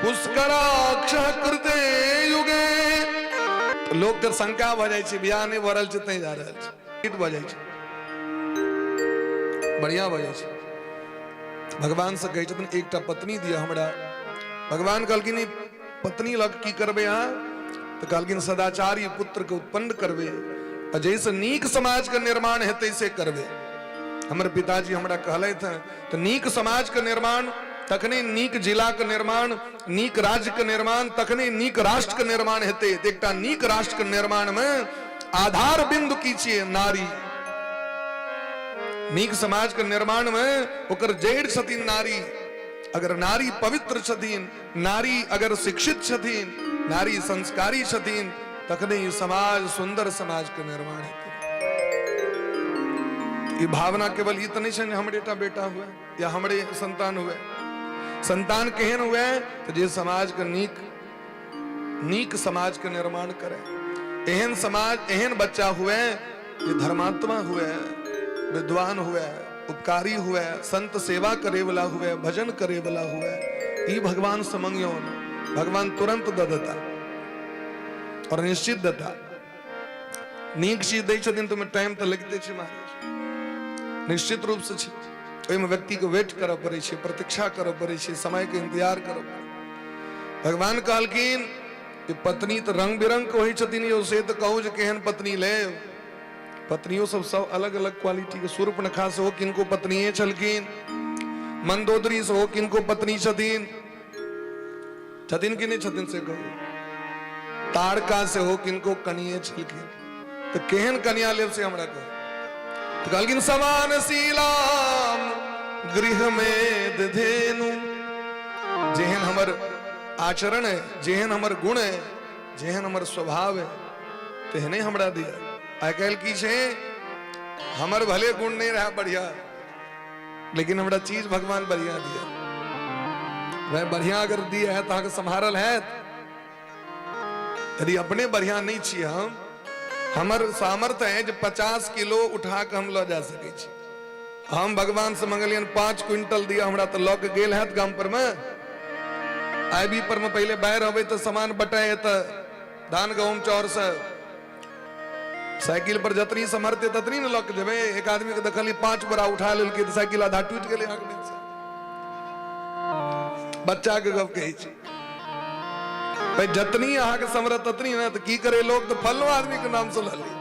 पुष्कराक्ष कृते युगे। लोक के शंका भऽ जाइ छै, बियाह नहि भऽ रहल छै तैं जा रहल छै। ठीक भऽ जाइ छै, बढ़िया भऽ जाइ छै। भगवान से कहै छथिन एकटा पत्नी दिअ हमरा। भगवान कहलखिन ई पत्नी लग की करबै अहाँ? तऽ कहलखिन सदाचारी पुत्र के उत्पन्न करबै आ जाहिसँ नीक समाज के निर्माण हेतै से करबै। हमर पिताजी हमरा कहलथि हँ तऽ नीक समाज के निर्माण तखने, नीक जिला के निर्माण, नीक राज्य के निर्माण तखने, नीक राष्ट्र के निर्माण हेतै। तऽ एकटा नीक राष्ट्र के निर्माण में आधार बिंदु की छियै? नारी। नीक समाज के निर्माण में ओकर जड़ि छथिन नारी। अगर नारी पवित्र छथिन, नारी अगर शिक्षित छथिन, नारी संस्कारी छथिन, तखने ई समाज सुंदर समाज के निर्माण हेतै। ई भावना केवल ई तऽ नहि छै ने हमरे टा बेटा हुए या हमरे संतान हुए। संतान केहन हुए? तऽ जे समाज के नीक नीक समाज के निर्माण करे, एहन समाज, एहन बच्चा हुए जे धर्मात्मा हुए, विद्वान हुए, उपकारी हुए, संत सेवा करे वाला हुए, भजन करे वाला हुए। ई भगवान से मंगियो, भगवान तुरंत दऽ देता और निश्चित देता। नीक चीज दै छथिन तऽ ओहिमे टाइम तऽ लगिते छै महाराज, निश्चित रूप से छै। ओहिमे व्यक्तिके वेट करऽ पड़ै छै, प्रतीक्षा करऽ पड़ै छै, समयके इंतजार करऽ पड़ै। भगवान कहलखिन कि पत्नी तऽ रंग बिरंग के होइ छथिन यौ, से तऽ कहू जे केहन पत्नी लेब। पत्नियों सब सब अलग अलग क्वालिटी के। शूर्पणखा सेहो किनको पत्निये छलखिन, मंदोदरी सेहो किनको पत्नी छथिन, छथिन कि नहि छथिन से कहू। तारका सेहो किनको कनिये छलखिन। तऽ केहन कनिया लेब से हमरा कहू। तऽ कहलखिन समान शीलाम गृह में धेनु, जेहन हमर आचरण है, जेहन हमर गुण है, जेहन हमर स्वभाव है, तेहने हमरा दिया। आइ काल्हि की छै, हमर भले गुण नहीं रहा बढ़िया, लेकिन हमरा चीज भगवान बढ़िया दिया। वह बढ़िया अगर दिया है तो अहाँके सम्हारल है। यदि अपने बढ़िया नहीं छियै हम, हमर सामर्थ्य है जे 50 किलो उठा के हम लऽ जा सकै छी, हम भगवान से मंगलियन 5 क्विंटल दिया हमरा, तऽ लऽ के गेल हैत गाम पर में? आईबी पर में पहले बाहर अबै तऽ सामान बटाए तऽ धान गहूम चाउर से साइकिल पर जतनी समर्थे ततनी ने लऽ के जेबै। एक आदमी के देखलियै 5 बोरा उठा लेलकै तऽ साइकिल आधा टूटि गेलै अहाँके बीच से। बच्चा के गप कहै छी भाई, जतनी अहाँके समरत ततनी ने। तऽ की करे लोग, तऽ फल्लो आदमी के नाम से लऽ ली,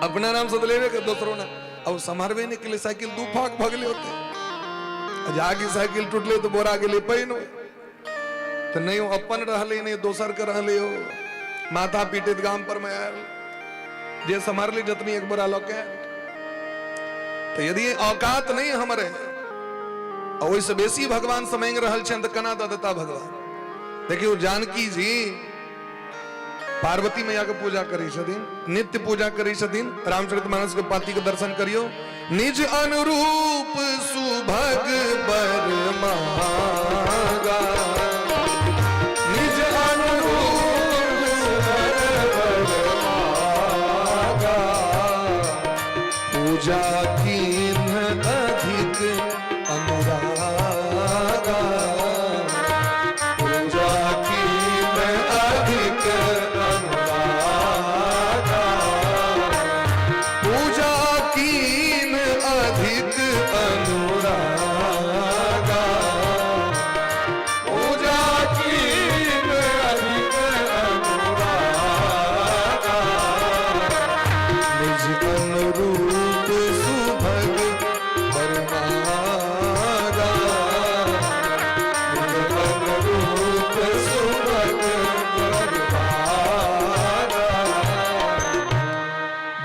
अपना नाम से तऽ लेबे के दोसरो ना। अब सम्हारबे नहि केलै, साइकिल दू फाक भऽ गेलै ओते। जाके साइकिल टूटलै तऽ बोरा गेलै पानि। तऽ नहि ओ अपन रहलै, नहि दोसर के रहलै। ओ माथा पीटैत गाम पर में आयल, जे सम्हारली जतनी एक बोरा लऽ के। तऽ यदि औकात नहि हमर आ ओहिसँ बेसी भगवान से मांगि रहल छनि, तऽ केना दऽ देता भगवान? देखियौ, जानकी जी पार्वती मैया के पूजा करै छथिन, नित्य पूजा करै छथिन। रामचरित मानस के पाती के दर्शन करियौ। निज अनुरूप सुभग बर मांगा, निज अनुरूप सुभग बर मांगा, पूजा कीन्ह अधिक अनुरागा, पूजा कीन्ह अधिक अनुरागा, पूजा कीन अधिक अनुरागा, पूजा कीन अधिक अनुरागा, निज अनुरूप सुभग बरमागा, निज अनुरूप सुभग बरमागा।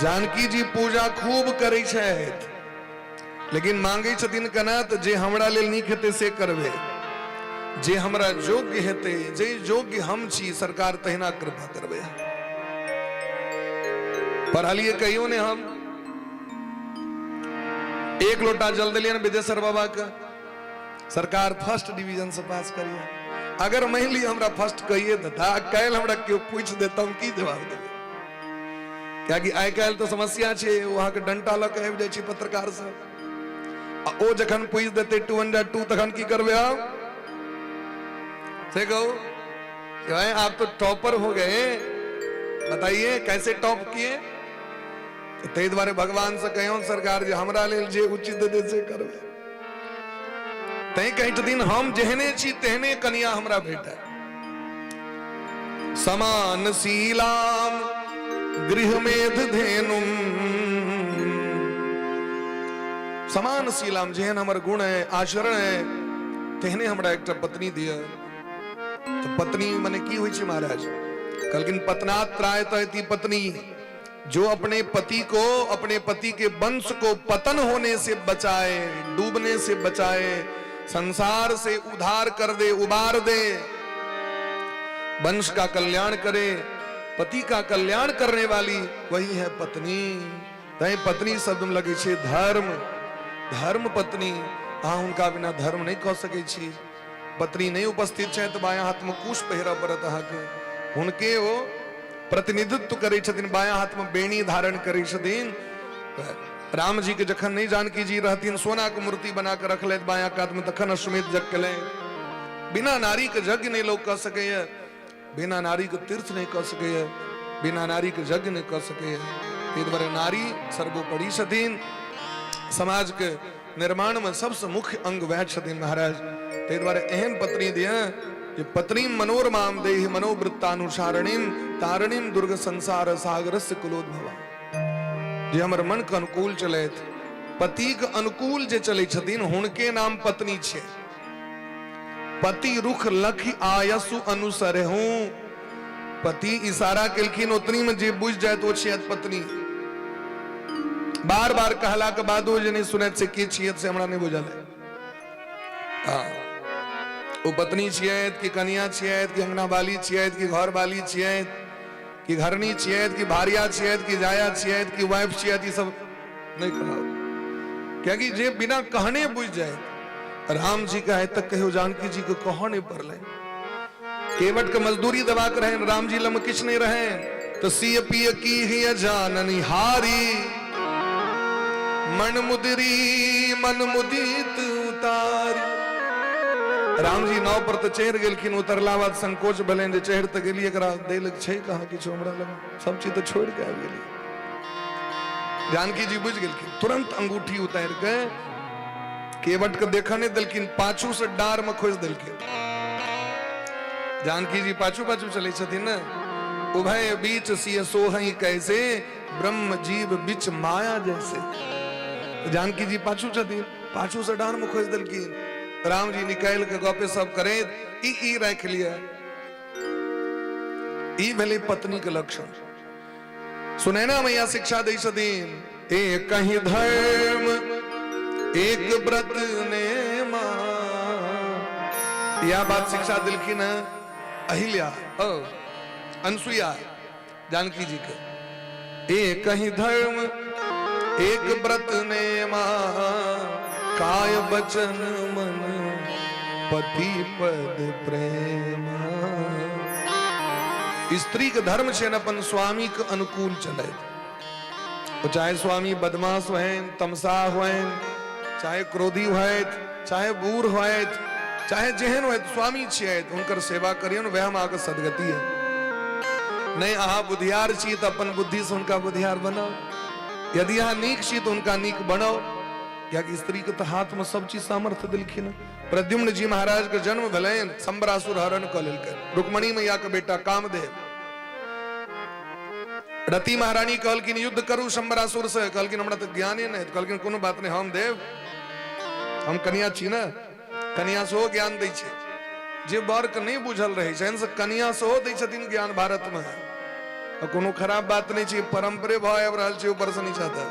जानकी जी पूजा खूब करै छथि, लेकिन मांगै छथिन केना? तऽ जे हमरा लेल नीक हेतै से करबै, जे हमरा योग्य हेतै, जे योग्य हम छी सरकार तहिना कृपा करबै। पढ़लियै कहियो ने हम, एक लोटा जल देलियनि विदेशर बाबा के, सरकार फर्स्ट डिवीजन से पास करिए। अगर मान लिअ हमरा फर्स्ट कहिए देता, काल्हि हमरा केओ पूछि देता, हम की जवाब देबै? कियाकि आइ काल्हि तऽ समस्या छै, ओ अहाँके डंटा लऽ के आबि जाइ छै पत्रकार सब, आ ओ जखन पूछि देतै 202, तखन की करबै हम से कहू? कि भाई आप तो टॉपर हो गए, बताइए कैसे टॉप किए? तऽ ताहि दुआरे भगवान से कहियौ सरकार जे हमरा लेल जे उचित हेतै से करबै। तैं कहै छथिन हम जेहने छी तेहने कनिया हमरा भेटय। समान शीलाम गृह मेध धेनुम, समान शीलाम, जेहन हमर गुण है, आचरण है, तेहने हमरा एकटा पत्नी दिअ। तऽ पत्नी मने की होइ छै महाराज? कहलखिन पत्नात्राय तहती पत्नी। जो अपने पति को, अपने पति के वंश को पतन होने से बचाए, डूबने से बचाए, संसार से उधार कर दे, उबार दे, वंश का कल्याण करे, पति का कल्याण करने वाली वही है पत्नी। तैं पत्नी शब्द में लगे छे धर्म, धर्म पत्नी। अहाँ हुनका बिना धर्म नहीं कह सकै छी। पत्नी नहीं उपस्थित छै तऽ बायां हाथ में कुश पहिरऽ पड़त अहाँके। हुनके ओ प्रतिनिधित्व करै छथिन, बायां हाथ में बेणी धारण करै छथिन। राम जी के जखन नहीं जानकी जी रहथिन, सोना के मूर्ति बना के रखलथि बायां कात में, तखन अश्वमेध यज्ञ केलनि। बिना नारी के यज्ञ नहीं लोग कह सकैए, बिना नारी के तीर्थ नहीं कह सकैए, बिना नारी के यज्ञ नहीं कह सकैए। ताहि दुआरे नारी सर्वोपरि छथिन। समाज के निर्माण में सबसे मुख्य अंग वह छथिन महाराज। ताहि दुआरे एहन पत्नी दिय जे पत्नी मनोरमाम देहि मनोवृत्तानुसारणीम तारणीम दुर्ग संसार सागरस्य कुलोद्भवा। जे हमर मन के अनुकूल चलैत, पति के अनुकूल जे चलै छथिन हुनके नाम पत्नी छै। पति रुख लखि आयसु अनुसर हूं, पति इशारा केलखिन ओतनी में जे बुझि जायत ओ छियत पत्नी। बार बार कहला के बादो जे नहीं सुनैत से के छियत से हमरा नहीं बुझल है। हाँ, ओ पत्नी छियत कि कनिया छियत कि अंगना वाली छियत कि घर वाली छियत कि घरनी छियत कि भारिया छियत कि जाया छियत कि वाइफ छियत, ई सब नहीं कहब, कियाकि जे बिना कहने बुझि जाए। राम जी के आइ तक कहियो जानकी जी के कहऽ नहीं पड़लै। केवट के मजदूरी देबाक रहनि, राम जी लग किछु नहीं रहे, तो सिय पिय की ही जाननी हारी, मन मुदरी मन मुदित उतारी। राम जी नाव पर तो चढ़ि गेलखिन, उतरला बाद संकोच भेलनि जे चढ़ि तऽ गेलियै, एकरा दै लए छै कहाँ किछु हमरा लग, सब चीज तऽ छोड़ि के आबि गेलियै। जानकी जी बुझि गेलखिन, तुरंत अंगूठी उतारि के केवट के देखऽ नहि देलखिन, पाछू से डार में खोजि देलखिन। जानकी जी पाछू पाछू चलै छथिन ने। उभय बीच सिय सोहई कैसे, ब्रह्म जीव बिच माया जैसे। तो जानकी जी पाछू छथिन, पाछू से डार में खोजि देलखिन। राम जी निकालि के गपे सब करैत ई ई राखि लिअ। ई भेलै पत्नी के लक्षण। सुनैना मैया शिक्षा दै छथिन, एक ही धर्म एक व्रत नेमा। यह बात शिक्षा दिलखिन है अहिल्या ओ अनसुईया जानकी जी के। एक ही धर्म एक व्रत नेमा, काय बचन मन पति पद प्रेमा। स्त्री के धर्म छै अपन स्वामी के अनुकूल चलैत, ओ चाहे स्वामी बदमाश होइन, तमसा होइन, चाहे क्रोधी होइत, चाहे बूढ़ होइत, चाहे जेहन होइत, स्वामी छियैत, हुनकर सेवा करियौन, वएह हम अहाँके सदगति है। नहीं अहाँ बुधियार छी तऽ अपन बुद्धि से हुनका बुधियार बनाउ, यदि अहाँ नीक छी तऽ हुनका नीक बनाउ, कियाकि स्त्री के तऽ हाथ में सब चीज सामर्थ्य देलखिन। प्रद्युम्न जी महाराज के जन्म भेलनि, शंबरासुर हरण कऽ लेलकनि, रुक्मणी मैया के बेटा कामदेव। रति महारानी कहलखिन युद्ध करू शंबरासुर से, कहलखिन हमरा तऽ ज्ञाने नहि, कहलखिन कोनो बात नहि, हम देव, हम कनिया छी ने, कनिया सेहो ज्ञान दै छै। जे बर के नहि बुझल रहै छनि से कनिया सेहो दै छथिन ज्ञान भारत में। कोनो खराब बात नहि छै, परम्परे भऽ आबि रहल छै ऊपर से नीचा तक।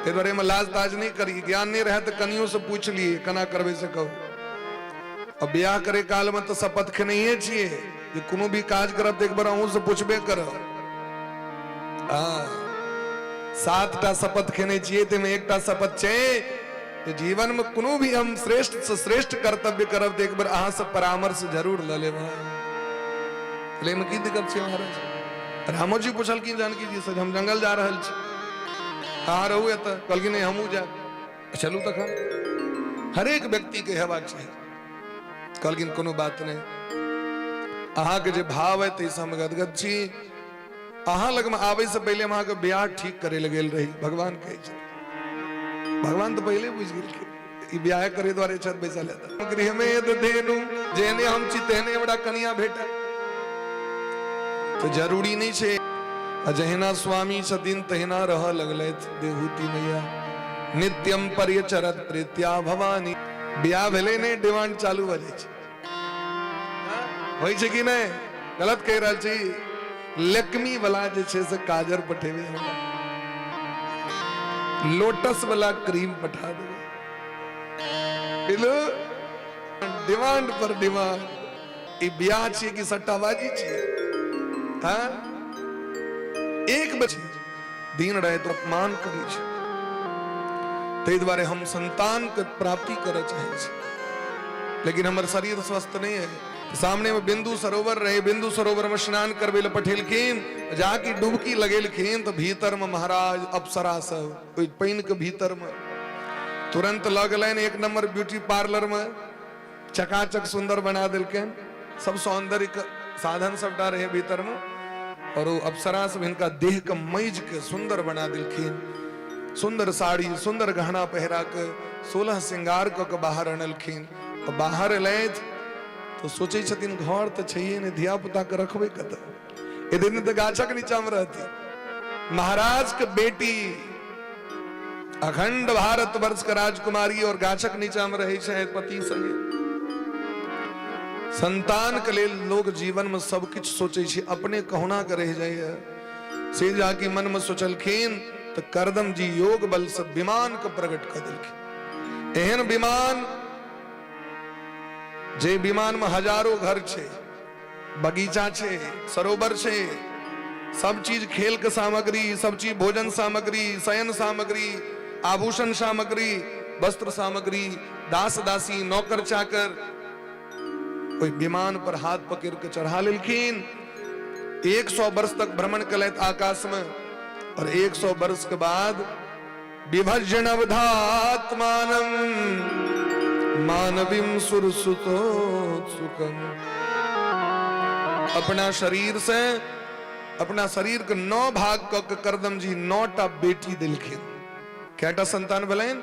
ताहि दुआरे एहिमे लाज ताज नहि करी, ज्ञान नहि रहए तऽ कनियो से पूछि लिए केना करबै से कहू। आ बियाह करे काल में तऽ शपथ खेनहिए छियै जे कोनो भी काज करब तऽ एक बार अहूँ से पूछबे करब। हाँ, 7टा शपथ खेने छियै, ताहिमे एकटा शपथ छै जे जीवन में कोनो भी हम श्रेष्ठ से श्रेष्ठ कर्तव्य करब तऽ एक बेर अहाँ से परामर्श जरूर लऽ लेब। एहिमे की दिक्कत छै महाराज? रामो जी पुछलखिन जानकी जी से, हम जंगल जा रहल छी, अहाँ रहू एतऽ। कहलखिन नहि, हमहूँ जायब। चलू तखन, हरेक व्यक्ति के हेबाक चाही। कहलखिन कोनो बात नहि, अहाँके जे भाव है ताहिसँ हम गदगद छी। अहाँ लगमे आबै से पहिले हम अहाँके बियाह ठीक करे लए गेल रही। भगवान कहै छै, भगवान तऽ पहिले बुझि गेलखिन ई बियाह करे दुआरे छथि बैसल हेतै। गृह में धेनु जेहने हम छी तेहने हमरा कनिया भेटल, तऽ जरूरी नहि छै। आ जहिना स्वामी छथिन तहिना रहऽ लगलथि देवहूति मैया। नित्यम पर्यचरत प्रीत्या भवानी। बियाह भेलै नहि, डिमांड चालू भऽ जाइ छै। होइ छै कि नहि? गलत कहि रहल छी? लेकमी वाला जे छै से काजर पठेबै हमरा, लोटस वाला क्रीम पठा देबै। डिमांड पर डिमांड। ई बियाह छियै कि सट्टाबाजी छियै? हाँ, एक बजे दिन राति अपमान करै छै। ताहि दुआरे हम संतान के प्राप्ति करऽ चाहै छी, लेकिन हमर शरीर स्वस्थ नहि है। सामने में बिंदु सरोवर रहे, बिंदु सरोवर में स्नान करबै लए पठेलखिन। जाके डुबकी लगेलखिन तऽ भीतर में महाराज अप्सरा सब ओहि पानि के भीतर में तुरंत लऽ गेलनि। एक नंबर ब्यूटी पार्लर में चकाचक सुंदर बना देलकनि। सब सौंदर्य के साधन सबटा रहे भीतर में, और ओ अप्सरा सब हिनका देह के मैज के सुंदर बना देलखिन। सुंदर साड़ी, सुंदर गहना पहिरा के, 16 श्रृंगार कऽ के बाहर अनलखिन। तऽ बाहर एलथि तऽ सोचै छथिन, घर तऽ छैहे नहि, धिया पुता के रखबै कतऽ? एते दिन तऽ गाछक नीचा मे रहती। महाराज के बेटी, अखंड भारत वर्ष के राजकुमारी, और गाछक नीचा में रहे छै पति संगे। संतान के लेल लोग जीवन में सब किछु सोचै छै, अपने कहुना के रह जाइए। से जाकि मन में सोचलखिन तऽ करदम जी योग बल से विमान के प्रकट कऽ देलखिन। एहन विमान जे विमान में हजारों घर छै, बगीचा छै, सरोवर छै, सब चीज, खेल के सामग्री, सब चीज, भोजन सामग्री, शयन सामग्री, आभूषण सामग्री, वस्त्र सामग्री, दास दासी, नौकर चाकर। ओहि विमान पर हाथ पकड़ के चढ़ा लेलखिन। 100 वर्ष तक भ्रमण कलैत आकाश में, और 100 वर्ष के बाद विभजन अवधात्मानम मानवीम सुरसुतोत्सुकम, अपना शरीर से, अपना शरीर के 9 भाग क के करदम जी 9 टा बेटी देलखिन। कएटा संतान भेलनि?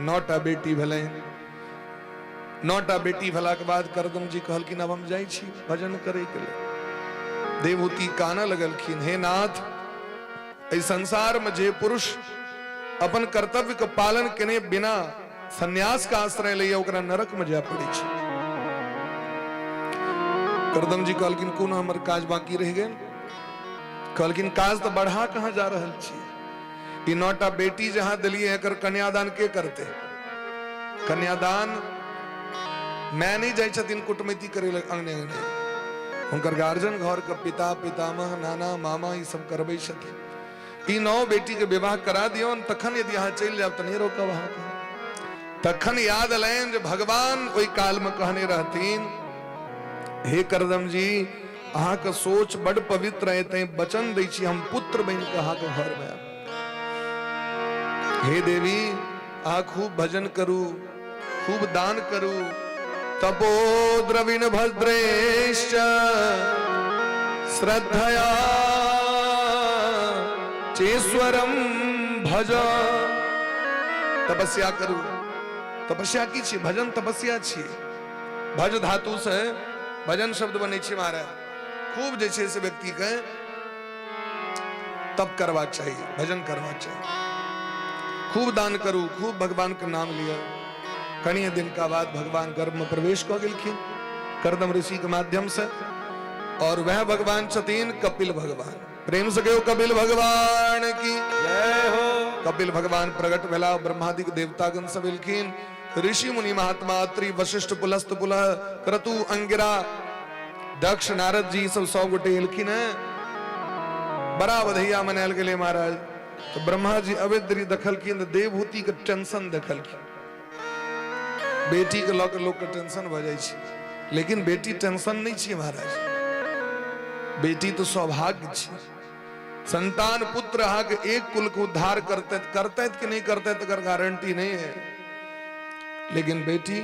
9 टा बेटी भेलनि। 9 टा बेटी भेला के बाद करदम जी कहलखिन, आब हम जाइ छी भजन करे के लेल। देवहूति कानऽ लगलखिन, हे नाथ, एहि संसार में जे पुरुष अपन कर्तव्य के पालन केने बिना संन्यास के आश्रय लैया, ओकरा नरक में जाय पड़ै छै। करदम जी कहलखिन, कोनो हमर काज बाकी रहि गेल? कहलखिन, काज तऽ बढ़ा कहाँ जा रहल छी? ई 9 टा बेटी जहाँ दिलियै, एकर कन्यादान के करते? कन्यादान मैं नहीं जाइ छथिन कुटमैती करे लए अंगने अंगने, हुनकर गार्जियन, घर के पिता, पितामह, नाना, मामा, ई सब करबै छथिन। ई 9 बेटी के विवाह करा दियौ, तखन यदि अहाँ चलि जायब तऽ नहि रोकब अहाँके। तखन याद एलनि जे भगवान ओहि काल में कहने रहथिन, हे करदम जी, अहाँके सोच बड पवित्र है, तैं वचन दै छी, हम पुत्र बनि कऽ अहाँके घर में आयब। हे देवी, अहाँ खूब भजन करू, खूब दान करू। तपो द्रविण भद्रेश्च श्रद्धया चेश्वरम भज। तपस्या करू। तपस्या की छी? भजन तपस्या छी। भज धातु से भजन शब्द बनै छै महाराज। खूब जे छै से व्यक्ति के तप करबाक चाही, भजन करबाक चाही। खूब दान करू, खूब भगवान के नाम लिअ। कनिए दिन का बाद भगवान गर्भ में प्रवेश कऽ गेलखिन करदम ऋषि के माध्यम से, और वह भगवान छथिन कपिल भगवान। प्रेम से कहियो, कपिल भगवान की जय हो। कपिल भगवान प्रकट भेला, ब्रह्मादिक देवतागण सब एलखिन, ऋषि मुनि महात्मा, अत्रि, वशिष्ठ, पुलस्त, पुलह, क्रतु, अंगिरा, दक्ष, नारद जी, सब 100 गोटे एलखिन हैं। बड़ा बधैया मनायल गेलै महाराज। तो ब्रह्मा जी अवैध देखलखिन तऽ देवहूति के टेंशन देखलखिन। बेटी के लऽ के लोक के टेंशन भऽ जाइ छै, लेकिन बेटी टेंशन नहि छियै महाराज, बेटी तऽ सौभाग्य छै। संतान, पुत्र अहाँके एक कुल के उद्धार करते करते कि नहीं करते तकर गारंटी नहीं है, लेकिन बेटी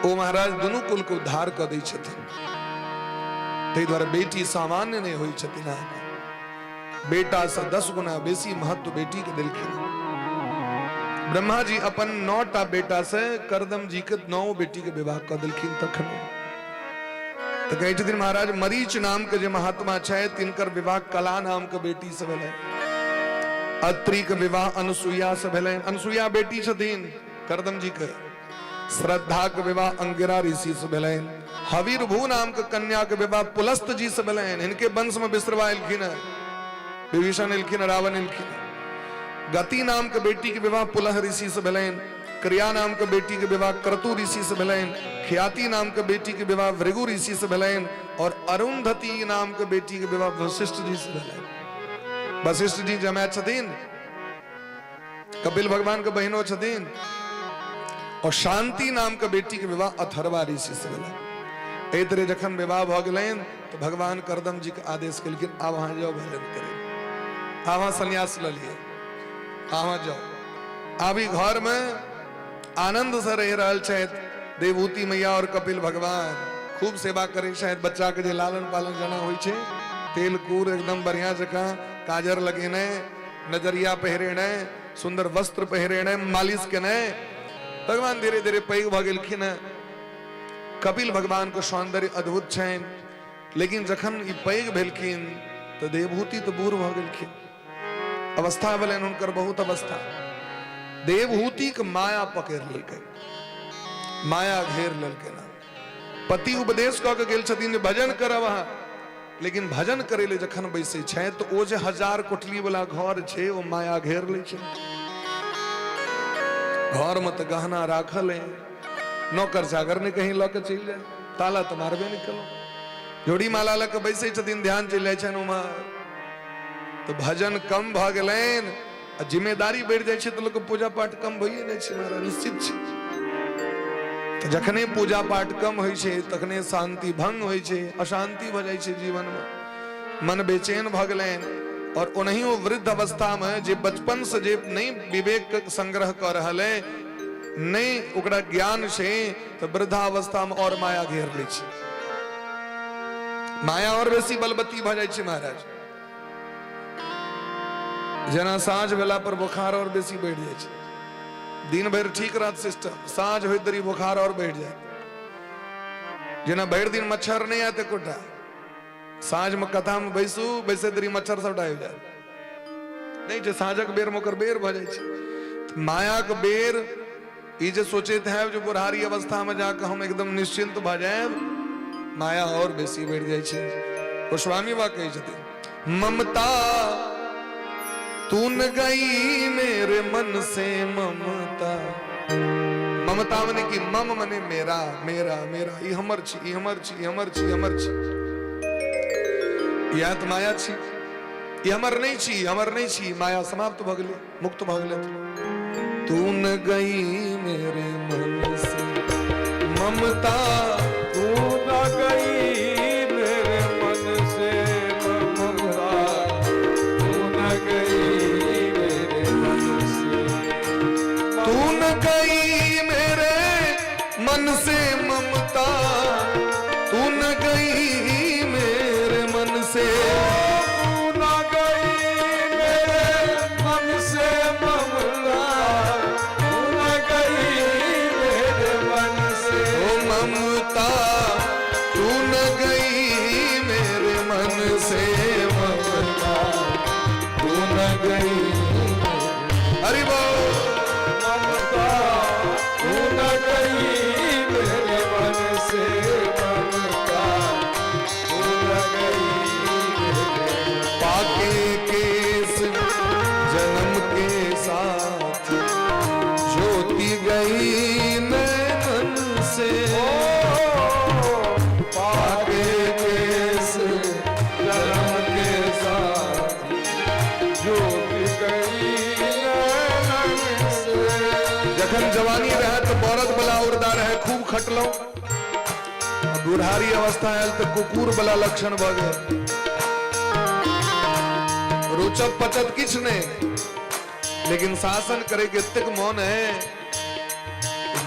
ओ महाराज दुनू कुल के उद्धार कऽ दै छथिन। ताहि दुआरे बेटी सामान्य नहि होइ छथिन अहाँके। बेटा से 10 गुना बेसी महत्व बेटी के देलखिन। ब्रह्मा जी अपन 9 टा बेटा से करदम जी के 9 बेटी के विवाह कऽ देलखिन। तखन तऽ कहै छथिन महाराज, मरीच नाम के जे महात्मा छथि, तिनकर विवाह कला नाम के बेटी से भेलै। अत्रि के विवाह अनुसुईया से भेलै, अनुसुईया बेटी छथिन करदम जी के। श्रद्धा के विवाह अंगिरा ऋषि से भेलनि। हवीरभू नाम के कन्या के विवाह पुलस्त जी से भेलनि। हिनके वंश में विश्रवा एलखिन, विभीषण एलखिन, रावण एलखिन। गति नाम के बेटी के विवाह पुलह ऋषि से भेलनि। क्रिया नाम के बेटी के विवाह क्रतु ऋषि से भेलनि। ख्याति नाम के बेटी के विवाह भृगु ऋषि से भेलनि और अरुंधति नाम के बेटी के विवाह वशिष्ठ जी से भेलनि। वशिष्ठ जी जमाय छथिन, कपिल भगवान के बहिनो छथिन। और शांति नाम के बेटी के विवाह अथर्वा ऋषि से भेलनि। एहि तरह जखन विवाह भऽ गेलनि तऽ भगवान करदम जी के आदेश केलखिन, आब अहाँ जाउ भजन करै, आब अहाँ संन्यास लऽ लिअ, अहाँ जाउ। आब ई घर में आनंद से रहि रहल छथि देवहूति मैया और कपिल भगवान। खूब सेवा करै छथि। बच्चा के जे लालन पालन जेना होइ छै, तेल कूर एकदम बढ़िया जकाँ, काजर लगेने, नजरिया पहिरेने, सुंदर वस्त्र पहिरेने, मालिश केने। भगवान धीरे धीरे पैघ भऽ गेलखिन हेँ। कपिल भगवान के सौंदर्य अद्भुत छनि, लेकिन जखन ई पैघ भेलखिन तऽ देवहूति तऽ बूढ़ भऽ गेलखिन। अवस्था भेलनि हुनकर बहुत अवस्था। देवहूति के माया पकड़ि लेलकै, माया घेर लेलकै ना। पति उपदेश कऽ के गेल छथिन जे भजन करब अहाँ, लेकिन भजन करै लए जखन बैसै छै तऽ ओ जे 1000 कोठली वाला घर छै ओ माया घेर लै छै। घर में तऽ गहना राखल है, नौकर चाकर ने कहीं लऽ के चलि जाय, ताला तऽ मारबे नहि केलहुँ। जोड़ी माला लऽ के बैसै छथिन, ध्यान चलि जाइ छनि उम्हर, तऽ भजन कम भऽ गेलनि आ जिम्मेदारी बढ़ि जाइ छै तऽ लोकके पूजा पाठ कम भइए जाइ छै महाराज, निश्चित छै। तऽ जखने पूजा पाठ कम होइ छै तखने शांति भंग होइ छै, अशांति भऽ जाइ छै जीवनमे, मन बेचैन भऽ गेलनि। और ओनाही ओ वृद्ध अवस्थामे जे बचपन से जे नहि विवेक संग्रह कऽ रहल है, नहि ओकरा ज्ञान छै, तऽ वृद्धावस्थामे और माया घेर लै छै, माया और बेसी बलवती भऽ जाइ छै महाराज। जेना साँझ भेला पर बोखार और बेसी बढ़ि जाइ छै, दिन भरि ठीक रहत सिस्टम, साँझ होइत देरी बोखार और बढ़ि जायत। जेना भरि दिन मच्छर नहि आयत एकोटा, साँझ में कथा में बैसू, बैसे देरी मच्छर सबटा आबि जायत। नहि छै, साँझक बेर में ओकर बेर भऽ जाइ छै। मायाक बेर ई जे सोचैत हैब जे बुढ़ारी अवस्था में जाके हम एकदम निश्चिंत भऽ जायब, माया और बेसी बढ़ि जाइ छै। गोस्वामी बा कहै छथिन, ममता तून गई मेरे मन से ममता। ममता मने कि मम मने मेरा मेरा मेरा, ई हमर छी, ई हमर छी, ई हमर छी, ई हमर छी। इएह तऽ माया छी, ई हमर नहि छी, हमर नहि छी। माया समाप्त भऽ गेलै, मुक्त भऽ गेलै। तू न गई मेरे मन से ममता, तू न गई मेरे मन से ममता, तू न गई मेरे मन से, तू न गई मेरे मन से ममता, तू न गई मेरे मन से, तू न गई मेरे मन से ममता, तू न गई मेरे मन से, ओ ममता तू न गई मेरे मन से ममता, तू न गई, हरि बोल। ममता तू न गई मेरे मन से ममता, तू न गई मेरे। पाके केस जन्म के साथ ज्योति गई नैनन से, पाके केस जन्म के साथ ज्योति गई नैनन से। जखन जवानी रहे तो बरद वाला उर्दा रहे, खूब खटलहुँ। बुढ़ारी अवस्था आयल तऽ कुकुर वाला लक्षण भऽ गेल, रुचत पचत किछु नहि, लेकिन शासन करे के एतेक मन है,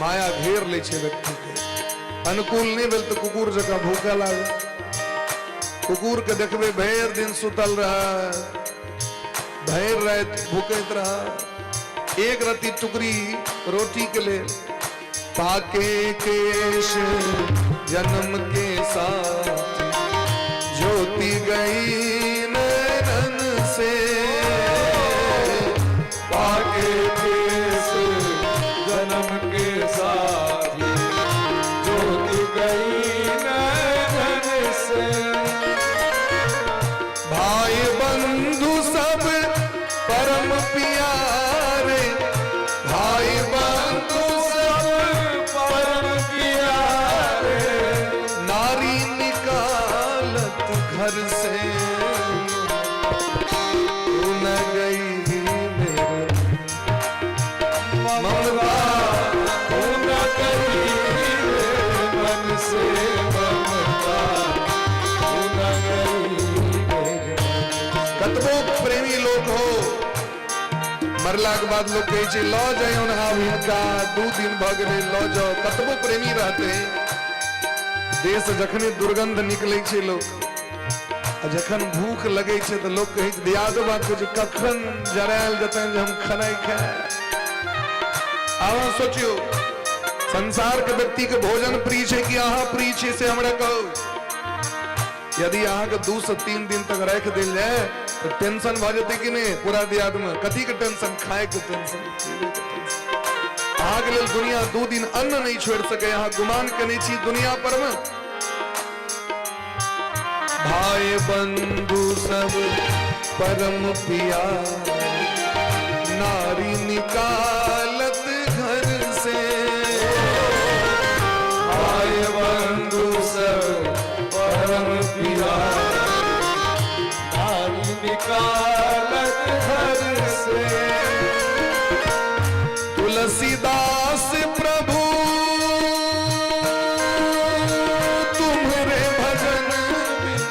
माया घेर लै छै व्यक्ति के। अनुकूल नहि भेल तऽ कुकुर जकाँ भूखे लागल। कुकुर के देखबै भरि दिन सुतल रहै, भरि राति भूकैत रहै, एक रत्ती टुकड़ी रोटी के लेल। पाके केश जन्म के साथ ज्योति गई नैनन से, पाके केस जन्म के साथ ज्योति गई। मरलाके बाद लोक कहै छै लऽ जइयौन आब हिनका, 2 दिन भऽ गेलै, लऽ जाउ। कतबो प्रेमी रहते, देह से जखने दुर्गंध निकलै छै लोक, आ जखन भूख लगै छै तऽ लोक कहै छै दियादो बात कहै छै कखन जरायल जेतनि जे हम खेनाइ खाय। आब अहाँ सोचियौ, संसार के व्यक्ति के भोजन प्रिय छै कि अहाँ प्रिय छी, से हमरा कहू। यदि अहाँके 2 से 3 दिन तक राखि देल जाय तऽ टेंशन भऽ जेतै कि नहि पूरा दियाद में? कथी के टेंशन? खाय के टेंशन, जीवे के टेंशन। अहाँके लेल दुनिया 2 दिन अन्न नहीं छोड़ सके। अहाँ गुमान केने छी दुनिया पर में। भाई बंधु सब परम पिया, नारी निकालत घर से। भाई बंधु सब परम पिया, नारी निकालत घर से। तुलसीदास प्रभु तुम्हारे भजन बिन,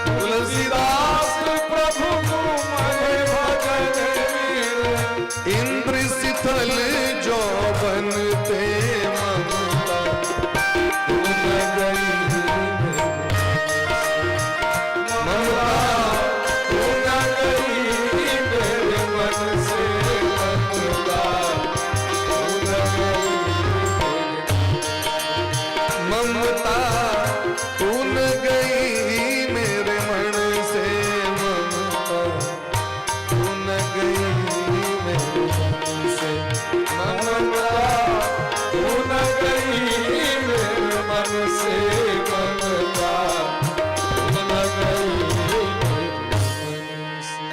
तुलसीदास प्रभु तुम्हारे भजन बिन, इंद्र शिथिल जौबन ते ममता तू न गई ममता तू न गई मेरे मन से, ममता तू न गई ममता तू न गई मेरे मन से, ममता तू न गई मेरे मन से, ममता तू न गई मेरे मन से, ममता तू न गई मेरे मन से।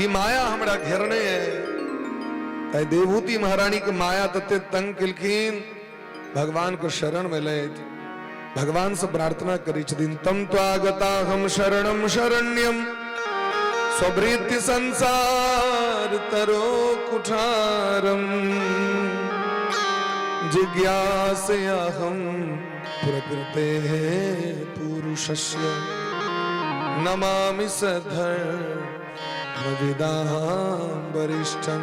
ई माया हमरा घेरने है। ताहि देवहूति महारानी के माया तते तंग केलखिन, भगवान को शरण में लैत भगवान से प्रार्थना करै छथिन, तम त्वागता हम शरणम शरण्यम स्वभृत्य संसार तरो कुठारम जिज्ञासयाहम प्रकृते पुरुषस्य नमामि सधर्म विदां वरिष्ठम।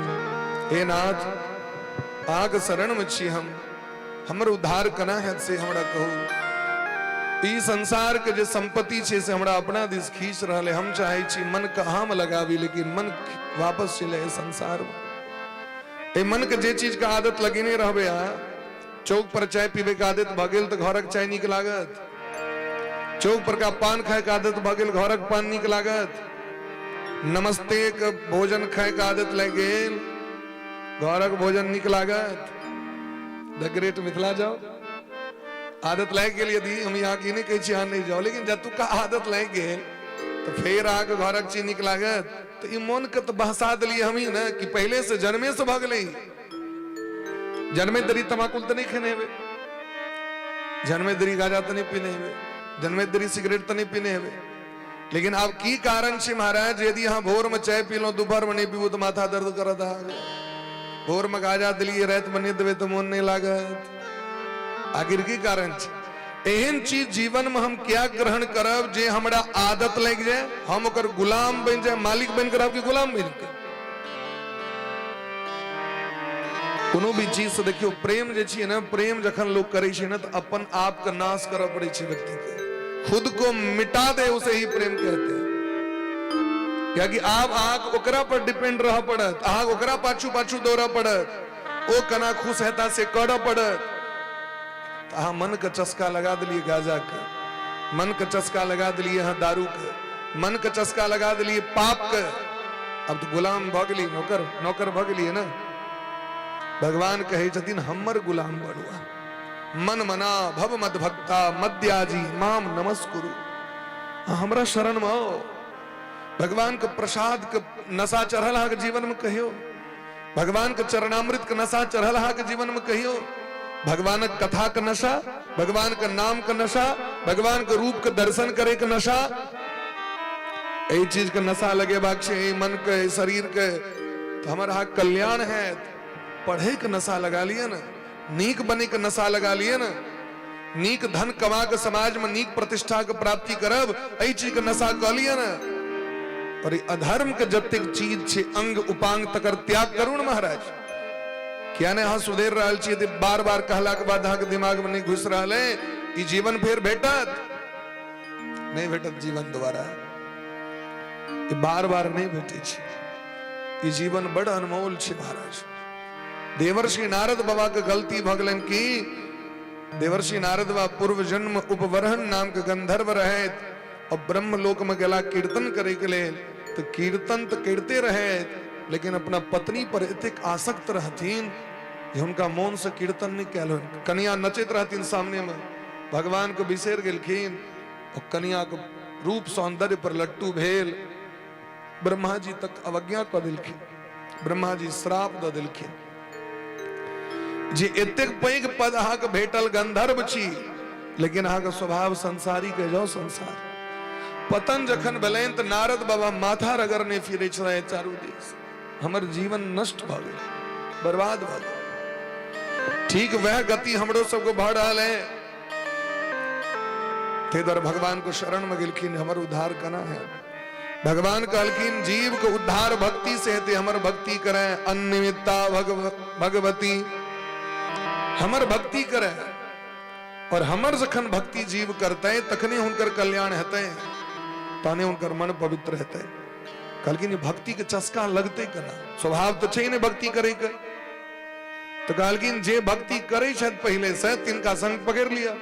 हे नाथ, अहाँके शरण में छी हम, हमर उद्धार केना हैत से हमरा कहू। ई संसार के जे संपत्ति छै से हमरा अपना दिस खींच रहल है। हम चाहे छी मन के अहाँ में लगाबी, लेकिन मन वापस चलि आए संसार में। एहि मन के जे चीज के आदत लगेने रहबै अहाँ, चौक पर चाय पीबे के आदत भऽ गेल तऽ घरक चाय नीक लागत, चौक पर का पान खाय के आदत भऽ गेल घरक पान नीक लागत, नमस्ते के भोजन खाय के आदत लागि गेल घरक भोजन नीक लागत। द ग्रेट मिथिला जाओ, आदत लागि गेल। यदि हम यहाँ की नहि कहै छी अहाँ नहि जाओ, लेकिन जतुका आदत लागि गेल तऽ फेर अहाँके घरक चीज नीक लागत। तऽ ई मोनके तऽ बहसा देलियै हमही ने, कि पहिले से जन्मे से भऽ गेलै। जन्मे देरी तमाकुल तऽ नहि खेने हेबै, जन्मे देरी गाजा तऽ नहि पीने हेबै, जन्मे देरी सिगरेट तऽ नहि पीने हेबै, लेकिन आब की कारण छै महाराज? यदि अहाँ भोर में चाय पीलहुँ, दोपहर में नहि पीबू तऽ माथा दर्द करत अहाँके। भोर में गाजा देलियै, राति में नहि देबै तऽ मोन नहि लागत। आखिर की कारण छै? एहन चीज जीवन में हम क्या ग्रहण करब जे हमरा आदत लागि जाए, हम ओकर गुलाम बनि जाए? मालिक बनि के रहब कि गुलाम बनि के? कोनो भी चीज से देखियौ, प्रेम जे छियै ने, प्रेम जखन लोक करै छै ने तऽ अपन आप के नाश करऽ पड़ै छै व्यक्ति के। खुद को मिटा दे उसे ही प्रेम कहते हैं। कियाकि आब अहाँके ओकरा पर डिपेंड रहऽ पड़त, अहाँके ओकरा पाछू पाछू दौड़ऽ पड़त, ओ केना खुश हेता से करऽ पड़त। तऽ अहाँ मन के चस्का लगा देलियै गाजा के, मन के चस्का लगा देलियै अहाँ दारू के, मन के चस्का लगा देलियै पाप के। अब तऽ गुलाम भऽ गेलियै, नौकर नौकर भऽ गेलियै ने। भगवान कहै छथिन हमर गुलाम बनू। मन मना भव मद भक्ता मद्याजी माम नमस्कुरु। हमरा शरण में आओ। भगवान के प्रसाद के नशा चढ़ल अहाँके जीवन में कहियो? भगवान के चरणामृत के नशा चढ़ल अहाँके जीवन में कहियो? भगवानक कथा के नशा, भगवान के नाम के नशा, भगवान के रूप के दर्शन करे के नशा, एहि चीज के नशा लगेबाक छै एहि मन के, एहि शरीर के, तऽ हमर अहाँके कल्याण हैत। पढ़े के नशा लगा लिअ ने, नीक बने के नशा लगा लिअ ने, नीक धन कमा के समाज में नीक प्रतिष्ठा के प्राप्ति करब, एहि चीज के नशा कऽ लिअ ने। और ई अधर्म के जतेक चीज छै अंग उपांग तकर त्याग करू ने महाराज। किया ने अहाँ सुधरि रहल छियै? तऽ बार बार कहलाके बाद अहाँके दिमागमे नहि घुसि रहल है। ई जीवन फेर भेटत नहि भेटत जीवन दोबारा। ई बार बार नहि भेटै छै। ई जीवन बड़ अनमोल छै महाराज। देवर्षि नारद बाबा के गलती भऽ गेलनि कि देवर्षि नारद बाबा पूर्व जन्म उपवरहन नाम के गंधर्व रहैत और ब्रह्मलोक में गेला कीर्तन करे के लेल। तो कीर्तन तो करिते रहैत, लेकिन अपना पत्नी पर एतेक आसक्त रहथिन जे हुनका मोन से कीर्तन नहीं कैल होनि। कनिया नचैत रहथिन सामने में, भगवान के बिसरि गेलखिन और कनिया के रूप सौंदर्य पर लट्टू भेल। ब्रह्मा जी तक अवज्ञा कऽ देलखिन, ब्रह्मा जी श्राप दऽ देलखिन जे एतेक पैघ पद अहाँके भेटल, गंधर्व छी, लेकिन अहाँके स्वभाव संसारी के जाओ संसार। पतन जखन भेलनि तऽ नारद बाबा माथा रगड़ने फिरै छलै चारू दिस, हमर जीवन नष्ट भऽ गेल, बर्बाद भऽ गेल। ठीक वह गति हमरो सबके भऽ रहल है। ताहि दुआरे भगवान को शरण में गेलखिन, हमर उद्धार केना है? भगवान कहलखिन जीव के उद्धार भक्ति से हेतै, हमर भक्ति करे। अन्निमित्ता भगवती, हमर भक्ति करे और हमर जखन भक्ति जीव करतै तखने हुनकर कल्याण हेतै, तहने हुनकर मन पवित्र हेतै। कहलखिन भक्ति के चस्का लगतै केना? स्वभाव तऽ छै ने भक्ति करे के। तऽ कहलखिन जे भक्ति करै छथि पहिले से तिनका संग पकड़ि लिअ।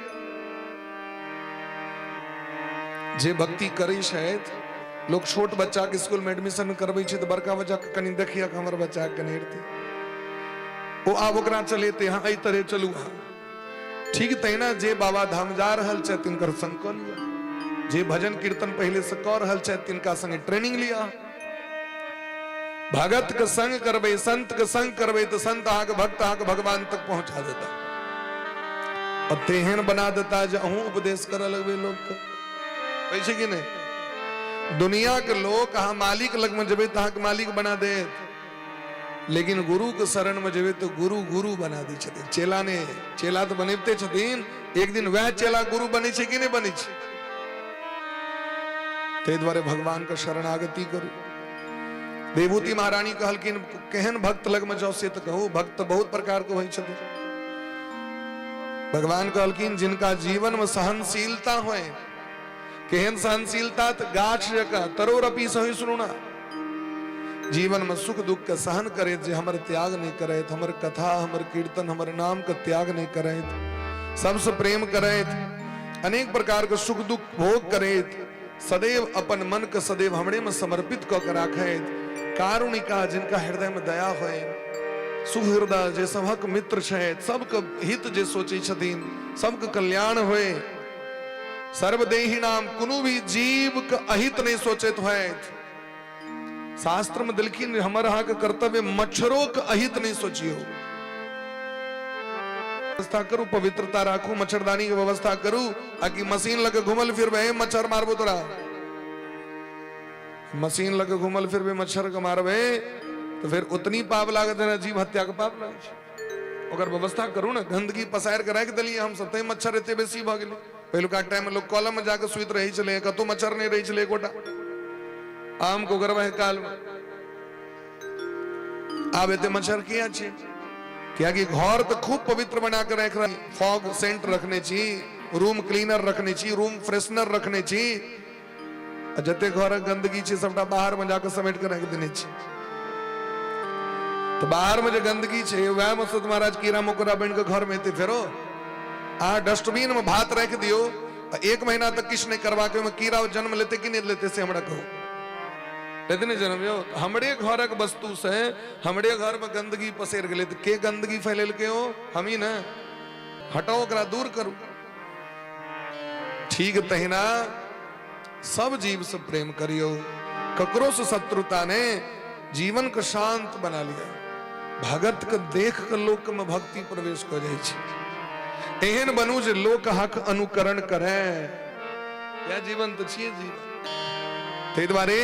जे भक्ति करै छथि, लोक छोट बच्चा के स्कूल में एडमिशन करबै छै तऽ बड़का बच्चा के कनि देखिए हमर बच्चा के कनि हेतै, ओ आब ओकरा चलेतै, हँ एहि तरह चलू। अहाँ ठीक तहिना जे बाबा धाम जा रहल छथि तिनकर संग कऽ लिअ, जे भजन कीर्तन पहिले से कऽ रहल छथि तिनका संगे ट्रेनिंग लिअ। भगत के संग करबै, संत के संग करबै तऽ संत अहाँके भक्त अहाँके भगवान तक पहुंचा देता और तेहन बना देता जे अहूँ उपदेश करऽ लगबै लोकके। होइ छै कि नहि? दुनिया के लोक अहाँ मालिक लगमे जेबै तऽ अहाँके मालिक बना देत, लेकिन गुरु के शरण में जेबै तऽ गुरु गुरु बना दै छथिन। चेला ने, चेला तऽ बनेबते छथिन, एक दिन वएह चेला गुरु बनै छै कि नहि बनै छै? ताहि दुआरे भगवान के शरणागति करू। देवहूति महारानी कहलखिन केहन भक्त लगमे जाउ से तऽ कहू, भक्त तऽ बहुत प्रकार के होइ छथिन। भगवान कहलखिन जिनका जीवन में सहनशीलता होय। केहन सहनशीलता? तऽ गाछ जकाँ तरोरपी सहिष्णु ना, जीवन में सुख दुख के सहन करैत, जे हमर त्याग नहीं करैत, हमर कथा हमर कीर्तन हमर नाम के त्याग नहीं करैत, सबसे प्रेम करैत, अनेक प्रकार के सुख दुख भोग करैत, सदैव अपन मन के सदैव हमरे में समर्पित कऽ के राखैत, कारुणिका जिनका हृदय में दया होय, सुहृदय जे सबहक मित्र छथि, सबके हित जे सोचै छथिन, सबके कल्याण होय, सर्वदेही नाम कोनो भी जीव के अहित नहीं सोचैत होयत। शास्त्र में देलखिन हमर अहाँके कर्तव्य मच्छरों के अहित नहीं सोचियो। व्यवस्था करू, पवित्रता राखू, मच्छरदानी के व्यवस्था करू, आ कि मशीन लगे घुमल फिरबे, हे मच्छर मारबो तोरा, मशीन लगे घुमल फिरबे मच्छर के मारबे तो फिर उतनी पाप लागत है ना जीव हत्या के पाप लागै छै। ओकर व्यवस्था करू ने। गंदगी पसारि के राखि देलियै हम सब, तैं मच्छर एते बेसी भऽ गेलै। पहिलुका टाइम में लोग कलम में जाके सुति रहै छलै, कतौ मच्छर नहि रहै छलै एकोटा आम को गरबा काल में। आब एते मच्छर किया छै? कियाकि घर तऽ खूब पवित्र बना के राखि रहल, फॉग सेंट रखने छी, रूम क्लीनर रखने छी, रूम फ्रेशनर रखने छी, आ जते घरक गंदगी छै सबटा बाहर में जाके समेट के राखि देने छी। तऽ बाहर में जे गंदगी छै वएह में से महाराज कीड़ा मकोड़ा बनि के घर में एतै। फेरो अहाँ डस्टबिन में भात राखि दियौ आ एक महीना तक किछु नहि करबाक, ओहिमे कीड़ा जन्म लेतै कि नहि लेतै से हमरा कहू। लेतै नहि जन्म यौ? हमरे घरक वस्तु से हमरे घर में गंदगी पसरि गेलै तऽ के गंदगी फैलेलकै? ओ हमही ने। हटाउ ओकरा, दूर करू। ठीक तहिना सब जीव से प्रेम करियो, ककरो से शत्रुता ने, जीवन के शांत बना लिया। भगत के देख के लोक में भक्ति प्रवेश कर जाइ छै। एहन बनू जे लोक अहाँके अनुकरण करे। या जीवन तऽ छियै जीवन। ताहि दुआरे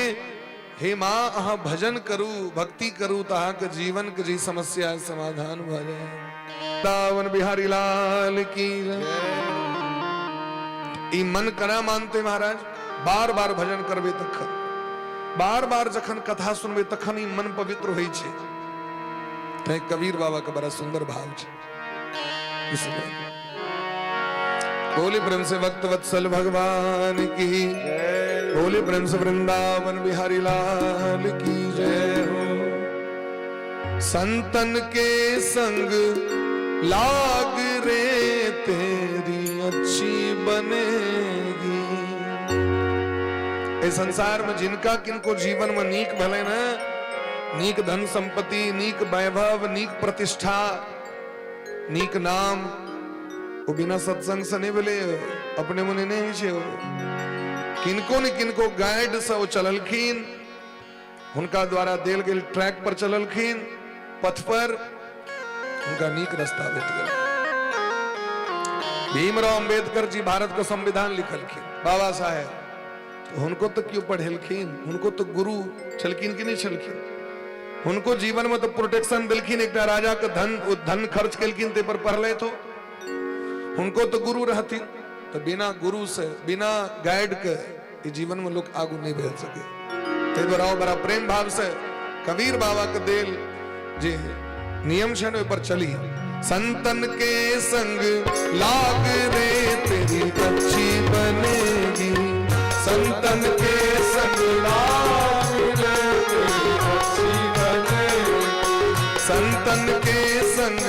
हे माँ, अहाँ भजन करू, भक्ति करू तऽ अहाँके जीवन के जे समस्या समाधान भऽ जाय। सावन बिहारी लाल की जय। ई मन केना मानते महाराज? बार बार भजन करबे तखन। बार बार जखन कथा सुनबै तखन ई मन पवित्र होइ छै। तैं कबीर बाबा के बड़ा सुंदर भाव छै। इसलिए बोले प्रेम से भक्त वत्सल भगवान की, बोले प्रेम से वृंदावन बिहारी लाल की जय हो। संतन के संग लाग रे तेरी अच्छी बनेगी। एहि संसार में जिनका किनको जीवन में नीक भेलै ने, नीक धन संपत्ति, नीक वैभव, नीक प्रतिष्ठा, नीक नाम, ओ बिना सत्संग से नहीं भेलै, अपने मने नहीं होइ छै। ओ किनको ने किनको गाइड से ओ चललखिन, हुनका द्वारा देल गेल ट्रैक पर चललखिन, पथ पर हुनका नीक रास्ता भेट गेल। भीमराव अंबेडकर जी भारत के संविधान लिखलखिन, बाबा साहेब, तो हुनको तो क्यों पढ़ेलखिन, हुनको तो गुरु छलखिन कि नहीं छलखिन? हुनको जीवन में तो प्रोटेक्शन देलखिन, एकटा राजा के धन, ओ धन खर्च केलखिन ते पर पढ़ले तो हुनको तो गुरु रहथिन। तो बिना गुरु से, बिना गाइड के ई जीवन में लोग आगू नहीं बढ़ सके। ताहि दुआरे आओ बड़ा प्रेम भाव से कबीर बाबा के देल जे नियम छै ने ओहि पर चली। संतन के संग लाग रे तेरी अच्छी बनेगी, संतन के संग लाग रे तेरी अच्छी बनेगी, संतन के संग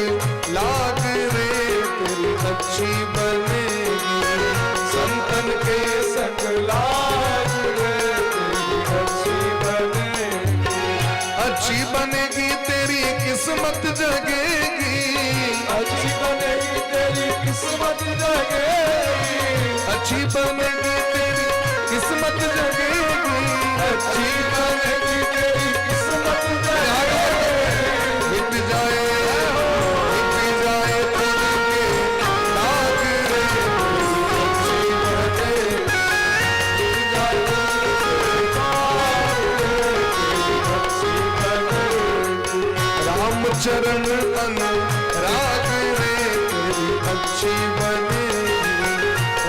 लाग रे तेरी अच्छी बनेगी, संतन के संग लाग रे तेरी अच्छी बनेगी, अच्छी बनेगी तेरी किस्मत जगेगी, अच्छी बनेगी तेरी किस्मत जगेगी, अच्छी बनेगी तेरी किस्मत जगेगी, अच्छी बनेगी तेरी किस्मत जगेगी, मिट जाए, मिट जाए तुझके दाग रे तेरी अच्छी बनेगी, मिट जाए तुझके दाग रे तेरी अच्छी बनेगी, राम चरण अनुराग रे तेरी अच्छी बनेगी,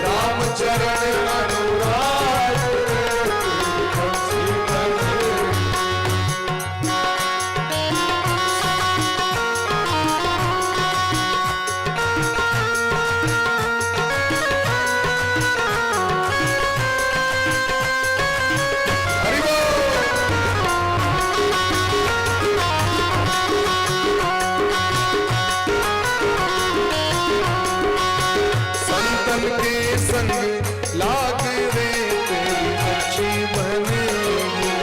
राम चरण अनुराग रे तेरी अच्छी बनेगी। हरि बोल। संतन के संग लाग रे तेरी अच्छी बनेगी,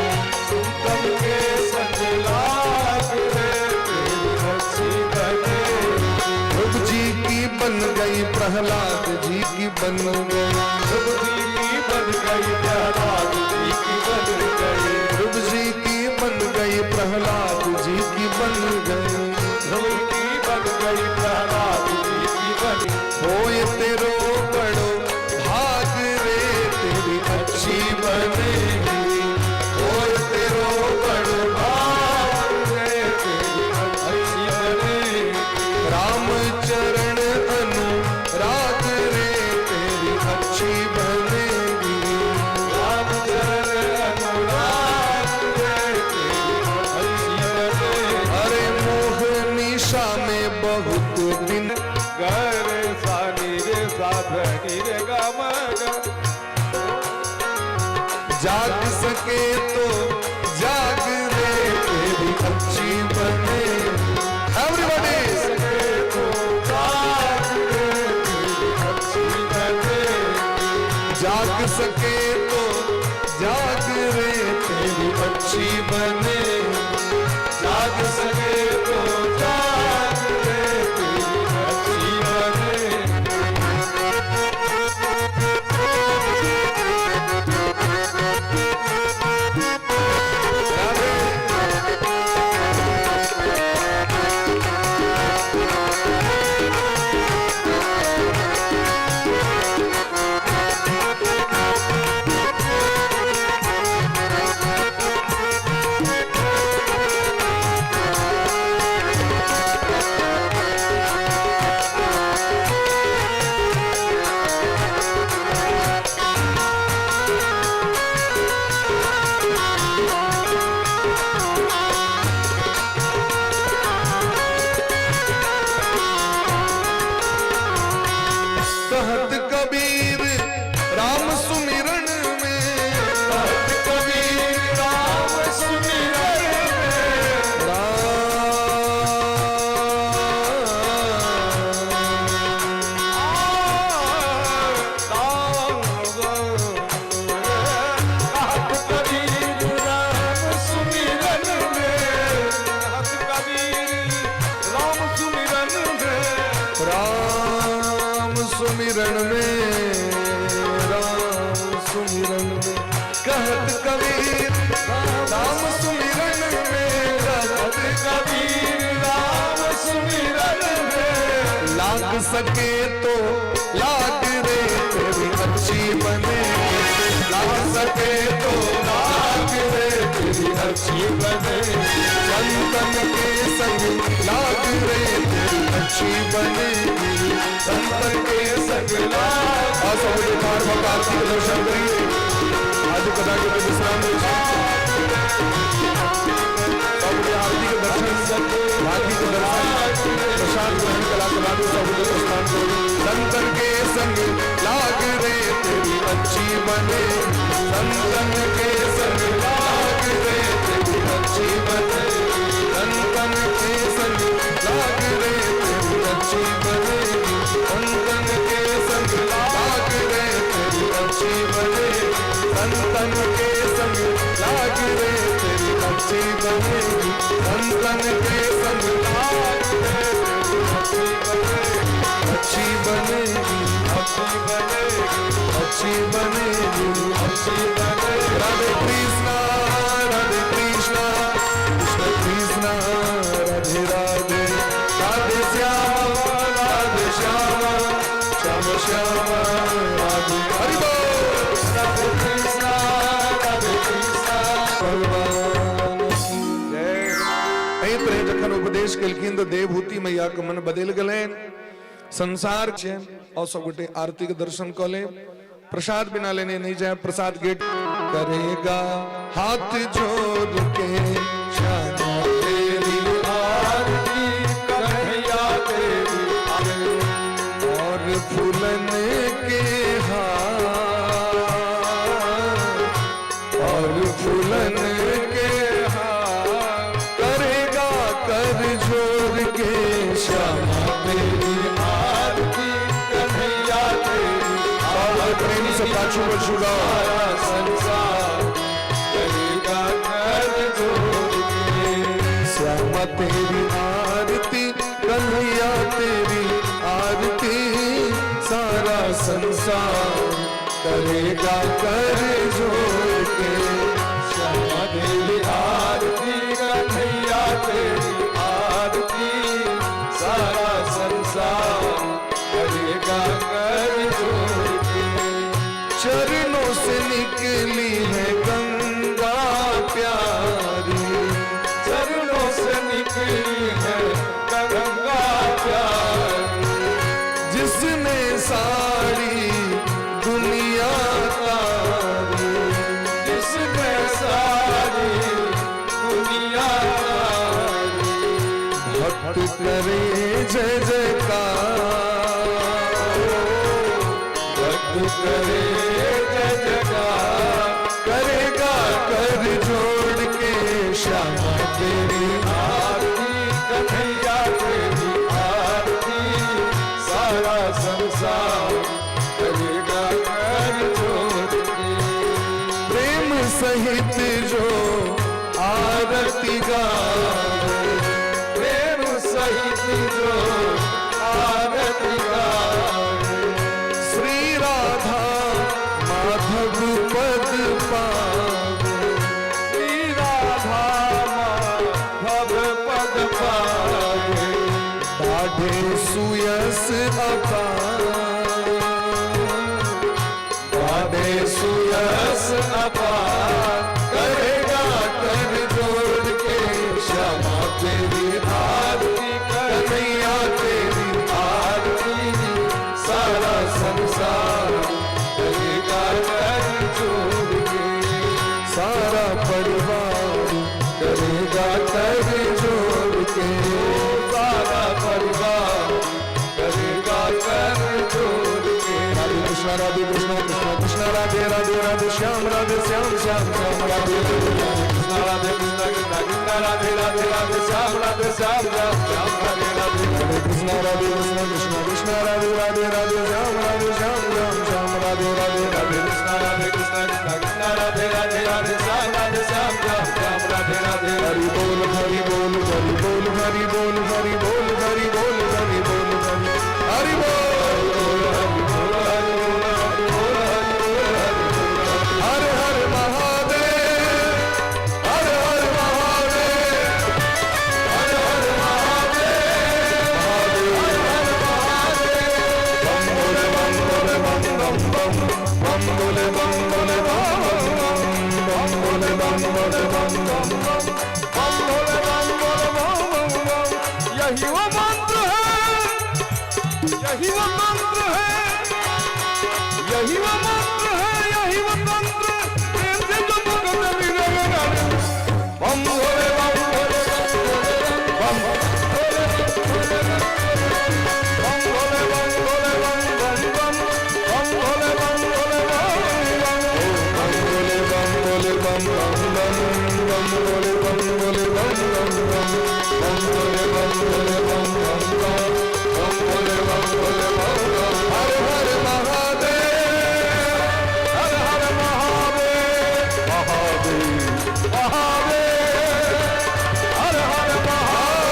संतन के संग लाग रे तेरी अच्छी बनेगी, ध्रुव जी की बन गई प्रहलाद जी की बन गई, ध्रुव जी की बन गई प्रहलाद जी की बन गई, ध्रुव जी की बन गई प्रहलाद जी की बन गई, ध्रुव की बन गई प्रहलाद जी की बन गई, होए तेरो बड़ो भाग रे तेरी अच्छी बनेगी, होए तेरो बड़ो भाग रे तेरी अच्छी बनेगी, राम चरण अनुराग रे तेरी अच्छी बनेगी, राम चरण अनुराग रे तेरी अच्छी सुमिरन में, राम सुमिरन में, कहत कबीर राम सुमिरन में, कहत कबीर राम सुमिरन में। लाग सके तो लाग रे तेरी अच्छी बने, लाग सके तो लाग रे तेरी अच्छी बने, संतन के संग लाग रे तेरी अच्छी बने, संतन के संग लाग। आ सब ठार भक्त आरती के दर्शन करिए। आज कदा के विश्राम सब आरती के दर्शन, आरती के दर्शन, प्रसाद ग्रहण कला के बाद सब प्रस्थान करो। संतन के संग लाग रे तेरी अच्छी बने, संतन के संग लाग रे तेरी अच्छी बने, संतन के संग लाग रे तेरी अच्छी बने, संतन के संग लाग रे तेरी अच्छी बने, संतन के संग लाग रे तेरी अच्छी बने, संतन के संग लाग रे तेरी अच्छी बने, अच्छी बनेगी, अच्छी बनेगी, अच्छी बनेगी, अच्छी बनेगी। राधे कृष्णा राधे कृष्णा कृष्ण कृष्णा राधे राधे, राधे श्याम राधे श्याम श्याम श्याम राधे। हरि बोल। राधे कृष्णा राधे कृष्णा भगवान की जय। एहि तरह जखन उपदेश केलखिन तऽ देवहूति मैया के मन बदलि गेलनि। संसार छै और सब गोटे आरती के दर्शन कऽ लेब, प्रसाद बिना लेने नहीं जाए। प्रसाद गेट करेगा हाथ जोड़ के श्यामा तेरी आरती कन्हैया तेरी आरती, और फूलन के हार, और फूलन के हार, करेगा कर जोड़ के श्यामा तेरी आरती कन्हैया तेरी और प्रेम से पाछू पाछू गाओ। सारा संसार करेगा कर जोड़ के। श्यामा तेरी आरती कन्हैया तेरी आरती, सारा संसार करेगा कर जोड़ के। श्यामा तेरी आरती कन्हैया तेरी आरती, सारा संसार करेगा कर जोड़ के। चरणों से निकली है गंगा प्यारी, चरणों से निकली है गंगा प्यारी, जिसने सारी दुनिया तारी, जिसने सारी दुनिया तारी। भक्त करे जय जयकार, भक्त करे जय जयकार, करेगा कर जोड़ के श्यामा तेरी आरती कन्हैया तेरी आरती, सारा संसार करेगा कर जोड़ के। प्रेम सहित जो आरती गावे, प्रेम सहित जो आरती गावे, श्री राधा माधव पद पावे, श्री राधा माधव पद पावे, बाढ़े सुयस अपार, बाधे सुयस अपार, करेगा कर जोड़ के श्यामा तेरी आरती कन्हैया तेरी आरती, सारा संसार करेगा कर जोड़ के। सारा परिवार करेगा कर जोड़ के। सारा परिवार करेगा कर जोड़ के। राधे कृष्णा राधे कृष्णा कृष्णा कृष्णा राधे राधे, राधे श्याम राधे श्याम श्याम श्याम राधे कृष्णा राधे कृष्णा कृष्णा कृष्णा राधे राधे, राधे श्याम राधे श्याम श्याम श्याम राधे राधे। राधे कृष्णा राधे कृष्णा कृष्णा कृष्णा राधे राधे, राधे श्याम राधे श्याम श्याम श्याम राधे राधे। राधे कृष्णा राधे कृष्णा कृष्णा कृष्णा राधे राधे, राधे श्याम राधे श्याम श्याम श्याम राधे राधे। हरि बोल हरि बोल हरि बोल हरि बोल हरि बोल हरि बोल हरि बोल हरि हरि बोल। हरि बोल यही वो मंत्र है, यही वो मंत्र है, यही वो मंत्र, प्रेम से जो भगत मिले। बम भोले बम भोले बम भोले बम भोले बम भोले बम बम बम बम भोले बम भोले बम बम भोले बम भोले बम बम बम बम भोले बम भोले बम बम बम बम भोले बम भोले बम बम बम बम भोले बम भोले बम बम। हर हर महादेव हर हर महादेव महादेव महादेव हर हर महादेव।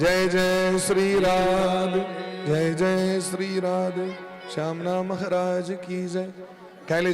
जय जय श्री राधे, जय जय श्री राधे, श्यामना महाराज की जय। कैले।